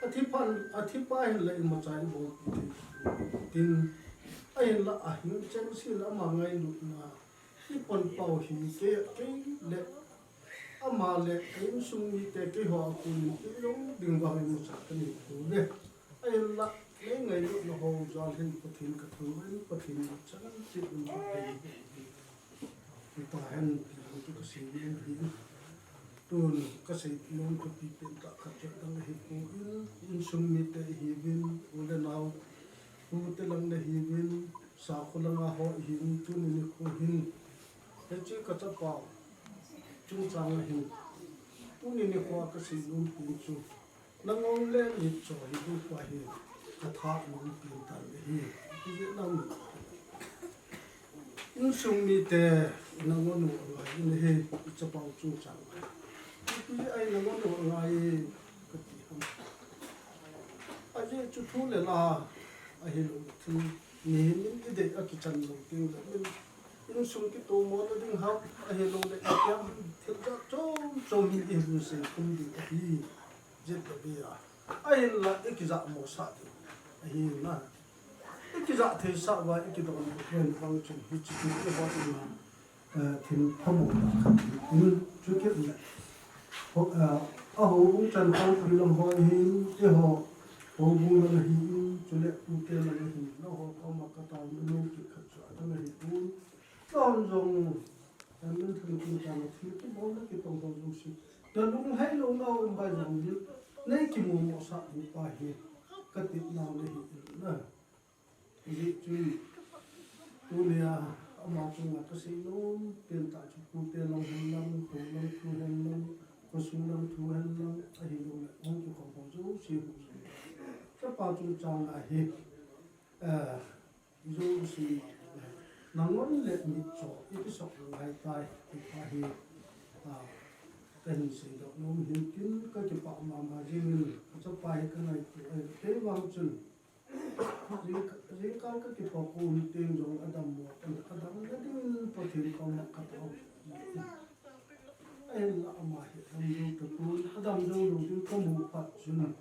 Athipan, athipa hin le imacha ibol pi thei tin, ahin la ahing chengse le ama ngailutna, Ipan pau hi kei, kei le ama le a insung mite keiho a kon in kei jong ding vang imacha ka nei poi ve. Ahinla, nei ngailutna ho jal hin Pathen ka thangvah in Pathen in chan cheh in ka thei. Hita hen ti jong chu ka sei nom ahi. Tun ka sei nom thupi pen tah khat chu adang ahi poi, insung mite ihiuvin, u le nao, u te lang na hiuvin, Sakho langa ho ihin tuni nikho hin. Hiche ka chapa chungchang a hin. Tuni nikho a ka sei nom pen chu. Nangong le mitcho hi Pu Pa hi ka tha nom pen tan ahi. Ijeh inem. Insung mite nangong u angai in ahi, i chapa u chungchang a. Ipi jeh a nangong u angai ka ti ham. Ajeh chu thu le la ahilou le thil mihem in idei a kichan lou teng le min insung kitomona ding ham ahilou le ipi ham thil jat chom chom hi ihin sei khum ding ahi. Jet le be a. Ahinla ikijah mosah ding ahi na. Ikijah theisah uva ikidon uva vang chun hiche hi iho ding a. Eh, thil phabep khat in chukit le. Ho, eh, a houbung chankhompi lang ho hin, eiho houbung lang ahin, chule ute lang ahin, nangho koma ka taona nom kit khat chu adang ahi pon. Chom jong, eh, min thil kin tang thil kibol le kitong ho jouse. Na lunglhai lou nau um bai jong hin, nei kimu mosah ding pa hi, ka tepna ahi in na. Hijeh chun, tunia ama chunga ka sei nom pen tah chu pute lang hen lang, khou lang thu hen lang, khosung lang thu hen lang, ahilou le hung kikhom ho jouse hu jong. Chapa chungchang a hi, eh, jouse, nangong le mitcho, i kisop ngai tai, ti pa hi, ah, ka hin seidoh nom hin tin, ka kipah mama jing in, ka chapa hi ka ngaito ahi, kei vang chun, Jing, jingkah ka kithopi teng jong adammo, adamna dingin Pathen koma ka tao. Ahinla ama hi adam jou tapon, adam jou lou ding ka mu phat chun.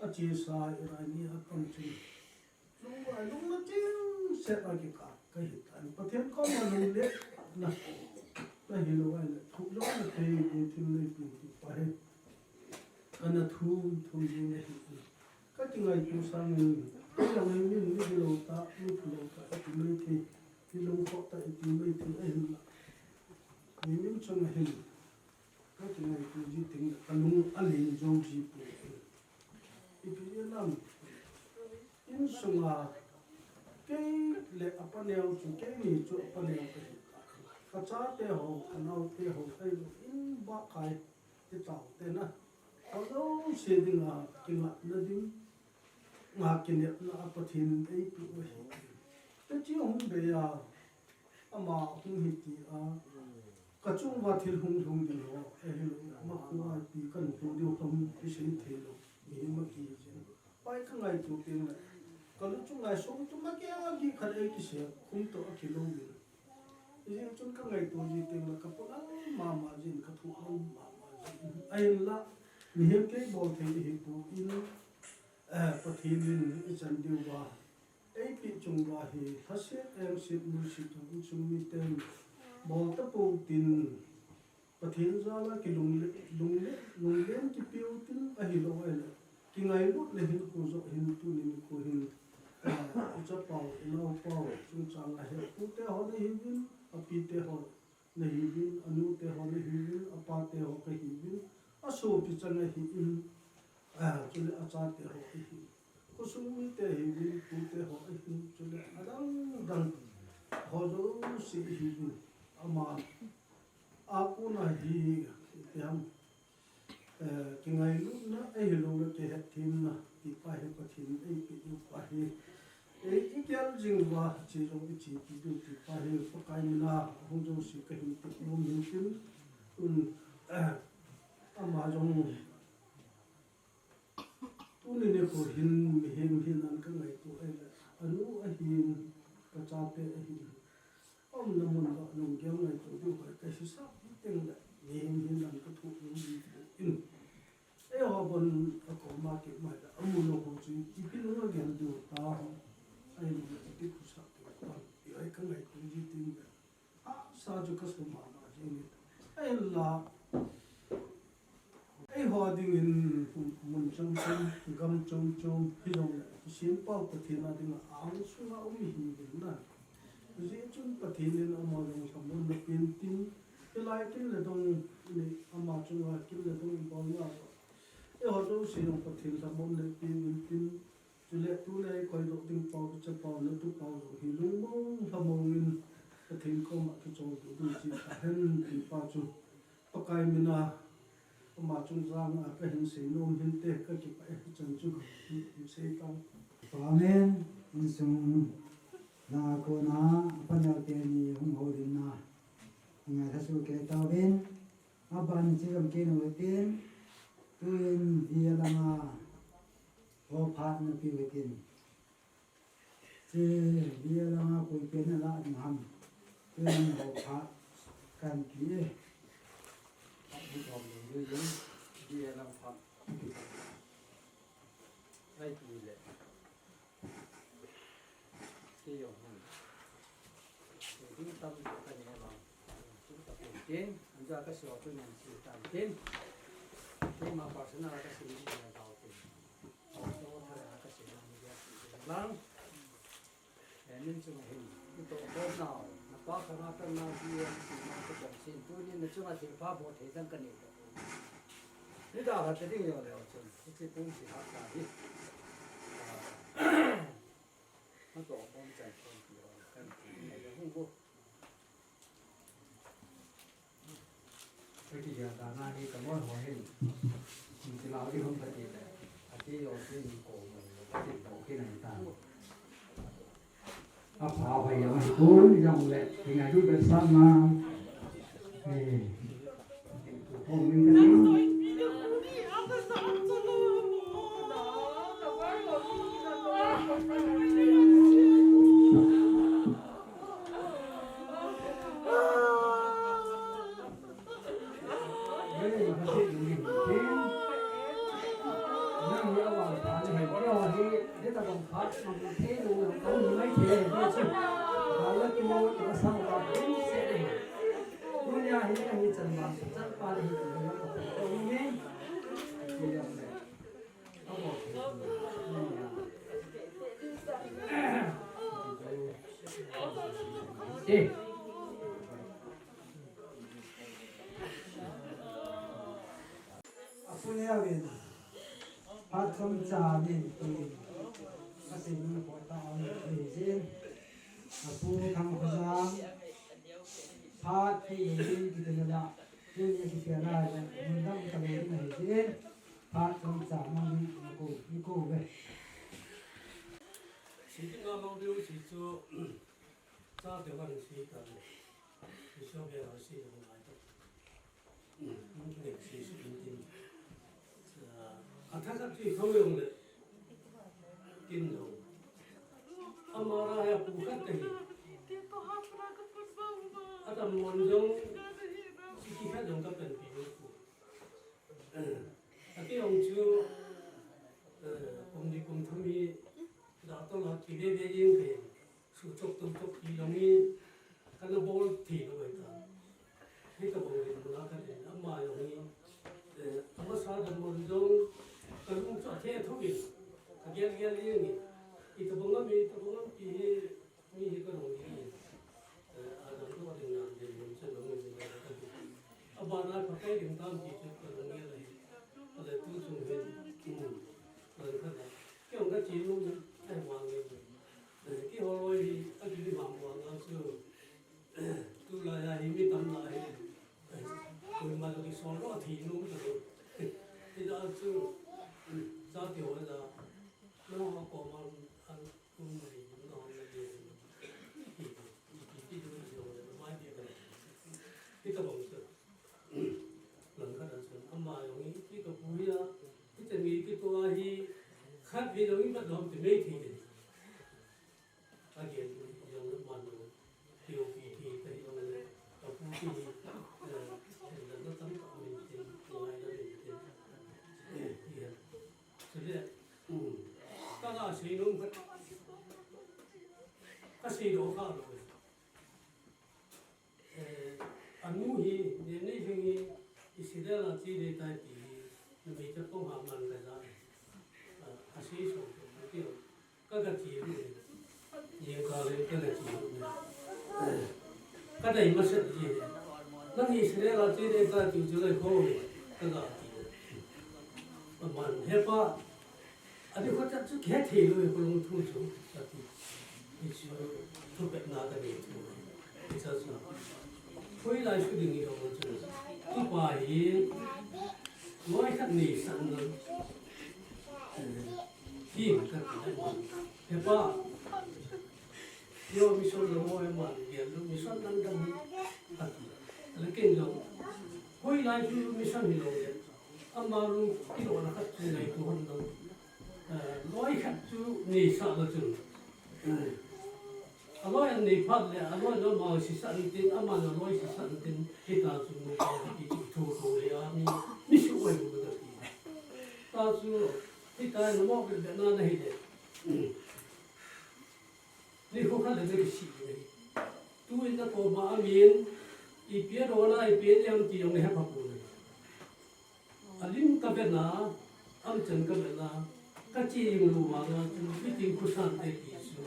Achesa Irani a pan chun. Lung, lungna chingset a kikap ka hi tan. Pathen koma lungletna. Ahilou ahile, thuh lou na thei, thil nei pin ti pa hi. Kana thum, thum ding ahi. Ka kingaito sangin, kei jong hi min mi hilou tah, mi phalou tah, iti mai thei, mi lungkhoh tah, iti mai thei, ahinla. Mihem chunga hin, ka kingaito ji teng le, ka lung alen jou ji poi. Ipi jeh ham, insunga, kei le apa neo chu, keini chu apa neo kahi. Ka chate ho, ka naote ho, ahilou, in bahkai, i taote na. Ho jouse dinga, kingatna ding, nga kinepna a Pathen in eipeh u ahi. Hiche hung bei a, ama hung hi ti a, ka chung uva thil hung lhung ding ho, ahilou, ama hung a ipi kan hung diu ham, kisei thei lou, mihem akihi jin. Pai ka ngaito teng le, ka luchung ngaisang chu ma kia gi khat ei kisei, khum toh akilou min. Hijeh chun ka ngaito ji teng le, ka pulal mama jin, ka thuh lal mama jin. Ahinla, mihem kei bol thei ahi pon, eh, Pathen in ichan diu va. Eipeh chung uva hi, lhaset, engset, nuiset, jong inchung miten bol tapou tin, Pathen jal a kilungle-, lungle-, lunglen kipe u tin ahilou ahile, kingailutna hinkho joh hin tuni nikho hin, ah, ichapau, inaopau, chungchang a hi, apute ho nahiuvin, apite ho nahiuvin, anute ho nahiuvin, apate ho kahiuvin, asopi chang ahin, ah, chule achate ho ahin. Khosung mite ahiuvin, pute ho ahin, chule adang dang ho jouse ahiuvin. Ama a kona hi, ipi ham, eh, kingailutna, ahilouleh kihetthemna, ti pa hi Pathen in eipeh diu pa hi. Ei, igel jing uva, che jong ichepi diu ti pa hi, Pakai mina, ahung jouse kahin tep nom in tin, tun, eh, ama jong, tuni nikho hin mihem hinan ka ngaito ahile, anu ahin, ka chate ahin, aumna mun uva lunggel ngaito diu hoi ka hisah teng le, mihem hinan ka thuh nom in. Eiho bon akoma kit mai le, amu lou ho chu ipi lung agel diu ta, ahilou le ipi khosah diu ta, ti hoi ka ngaito ji teng le. Hahsa chu ka sa mama jeng in. Ahinla, eiho dingin mun chom chom, gam chom chom, hijongle, kisempau Pathen a dinga, angsunga um ihiuvin na. Hijeh chun Pathen in ama jong lhamonna pen tin, hilai kin le dong ni, ama chunga kin le dong ibol na. Eiho jouse jong Pathen lhamonna pen in tin, Chule tule koidoh ding pau, kicha pau, natu pau jong hi lungmong lhamong in Pathen koma kichol diu ding chi tahen ti pa chu Pakai mina ama chungchang a kahin sei nom hinte, kakipah e, hichan chu kahin sei tau. Amen. Insung langa kona, apaneo teni hung houlimna ngaitha soh kei tauvin. Aban chejong kit u hitin, tuin Via langa ho phat napiu hitin. Che Via langa koi pen alah ding ham. Tuin ho phat kan pe e. Via lang phat. Ai tu le. Kei jong hin. Kei ding tam ka nei vang. Tum ta pen tin, anja ka sei chu nen sei tan tin. Keima personal ka sei ni na tau tin. So, tha ka sei na ni ya sei lang. Eh, nin chung hin. Ito ko nau. Na pa ka na ta na di ya sei na ka jong sei tu ni na chung a sei pa bo thei dang ka nei. Ni da ha te ding yo le o chung. Sei pun sei ha ta di. Ah. Hiti hi dana hi ka loi ho hin. Hiti lau di hung pati le. Ati yo sin ko mo pati to ki nai ta. Apha phai yang hi ko yang le. Hinga du be sa na. Eh. Hi, hi, chan ma, chan pa, hi, hi, hi, hi, hi, hi, hi. Eh. Apu Neo in phat chomcha nei in tin, asei nom khat aum in tin. Apu Thangkhojang, phat kiti le, tuni kiti le, mun dang ta le na hi tin, phat chomcha mang ni ko, ni ko ve. Siti ma mang biu si chu, cha te wan si ta le. Ni so be si le ngai ta. Mun kine si si tin tin. Ah, a thakhat chu i thou jong le kin lo. Ama ra hi apu khat ka hi. Atam mon jong chiki khat jong ka panpi lou pu. Ati jong chu, eh, kum ni kum thum hi doctor la kiveve jeng ka hi. Suhchok tumchok ti jong hi kana bol thei lou ahi ta. Hitobang dinmun a ka din, ama jong hi, eh, amasa damlou jong ka lung chu athe thou in, ka gel gel jeng in, itobang a mi, itobang a mi hi, mi hi ka dong ding in, eh, adamlou a dinga dinmun chu lung in dinga ka din. Abana ka pai ding tam ti chu ka lung gel ahi. Ale tu chung hin, hmm, lang khat a. Kei jong ka che nom ahi vang in. Keiho loi hi, a kiti vang vang a chu, tulai a hi mi tam lai hi, koima jong kisol lou thei nom ta lou. Hijeh a chu, chate ho jong, nangho koma an um mai, nangho na le, hi, hi, hi, hi, hi, hi, mai dia ka. Hitobang chu. Lang khat a chun ama jong hi, hi ka pu hi a, hiche mi kitoh a hi, khat vei jong hi ka dom ti mai thei le. Again, jong le man jong, T O P T ka hi jong le, ka pu ti hi, eh, eh, la na tam ka min tin, ngai la min tin. Eh, hi a. Chule, um, ka ga sei nom khat, ka sei doh kha lou. Eh, anu hi, Nenei Lhing hi, Israel a che ding tai ti hi, numei chapang ha man ka ja. Ah, asei so so, ka ti, ka ga che lu. Ye ka le, ka ga che lu. Eh, ka dei masat ji. Nang Israel a che ding tai ti chu lai ko, ka ga ti. Aman, he pa, Ani khat chu khe thei lou, ka lungthim chu, ati. Hichu, thupeh na ka nei thu. Hichu chu. Hoilai suding hi lou chu. Tupa hi, loi khat nei san lou. Eh, hi ka ti lou. He pa, Yo, mission lo mo, eman gel lou, mission dang dang hi, ati. Ala ken jong, hoilai chu mission hi lou le. Ama lung kilona khat chu nei tu hon dang. Eh, loi khat chu nei sah lou chun. Eh, aloi an nei phat le, aloi lou ma sisah in tin, ama lou loi sisah in tin, hita chu mo pa hi chu thu thu le a mi, mi su oi mo ta ti. Ta chu, hita na mo ke na na hi le. Nikho khat le ve kisih le. Tuin na koma amin, ipi a dona, ipi a niam ti jong le hepha pon ahi. Alim ka vet na, amchan ka vet na, ka che jing lou vang a, chu hitin khosah te ti chu,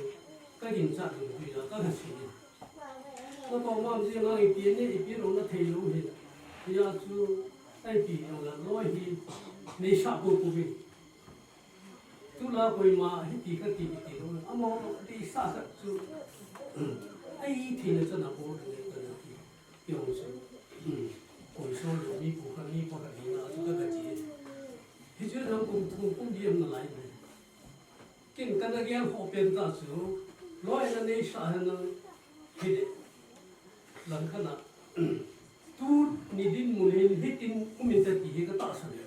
ka ginchat lou pi na, ka lhasam e. Na koma am jing a ipi a ne, ipi a dona thei lou hi. Hia chu, ipi jong le loi hi, nei sah pou pou ve. Tulai koima hiti kati kiti lou, amaho deisah sah chu, ahi theina chan a bol ding ahi kati, ti jong chu, koi so lou mi pu khat mi pa khat hina chu ka kati. Hichu nang kum thum kum diam nalai ne. Ken kana gel ho pen ta chu, loi na neisah hen nang, hile, lang khat a, tuni dinmun hin hitin um inte ti hi ka tahsan e.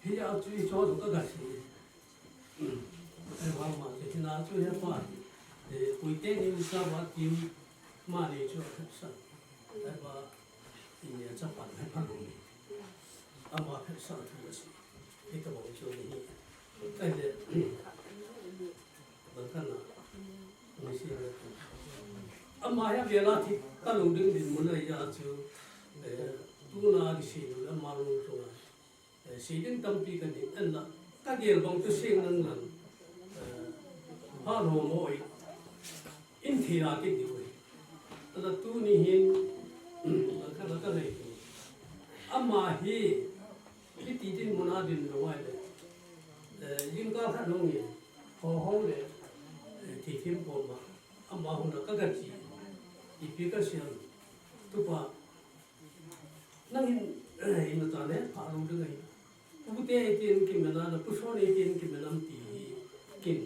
Hia chu i cho chu ka ga sei. Ai, vang ma, te hina chu he pa. Eh, koi te ni sa va tim ma ni chu ka sa. Ai va, i ni cha pa he pa lo ni. Ama he sa thu si. Ita ba chu ni. Ai le. Bang kana. Ni si. Ama ya vela thi. Lungding dinmun ahi a chu, eh, tuna kisei lou le ama lungding a. Eh, sei ding tampi kanei, ahinla, kagel bang chu seng nang lang, eh, phat ho mo i, in thei a kit diu ahi. Ahinla tuni hin, la ka, la ka nei tu. Ama hi, hiti dinmun a din lou ahile, eh, jingkah khat nung in, ho ho le, eh, thei thim pom a, ama hung a ka, ka chi, ipi kasei em, tupa, nang hin, eh, in ta le, pha lou ding ahi. Pute tin kimen a, na puson tin kimen am ti hi kin.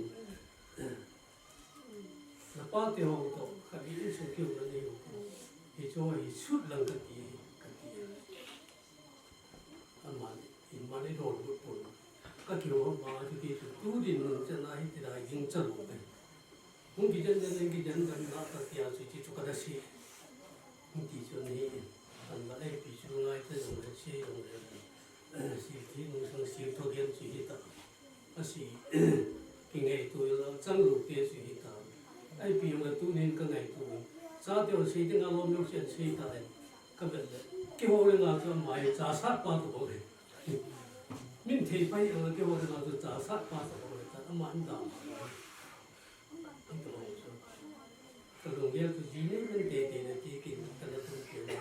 Na pate ho toh, khat in sung kiu na nei ho. Hichu hi sut lang kati, kati. Aman, in man i don lut pon. Ka kiu ho ma chu ti chu tu dinmun chan a hiti lai ging cha lou ahi. Hung kijen jen, hung kijen jen na ka tia chu, chu ka da sei. Hung ti chu ni, an la ai pi chu ngai ta jong le, sei jong le. Sei thi nung sang sei tho gen chu hita. Asei, kingaito la chang lou te chu hita. Ai pi jong le tunin ka ngaito. Chate ho sei ding a lom jong sei, sei ta le. Ka vet le. Kihou le nga chu ama hi cha sat pa toh bou le. Min thei pa hi jong le kihou le nga chu cha sat pa toh bou le ta. Ama in dam. Ka lunggel chu ji nei men teitei na ti kin ka na tun keu na,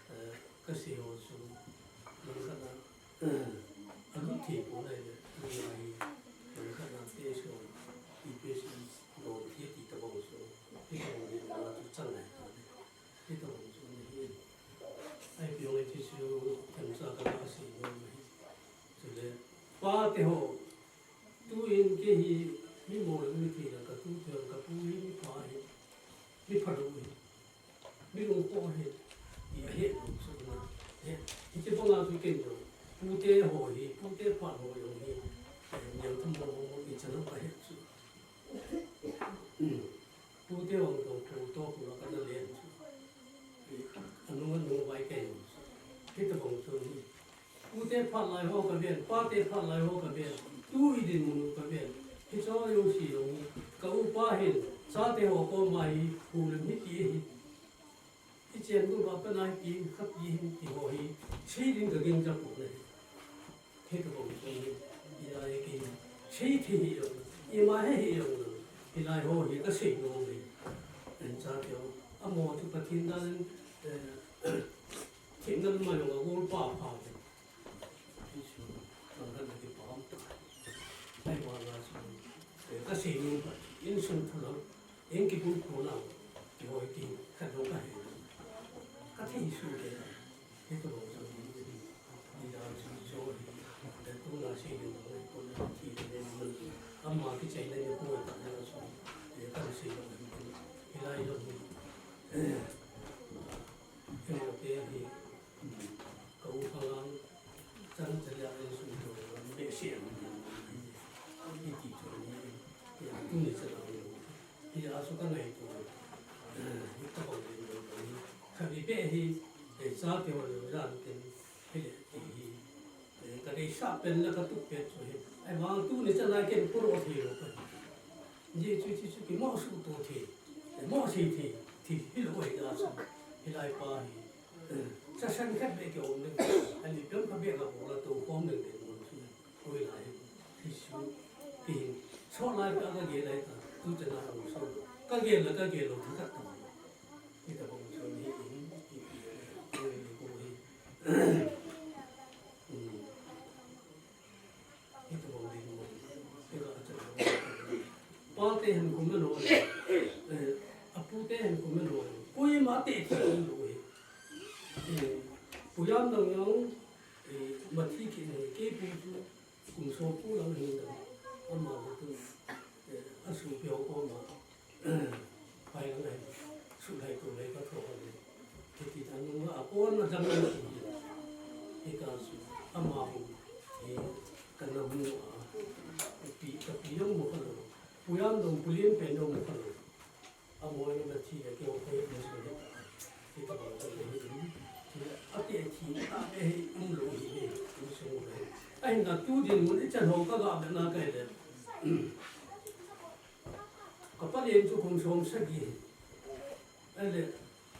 eh, ka sei ho chu lang khat na, eh, a lut thei pon ahi le, lang khat na te so, ti pe si, don ti ti tabang so, ti tabang ni na chu chang ahi ta le, ti tabang so ni hi. Ai pi jong le ti chu, kan cha ka la sei no hi. Chule, pate ho, Tuin kei hi mi mo le mi thei le ka tute ka pu hi mi pha hi, mi phalou hi, mi lungkhoh hi, ti ahe lou chu na. He, hiche banga chu ken jong, pute ho hi, pute phat ho jong hi, eh, niam tham mo mo mo in chan ho ka he chu. Hmm. Pute ho jong pu to pu la ka na le chu. Eh, anung anung vai kai jong chu. Hitabang chu hi. Pute phat lai ho ka ven, pate phat lai ho ka ven, tu i dinmun u ka ven. Hicho jong sei lou, ka upa hin, chate ho koma hi, pu le mi ti hi. I chen gu ba pa nai ti, khat ti hin ti ho hi, sei ding ka ging jang u le. Hitabang chu hi, i la i kin, sei thei hi jong, i ma he hi jong, i lai ho hi ka sei lou le. En chate ho, amo chu Pathen dan, eh, Themna ma jong a gol pa pha ve. Insung, tang khat na kipah um ta. Ahivang a chu, eh, ka sei nom khat, insung thu lang, in kipun pon lang, kihoi ti, khat jong ka he. Ka thei su te, hiti bang chu, ni da chu cho hi, da tu na sei nom, ko na thi le ne, ama kichai na ni ko ta na chu, eh, ka sei nom, hilai jong hi, eh, Kei te hi, ka u ka ngang, chang chang ya insung to, behseh a, i ti chu ni, ya tu ni cha la ni, ya su ka ngai to, i ta bang ni, kha ni pe hi, e cha te wa lo jan ken, hi le ti hi, Ka deisah pen le ka tup pen chu hi. Ahivang tuni chan a ken puro thei lou ka hi. Ji chu, chu, chu kimoh suh to thei. Moh sei thei, thei hilou ahi a chu. Hilai pa hi. Chasan khat beh kium le. Ani piang kha beh ka bol a to khom le le mun chu. Koi lai hi. Hi chu. Hi. So lai ka ka gel lai ta. Tu chan a um so. Ka gel la ka gel lou thakhat ta. Hi ta bang chu ni in. Hi, hi, hi, hi, hi. Pate hin kum na lo, eh, apute hin kum na lo, koima te ti lo hi. Eh, pu Jamdong jong, eh, mathi kit ne, kei pu chu, kum som pu lang hin dam, ama tu, eh, asu pio ko ma. Pai lang ai, su lai tu lai ka tho le. Kiti ta nung a kon na jang na tu. Ika su, ama hu, e, ka na mu a, pi, ka pi jong mu ka lo. Pu Jamdong, pu Lienpen jong mu ka lo. Amo na thi le ke o pe na su le. Ika ba ka le. Ate thi, a, e, um lo hi le, um su le. Ai na tu dinmun i chan ho ka ga be na kai le. Ka palen chu kum som sagi. Ahile,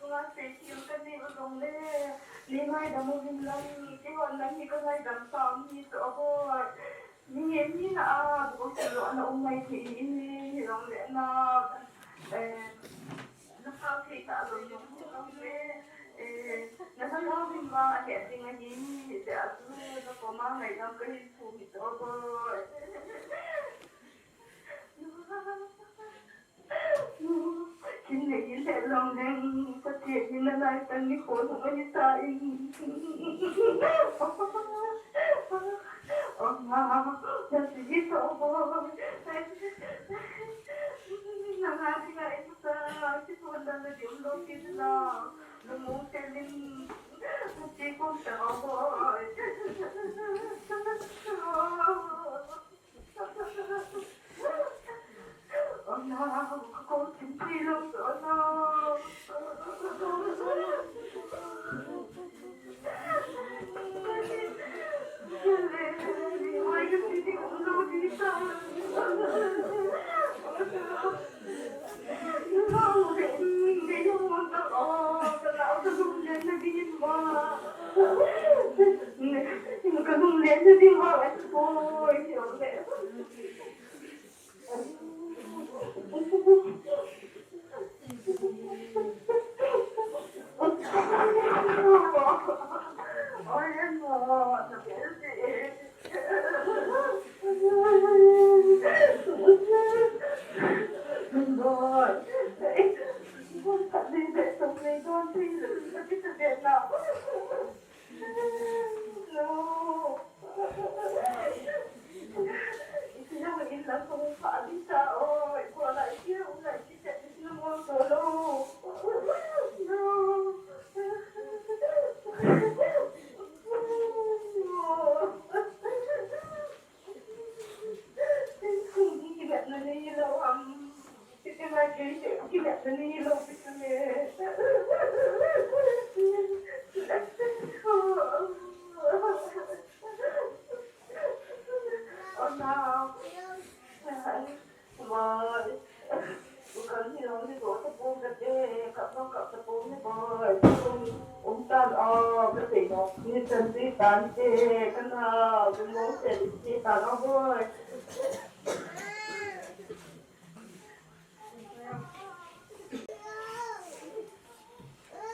chunga seithem kanei u jongle, nei ngaidam uvin lang, keihon lang hi kangaidam tauvin ahi chu aboi. Mi, mi na a, bukang thil lo ana um mai thei in, hijongle na, eh, na phal thei ta lou jong hi jongle, eh, na lhagao vin vang ahet ding ahi, tia chu na koma ngaidam kahin thum ahi chu aboi. Hin nei hin le long leng, Pathen in nalai tang nikho hung ahi tan. Oma, nasi to bo. Nanga dinga imusa, kiphun dan na dium lo kit na. Lungmong selin, nasi kom ta bo.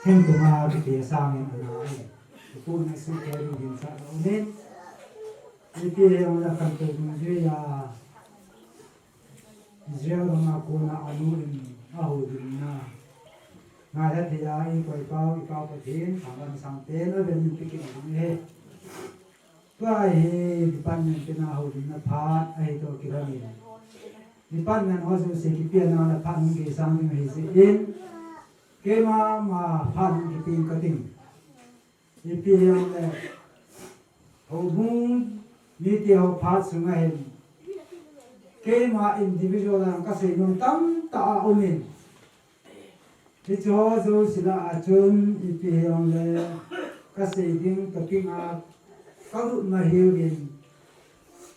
Hin tunga kiti sangin ana e. Ipu na su ke ru hin sa lo nin. Iti he ula kan tu dun ju ya. Israel ram a kona anu in a houlimna. Ngai tha thei a i koi pau, i pau Pathen, thangvah in sangpen a ven in pikin a hung e. Tua hi department te na houlimna phat ahi toh kilhon in. Department ho jouse kipiana na phat hung kisang ding ahi jeh in. Keima ma phat hung kipe ing kating. Ipi hijongle, houbung mite ho phat sunga hin, keima individual a kasei nom tamtah a um in. Hiche ho jouse lah a chun ipi hijongle kasei ding topic a kalut nahiuvin.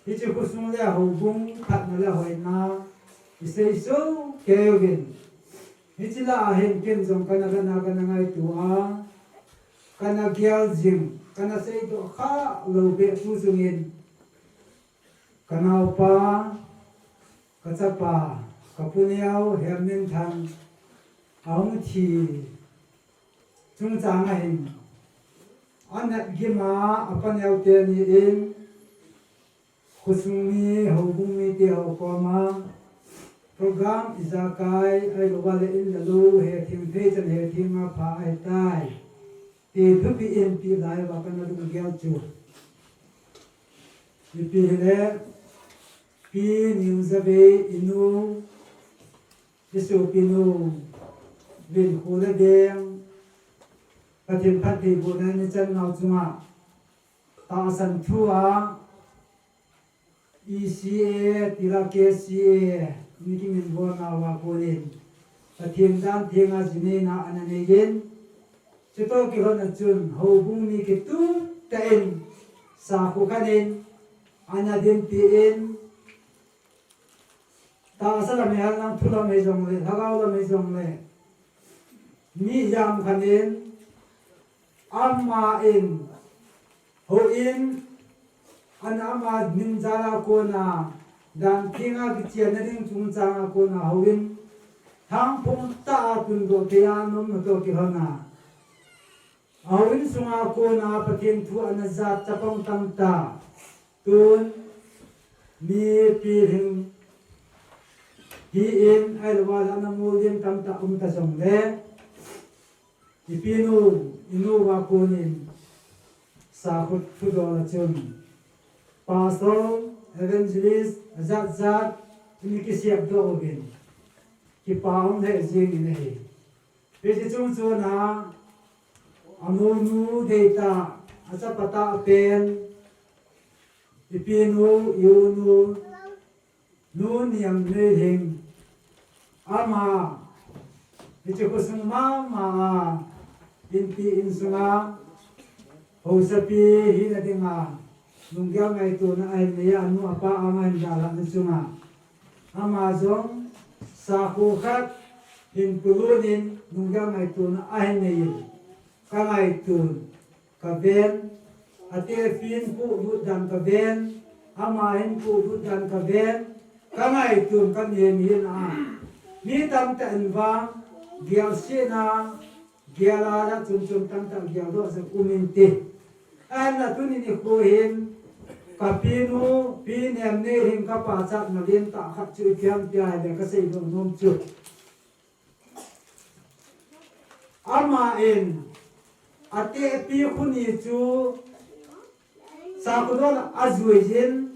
Hiche khosung le houbung phatna le hoina isei sohkei uvin. Hiche lah a hin ken jong kana, kana, kana ngaito a, kana gel jing, kana seidoh khalou beh pu jungin. Kanaopa, kachapa, kapu neo, Hemminthang, ahung thi chungchang a hin, anat gim a, apa neo teni in, khosung mi, houbung mite ho koma, program ijakai, ahilouva le in le lou, hetheng thei chan hetheng a pha ahitai. Ti thupi in ti lai uva kana lunggel chu. Ipi hile, Pi Neo Zavei inu, isopinu, vin khu le veng, Pathen phattheibohna nichan nau chunga, tahsan thu a, E C A, tila K C A, ni kimin bolna uva konin. Pathen dan thenga jinina ana neiyin. Chutoh kilhon a chun, houbung mi kitum tah in, sakho khat in, ana dinpi in, tahsa lam hi henlang, thu lam hijongle, lhagao lam hijongle, mi jam khat in, ama in, houin, ana ama min jal a kona, dan thenga kichenna ding chungchang a kona, houin, thangphung tah a tundoh thei a ana um natoh kilhon a. Ahouin sunga kona Pathen thu ana jat chapang tamtah. Tun, mi pilhing hi in, ahilouva le ana mol ding tamtah um ta jongle. Ipinu, inu uva konin, sakho thudoh a chun. Pastor, evangelist, ajat jat, ini kisepdoh uvin. Kipa um lheh jengin ahi. Hiche chungchon a, amounu deitah, achapa tah pen, ipinu, iunu, Nu Niamneilhing, ama, hiche khosung mama a, inpi insunga, haosapi hina dinga, lunggel ngaitona ahin neiya, anu apa anga hin dalhahna chunga. Ama jong, sakho khat, hin pulunin, lunggel ngaitona ahin neiyin, kangaiton, kaven, atepin puhlut dan kaven, ama hin puhlut dan kaven, kangaiton kanem hin a. Mi tamtah in vang, gelsena, gel a la chomchom tamtah geldoh jong um inte. Ahinla tuni nikho hin, kapinu, Pi Niamneilhing kapachatna lentah khat chu ipi ham tia hile kaseidoh nom chu. Aman, atehpi khu ni chu, sakho dol a ajuiyin,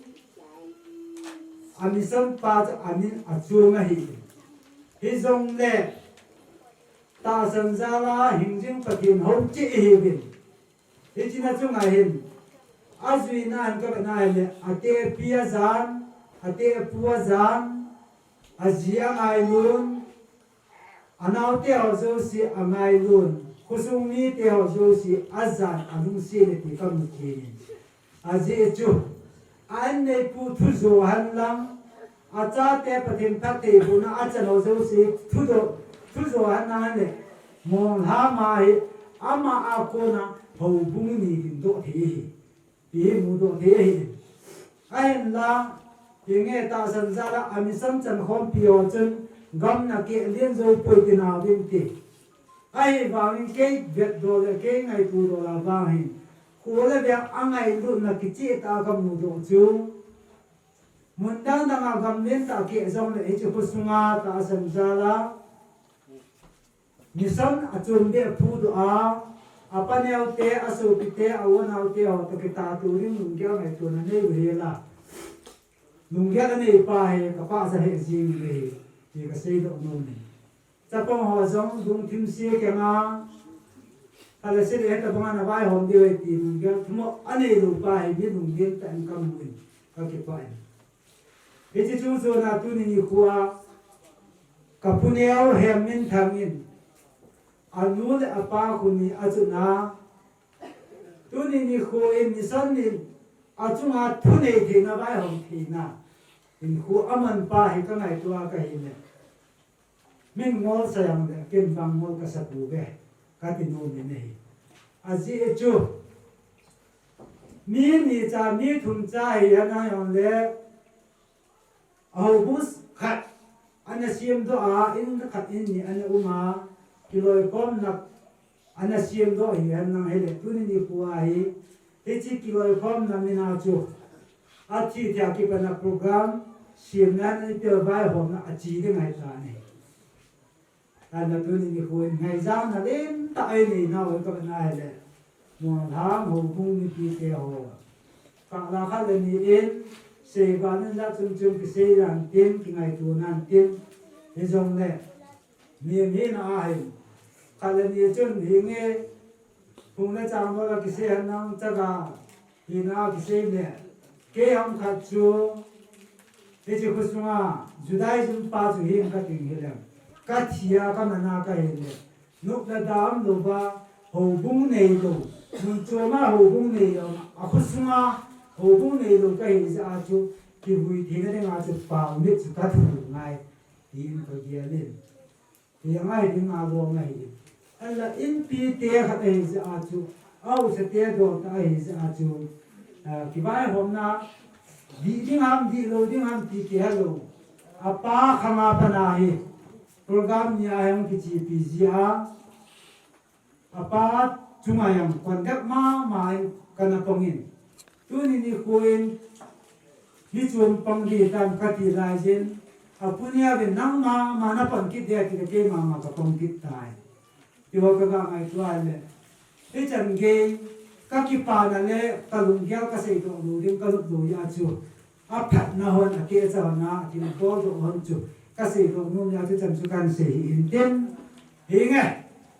a mission pa chu amin achom ahi. Hijongle, tahsan jal a hingjing Pathen hou cheh ihiuvin. Hiche na chunga hin, ajuina hin kavet na hile, atehpi ajan, atehpu ajan, aji angailun, anaote ho jouse angailun, khosung mite ho jouse ajan alungset e ti kamu kit in. Ajeh chu, a-in neipu thujo henlang, achate Pathen phattheibohna achan ho jouse thudoh, thujo henlang le, Monglhama hi, ama a kona houbung ni dingdoh thei ahi. Ti hi mudoh thei ahi. Ahinla, hinge tahsan jal a, a mission chankhompi ho chun, gam na keh len jou poi ti nauvin ti. Ahivangin kei vetdoh le kei ngaitodoh la vang hin, kho le veng angailutna kicheh tah a kamudoh chu. Mun dang dang a gam lentah keh jongle hiche khosunga tahsan jal a, mission achom beh phudoh a, apa neote, asopite, a-u anaote ho toh kitah tou ding lunggel ngaitona anei u hela. Lunggel aneipa hi kapachat lheh jeng uve, ti kaseidoh nom e. Chapang ho jong lungthim se kenga, khat le set le het tabang a navaihom diu ahi ti lunggel thumoh anei lou pa hi mi lunggel tah in kamu in, kakipah in. Hiche chungchon a tuni nikho a, kapu neo Hemminthang in, Anu le apa khu ni achuna, tuni nikho in nisan in achunga thunei theina, vaihom theina, in khu aman pa hi ka ngaito a ka hi le. Min ngol sa jong le, ken bang ngol ka sa pu ve, ka ti nom in ahi. Ajeh chu, mi ni cha, mi thum cha hi ana jong le, a houbung khat ana siam doh a, in khat in ni ana um a, kiloikhomna ana siam doh hi hen lang hile, tuni nikho a hi, hiche kiloikhomna min a chu, athi thei a kipat a program siamna in pia vaihomna ache ding ahi tan ahi. Ahinla tuni nikho in ngaijamna lentah a inei nau hi ka vet na hile, Mualhang houbung mipite ho, kah la khat le ni in, seiban in jat chom chom kisei nan tin, kingaito nan tin, hijongle, mi, mi na ahin, khat le ni chun hinge, phung le chang bol a kisei hen lang chaga, hina kisei le, kei ham khat chu, hiche khosunga, Judaism pa chu him ka ting hileng, ka thi a ka man a ka hi le, nop le da umlouva, houbung neilou, mun chom a houbung neilou, a khosunga houbung neilou ka hi jeh a chu, kivui theina dinga chu pau mit chu ka thu ngai, tin ka gel in. Hi ngai dinga lom ahi. Ahinla inpite khat ahi jeh a chu, a usate dol tah ahi jeh a chu, ah, kivaihomna, dih ding ham, dihlou ding ham ti kihelou. Apa khanga pat a hi, program ni a hung kichepi ji a, apa chunga jong contact mama in kana pang in. Tuni nikho in, mi chom pang ding tan ka ti lai jeh in, apu Neo vin nangma ma na pang kit ding ati le kei mama ka pang kit tai. Ti ho ka ga ngaito a le. Hichan gei, ka kipana le ka lunggel ka seidoh lou ding ka nop lou jeh a chu, aphatna hon, akicha hon a, athilbol doh hon chu ka seidoh nom jeh a chu chan chu kan sei hi intin. Hinge,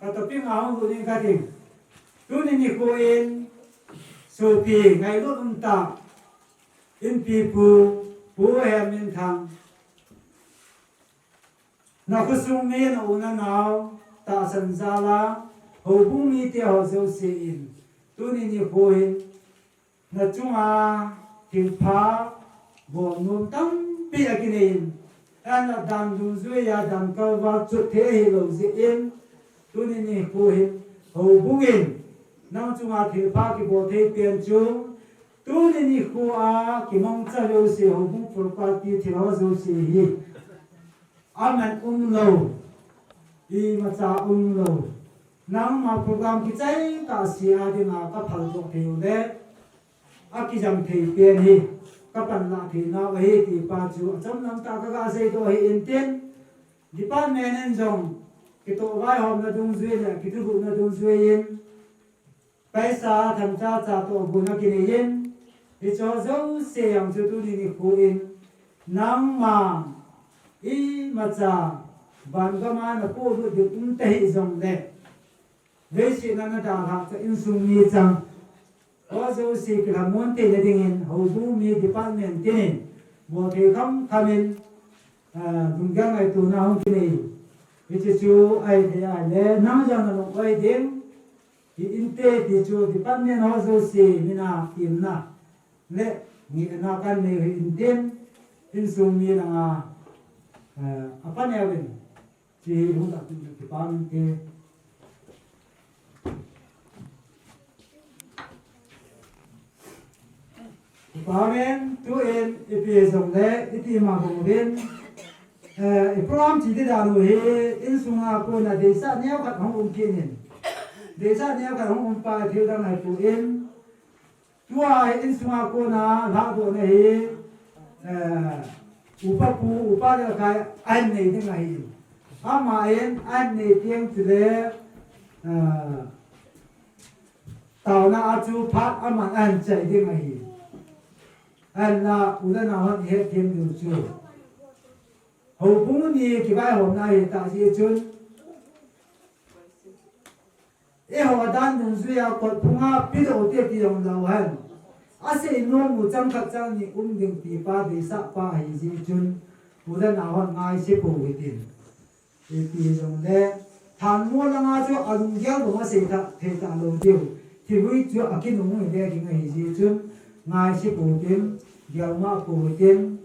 ka topic a hung lut ing ka ting. Tuni nikho in, sopi ngailut umtah, Inpipu, Pu Hemminthang, na khosung mi, na u na nao, tahsan jal a, houbung mite ho jouse in, tuni nikho in, na chunga thilpha bol nom tampi akinei in, ahinla dan dungjui a dan kalval chot thei ahilou jeh in, tuni nikho hin, houbung in, nang chunga thilpha kibol thei pen chu, tuni nikho a kimangcha jouse, houbung property thil ho jouse hi, aman umlou, imacha umlou. Nangma program kichai tah se a dinga ka phaldoh thei u le, akijang thei pen hi, ka panlah thei nau ahi ti pa chu, achom lam tah ka ga seidoh hi intin, department in jong, kitoh vaihomna dungjui le, kithuguhna dungjui in, paisa themcha cha toh gon akinei in, hiche jouse jong chu tuni nikho in, nangma, imacha, vangam a na polut ding um tahih jongle, leiset a na dalhah cha insung mi chang, ho jouse kilhamon theina dingin, houbung mi department tin in, bol thei khamkham in, ah, lunggel ngaitona hung kinei. Hiche chu ahithei a le, nang jong na lung-oi ding, hi inte ti chu department ho jouse min a temna le ngehna kan nei u hi intin, insung mi langa, eh, apa Neo vin, chi hung tah tu kipa min te. Kipa min, tu in ipi jongle, iti ma bang uvin, eh, i program chi ti dan u hi, insunga kona deisah neo khat hung um kit in. Deisah neo khat hung um pa thil dang ahi poi. Tua hi insunga kona lhadohna hi, eh, upa pu, upa Lalkai ahin nei ding ahi. Ama in ahin nei teng chule, eh, taona a chu phat aman ahin chai ding ahi. Ahinla u le nao hon ihet them diu chu, houbung ni kivaihomna ahitah jeh chun, eiho dan dungjui a kot phunga pedoh u te ti jong lou hen, asei nom u chang khat chang ni um ding ti pa deisah pa ahi jeh chun, u le nao hon ngaise pou hitin. Ipi jongle, Thanmo langa chu alunggel banga seita, theita lou diu. Thivui chu akinung hile ding ahi jeh chun, ngaise pou hitin, gelma pou hitin,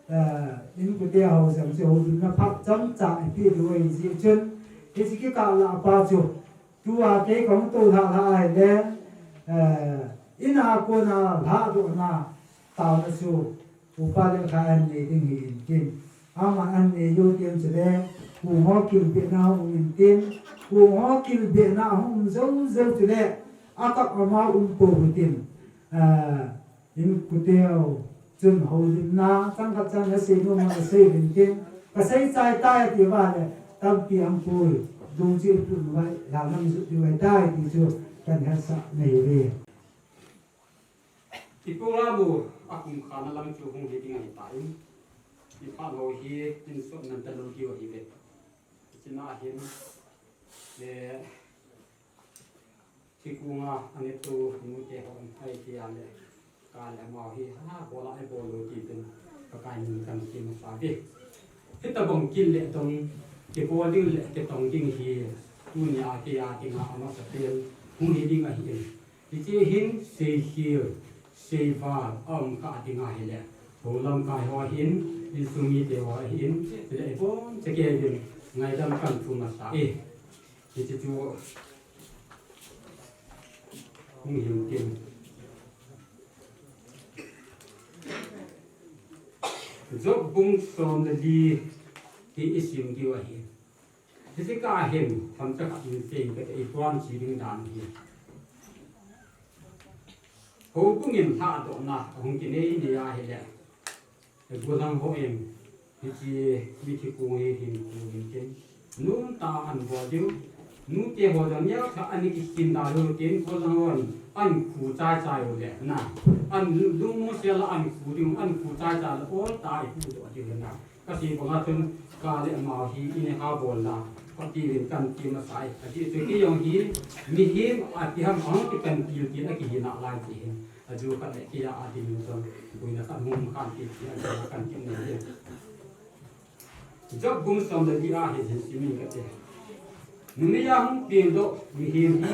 eh, inkote ho jong chu houlimna phat chomcha ipeh diu ahi jeh chun, hiche kikah lah pa chu, tua kei kahung tou lhah lhah ahile, eh, ina kona lhahdohna taona chu, Upa Lekha in nei ding hi intin. Ama in nei jou tin chule, pu ho kilbehna um intin. Pu ho kilbehna um jou jou chule, akap ama um pou hitin. Ah, inkote ho chun houlimna, chang khat chang nasei nom a sei intin. Kasei chai tai ati uva le, tampi um poi. Dungjuiyin pun vai, la nam ju ti vai tai ti chu, kahin hetsah nahi uve. I program u akum khana lam chu hung hi ding ahitan. I phat ho hi insung nan talou diu ahiuve. Chuna hin, eh, thikunga aneh tu nute ho ahi tia le, ka le amau hi, ha, bol a ibol lou ti tin, Pakai min kahin ti masa uve. Hitabang kile tong, kibol ding le kitong ding hi, tunia kei a dinga amasapen hung hi ding ahin. Hiche hin seikhel, seival, aum kah ding ahile. Hou lamkai ho ahin, insung mite ho ahin, chule ibonchauva kei hin ngaidam kahin thu masa e. Hiche chu hung hin tin. Job bung som le li hi isim diu ahi. Hiche kah hin, themcha khat in sei kate, ipuan chi ding dan hi. Houbung in lhahdohna ahung kinei nei ahile, gollhang hon hiche mithi kong hi hin khu hin tin, nomtah a ahin bol diu. Nute ho jong neocha ahin kikhin da diu tin, gollhang hon ahin khu chai chai u le na. Ahin lungmong sel a ahin khu diu, ahin khu chai chai le oltah a ahin khu doh diu na. Kasei banga chun ka le amau hi ineh a bol na, kati uvin kahin ti masa e. Ajeh chu kei jong hi mihem ati ham ahung kipan til tin akihi nalai ti hin. Aju khat le kei a ading in chun boina kahin hung kahin ti ti a kahin ti nei e. Job bung som le li a hin hin simin kate. Numei a hung pengdoh mihem hi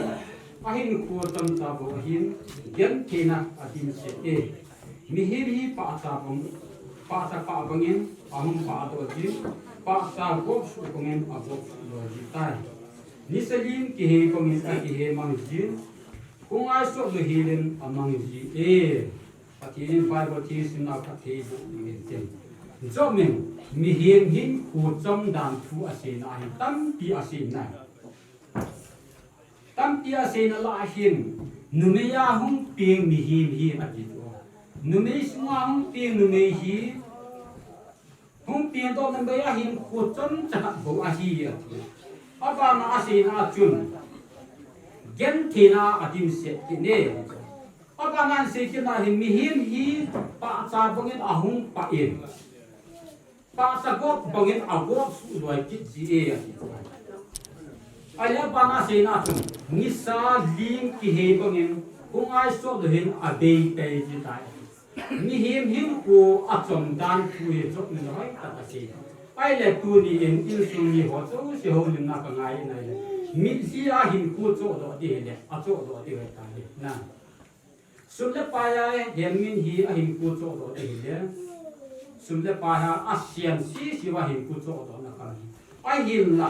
ahinkho chomcha bou ahin, gentheina adimset e. Mihem hi pahcha bang, pahcha pah bangin ahung pahdoh jin, pahcha gop suh bangin agop suh doh ji tai. Nisa lim kihei bangin akihei mang jin, khongai sot lou helin amang ji e. Pathen in Bible thei simna phatthei boh dingin tin. Job in mihem hinkho chom dan thu aseina ahin tampi aseina. Tampi aseina lah a hin, numei a hung peng mihem hi ati chu. Numei sunga hung peng numei hi, hung pengdoh numei a hinkho chomcha khat bou ahi ati. Abana aseina a chun, gentheina adimset kit e. Abana asei kit na hin mihem hi pahcha bangin ahung pah in. Pahcha gop bangin agop suh loi kit ji e ati. Ahile abana aseina chun, nisa lim kihei bangin, khongai sot lou hin abei pei ji tai. Mihem hinkho achom dan thu hi Job in hoitah a asei. Ahile tuni in insung mi ho jouse houlimna kangai in ahile, mitlhi a hinkho chohdoh ding hile, achohdoh diu ahitai na. Sum le pai a hemmin hi ahinkho chohdoh ding hile, sum le pai a asem sese uva hinkho chohdohna kam hi. Ahinla,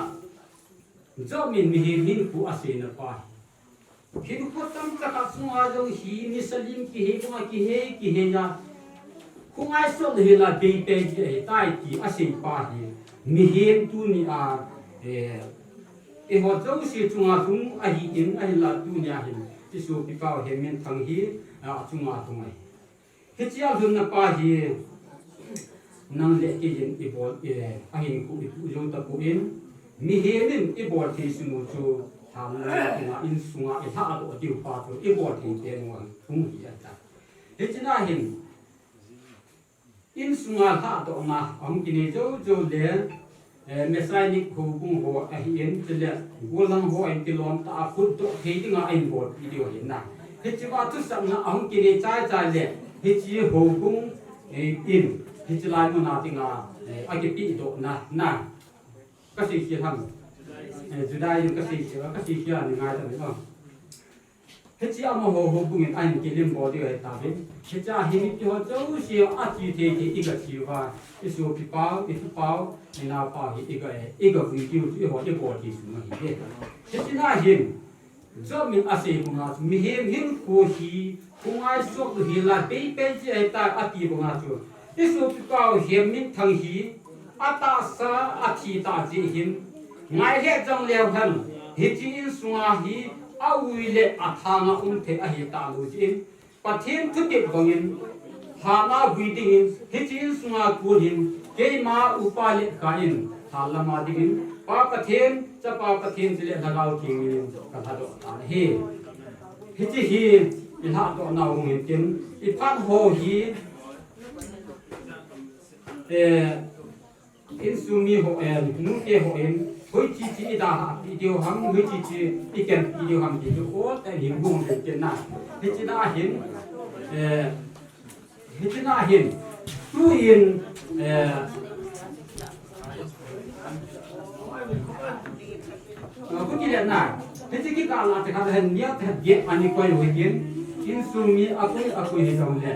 Job in mihem hinkho aseina pa hi. Hinkho chomcha khat sunga jong hi nisa lim kihei banga kihei, kihei a. Khongai sot lou hela bei pei ji ahitai ti asei pa hi. Mihem tunia, eh, eiho jouse chunga lhung ahin, ahinla tunia hin, i sopipa u Hemminthang hi, a, achunga lhung ahi. Hichea lhunna pa hi, nang le kei in ibol, eh, ahinkho ituh jou tapon, mihem in ibol thei sung u chu, thanna insunga ilhahdoh diu pa chu ibol thei teng u hung hi ahitai. Hichea hin, insunga lhahdohna ahung kinei jou jou le, eh, Messianic houbung ho ahin, chule gollhang ho ahin kilom tah a khutdoh thei dinga ahin bolpi diu ahi na. Hichea thusapna ahung kinei chai chai le, hiche houbung, eh, in, hiche lai muna dinga, eh, akipehdohna, na. Kasei khel ham. Eh, Judah in kasei, kasei kit a neingaidam in. Hiche amaho houbung in ahin kilim bol diu ahi tauve. Hiche a hi mipi ho jouse a thi thei thei i gathi uva, i sopi pau, i pi pau, i nao pau hi i ga, i gavui diu chu eiho i bol thei sung ahi. Hiche na hin, Job in asei banga chu mihem hinkho hi, hung ngaisuak lou hi la, pei pei chi ahi tai ati banga chu. I sopi pau Hem Min Thang hi, atahsa, athi tah jeh hin, ngai het jong leu hen, hiche insunga hi, aui le athang a um thei ahi talou jeh in, Pathen thutep bangin, hatna vui dingin, hiche insunga kon hin, keima upa le kha in, thallam a dingin, Pa Pathen, Chapa Pathen chule Lhagao Theng in, kalhadoh tan ahi. Hiche hi, i lhadoh nau hung hin tin, i phat ho hi, eh, insung mi ho, eh, nute ho in, hoiche che i dalhah pi diu ham, hoiche che i ken pi diu ham ti chu, o, ta hin hung hin tin na. Hiche na hin, eh, Hiche na hin, tu in, eh, eh, kuti le na, hiche kikah la te khat hen nia te gep ani koi u hin, insung mi akui akui hi jong le,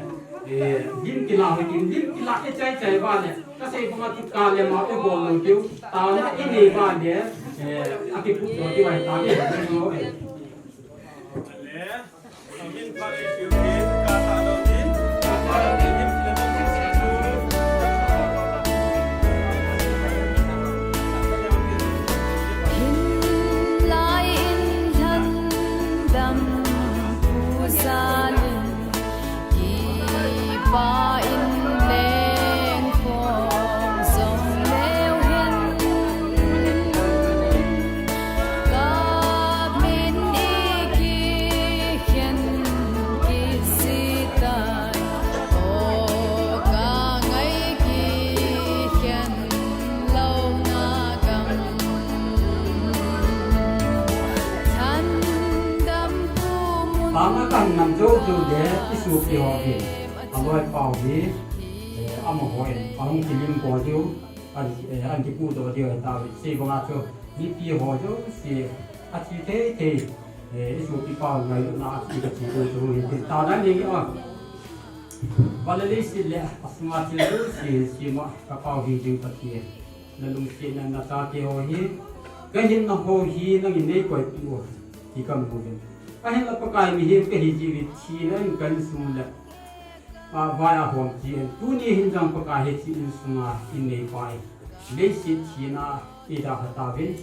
eh, lim kila u hin, lim kila e chai chai va le, kasei banga tu ka le ma e bol lou tiu, ta na e nei va le, eh, akipu lou tiu ai ta e, eh. Banga kahin ngam jou jou le i sopi ho hi, aloi pau hi, eh, amaho in ahung kilim bol diu, an, eh, an kipudoh diu ahi tauve. Sei banga chu, mipi ho jouse, athi thei thei, eh, i sopi pau ngailutna a thi kathi diu chu hin tin ta na nei a. Van le leiset le asunga thil jouse sema ka Pau hing jing Pathen, na lungsetna na chate ho hi, ka hinna ho hi nangin nei koipeh u ti kamu uve. Ahinla Pakai mihem kahi jeh uvin thina in ka insung le, a, vai a hom ti in, tuni hin jong Pakai hiche insunga in neipa in, leiset thina i dalha tauvin,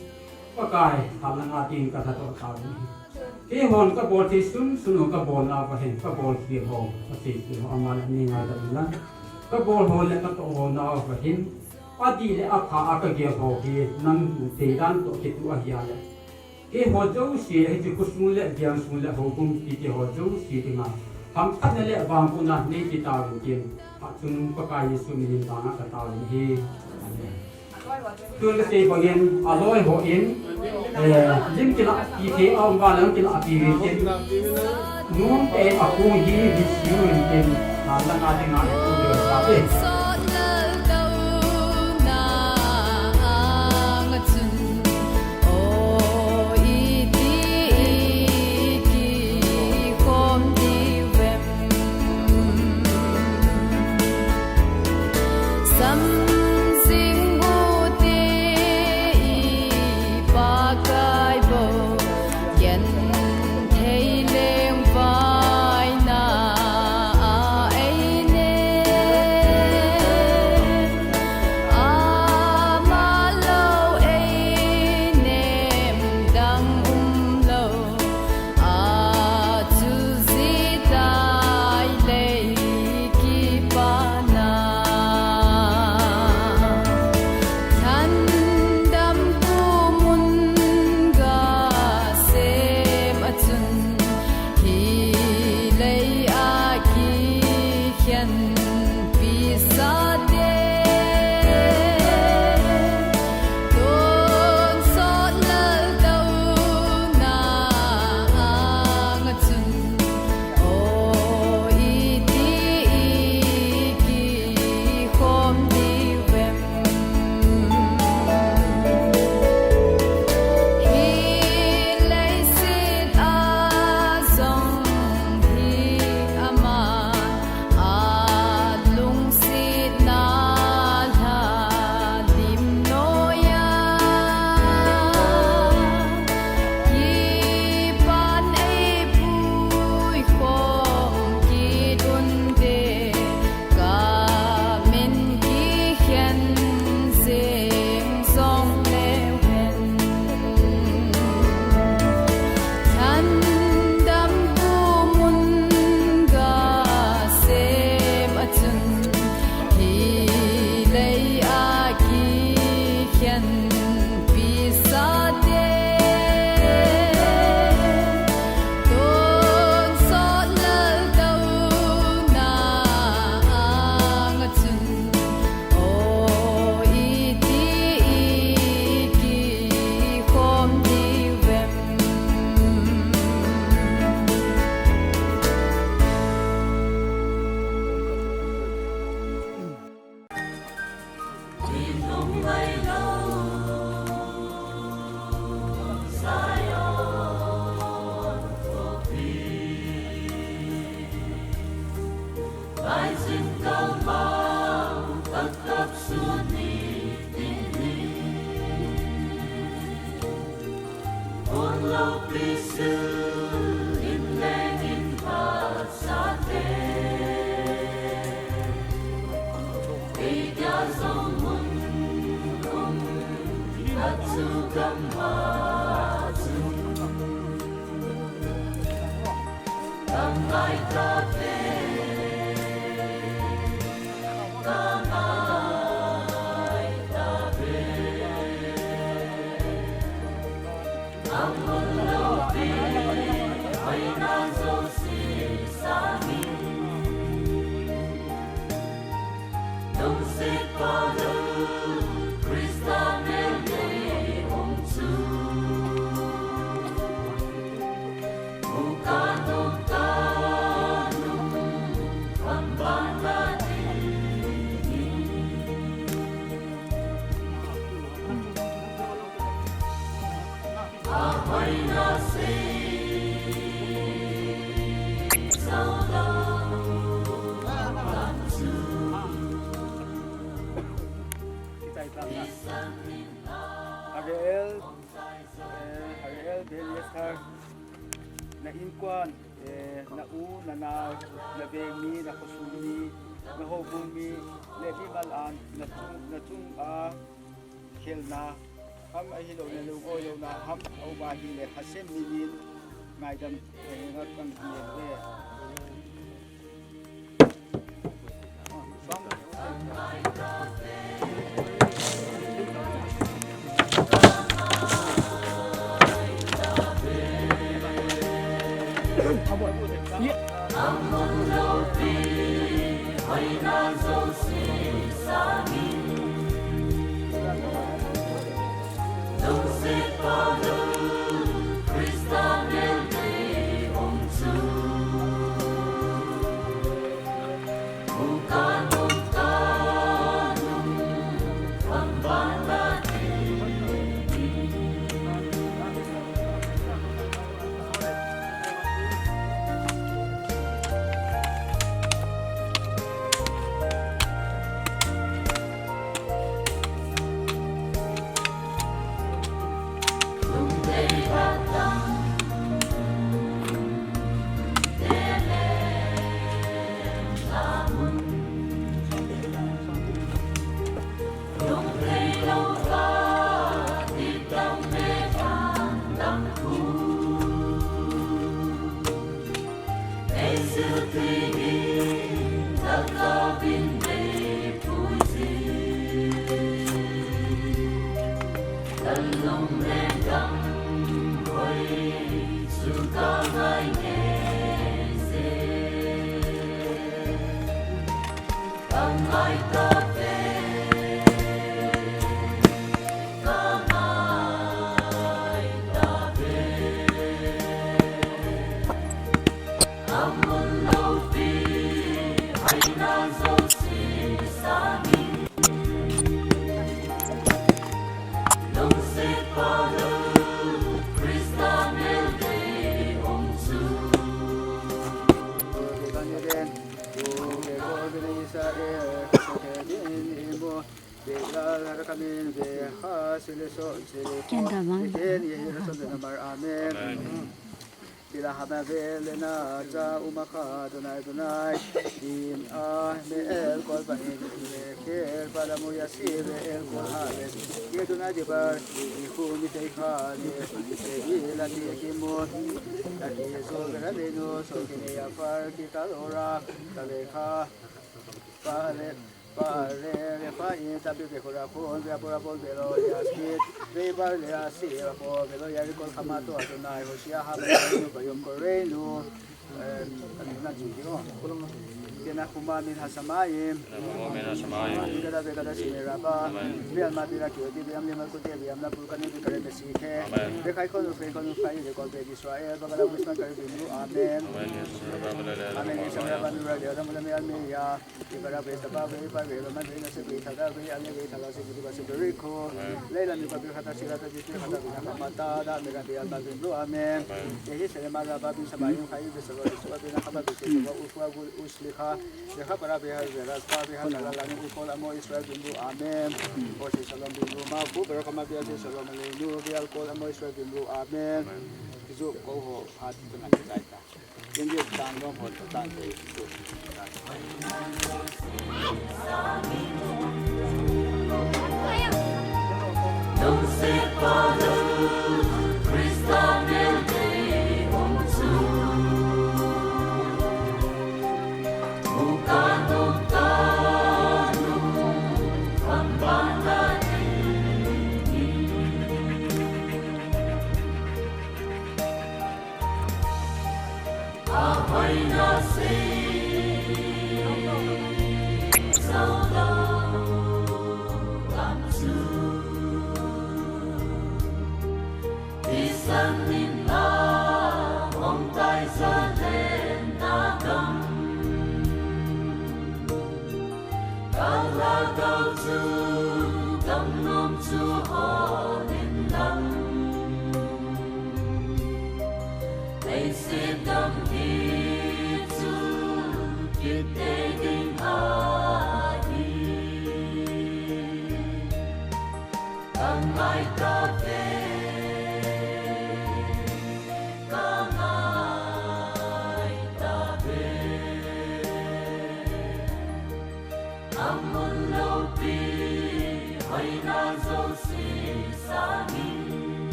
Pakai, thallang a dingin ka lhadoh tauvin ahi. Keihon ka bol thei sunsun u ka bolna uva hin, ka bol khel ho, ka sei khel ho, aman anei ngaidam in lang. Ka bol ho le ka toh ho na uva hin, adih le apha a ka gel ho hi, nang deidan toh kitoh ahi a le, keiho jouse, hiche khosung le, veng sung le, houbung kiti ho jouse dinga, hamphatna le vangbohna neipe tauvin tin, achung Pakai Jesu minin vanga ka taovin ahi. Amen. Tun kasei bangin, aloi ho in, eh, lim kilahpi thei a um uva le, lim kilahpi uvin tin, nomtah in akong hi, hi siu uvin tin, a, langa dinga, eh, kum le sa te. Harel, eh, Harel Ben Yesar, na inkuan, eh, na u, na nao, na veng mi, na khosung mi, na houbung mi, le mimal a, na chung, na chunga khelna ham ahilouleh lungoi louna ham aum ahileh, Hashem minin ngaidam, eh, ngat kan ti e. Amen. Amen. Bila hama ve le na cha uma kha Adonai, Adonai, Din a me el kol pa in le kher pa la mu ya si ve el kol ha ve. Ye Adonai di bar di hu mi te kha le se hi la ti ki mu. La ki so ve la le no so ki ne ya far ki ta lo ra ta le kha pa le. Pare, refa in tapi pe khora khon ve apora bol velo ya skit. Ve bar le asi apora velo ya rikol khama to Adonai Hoshia ha ba nu ba yom korenu. Eh, na chu yo. Kena khuma min ha shamayim. Min ha shamayim. Kada ve kada shine raba. Ve alma bila ki odi ve amle malkute ve amla burkani ve kare ve sikhe. Ve khai khonu ve khonu khai ve kol ve Israel ba kada wisman kare ve nu. Amen. Amen. Israel ba le le. Amen. Israel ba nu ra le da mu le me alme ya. Ibara ve taba ve ibar ve roman ve nase ve thaga ve ale ve thaga se ve se ve rikho. Leila mi pa ve khata sila ta ji khata ve khata mata da me ga ve alma ve bro. Amen. Yehi se ma ra ba bin sama yu khai ve saba ve saba ve na khama ve se ve ushwa gul ushlikha. Ve kha para ve ha ve ras pa ve ha la la ni ukol amo Israel ve bro. Amen. O se shalom ve bro ma ku ve khama ve se shalom le nu ve alkol amo Israel ve bro. Amen. Ko ho phat tu na chai ta. Ken ye tang dong ho tang te tu.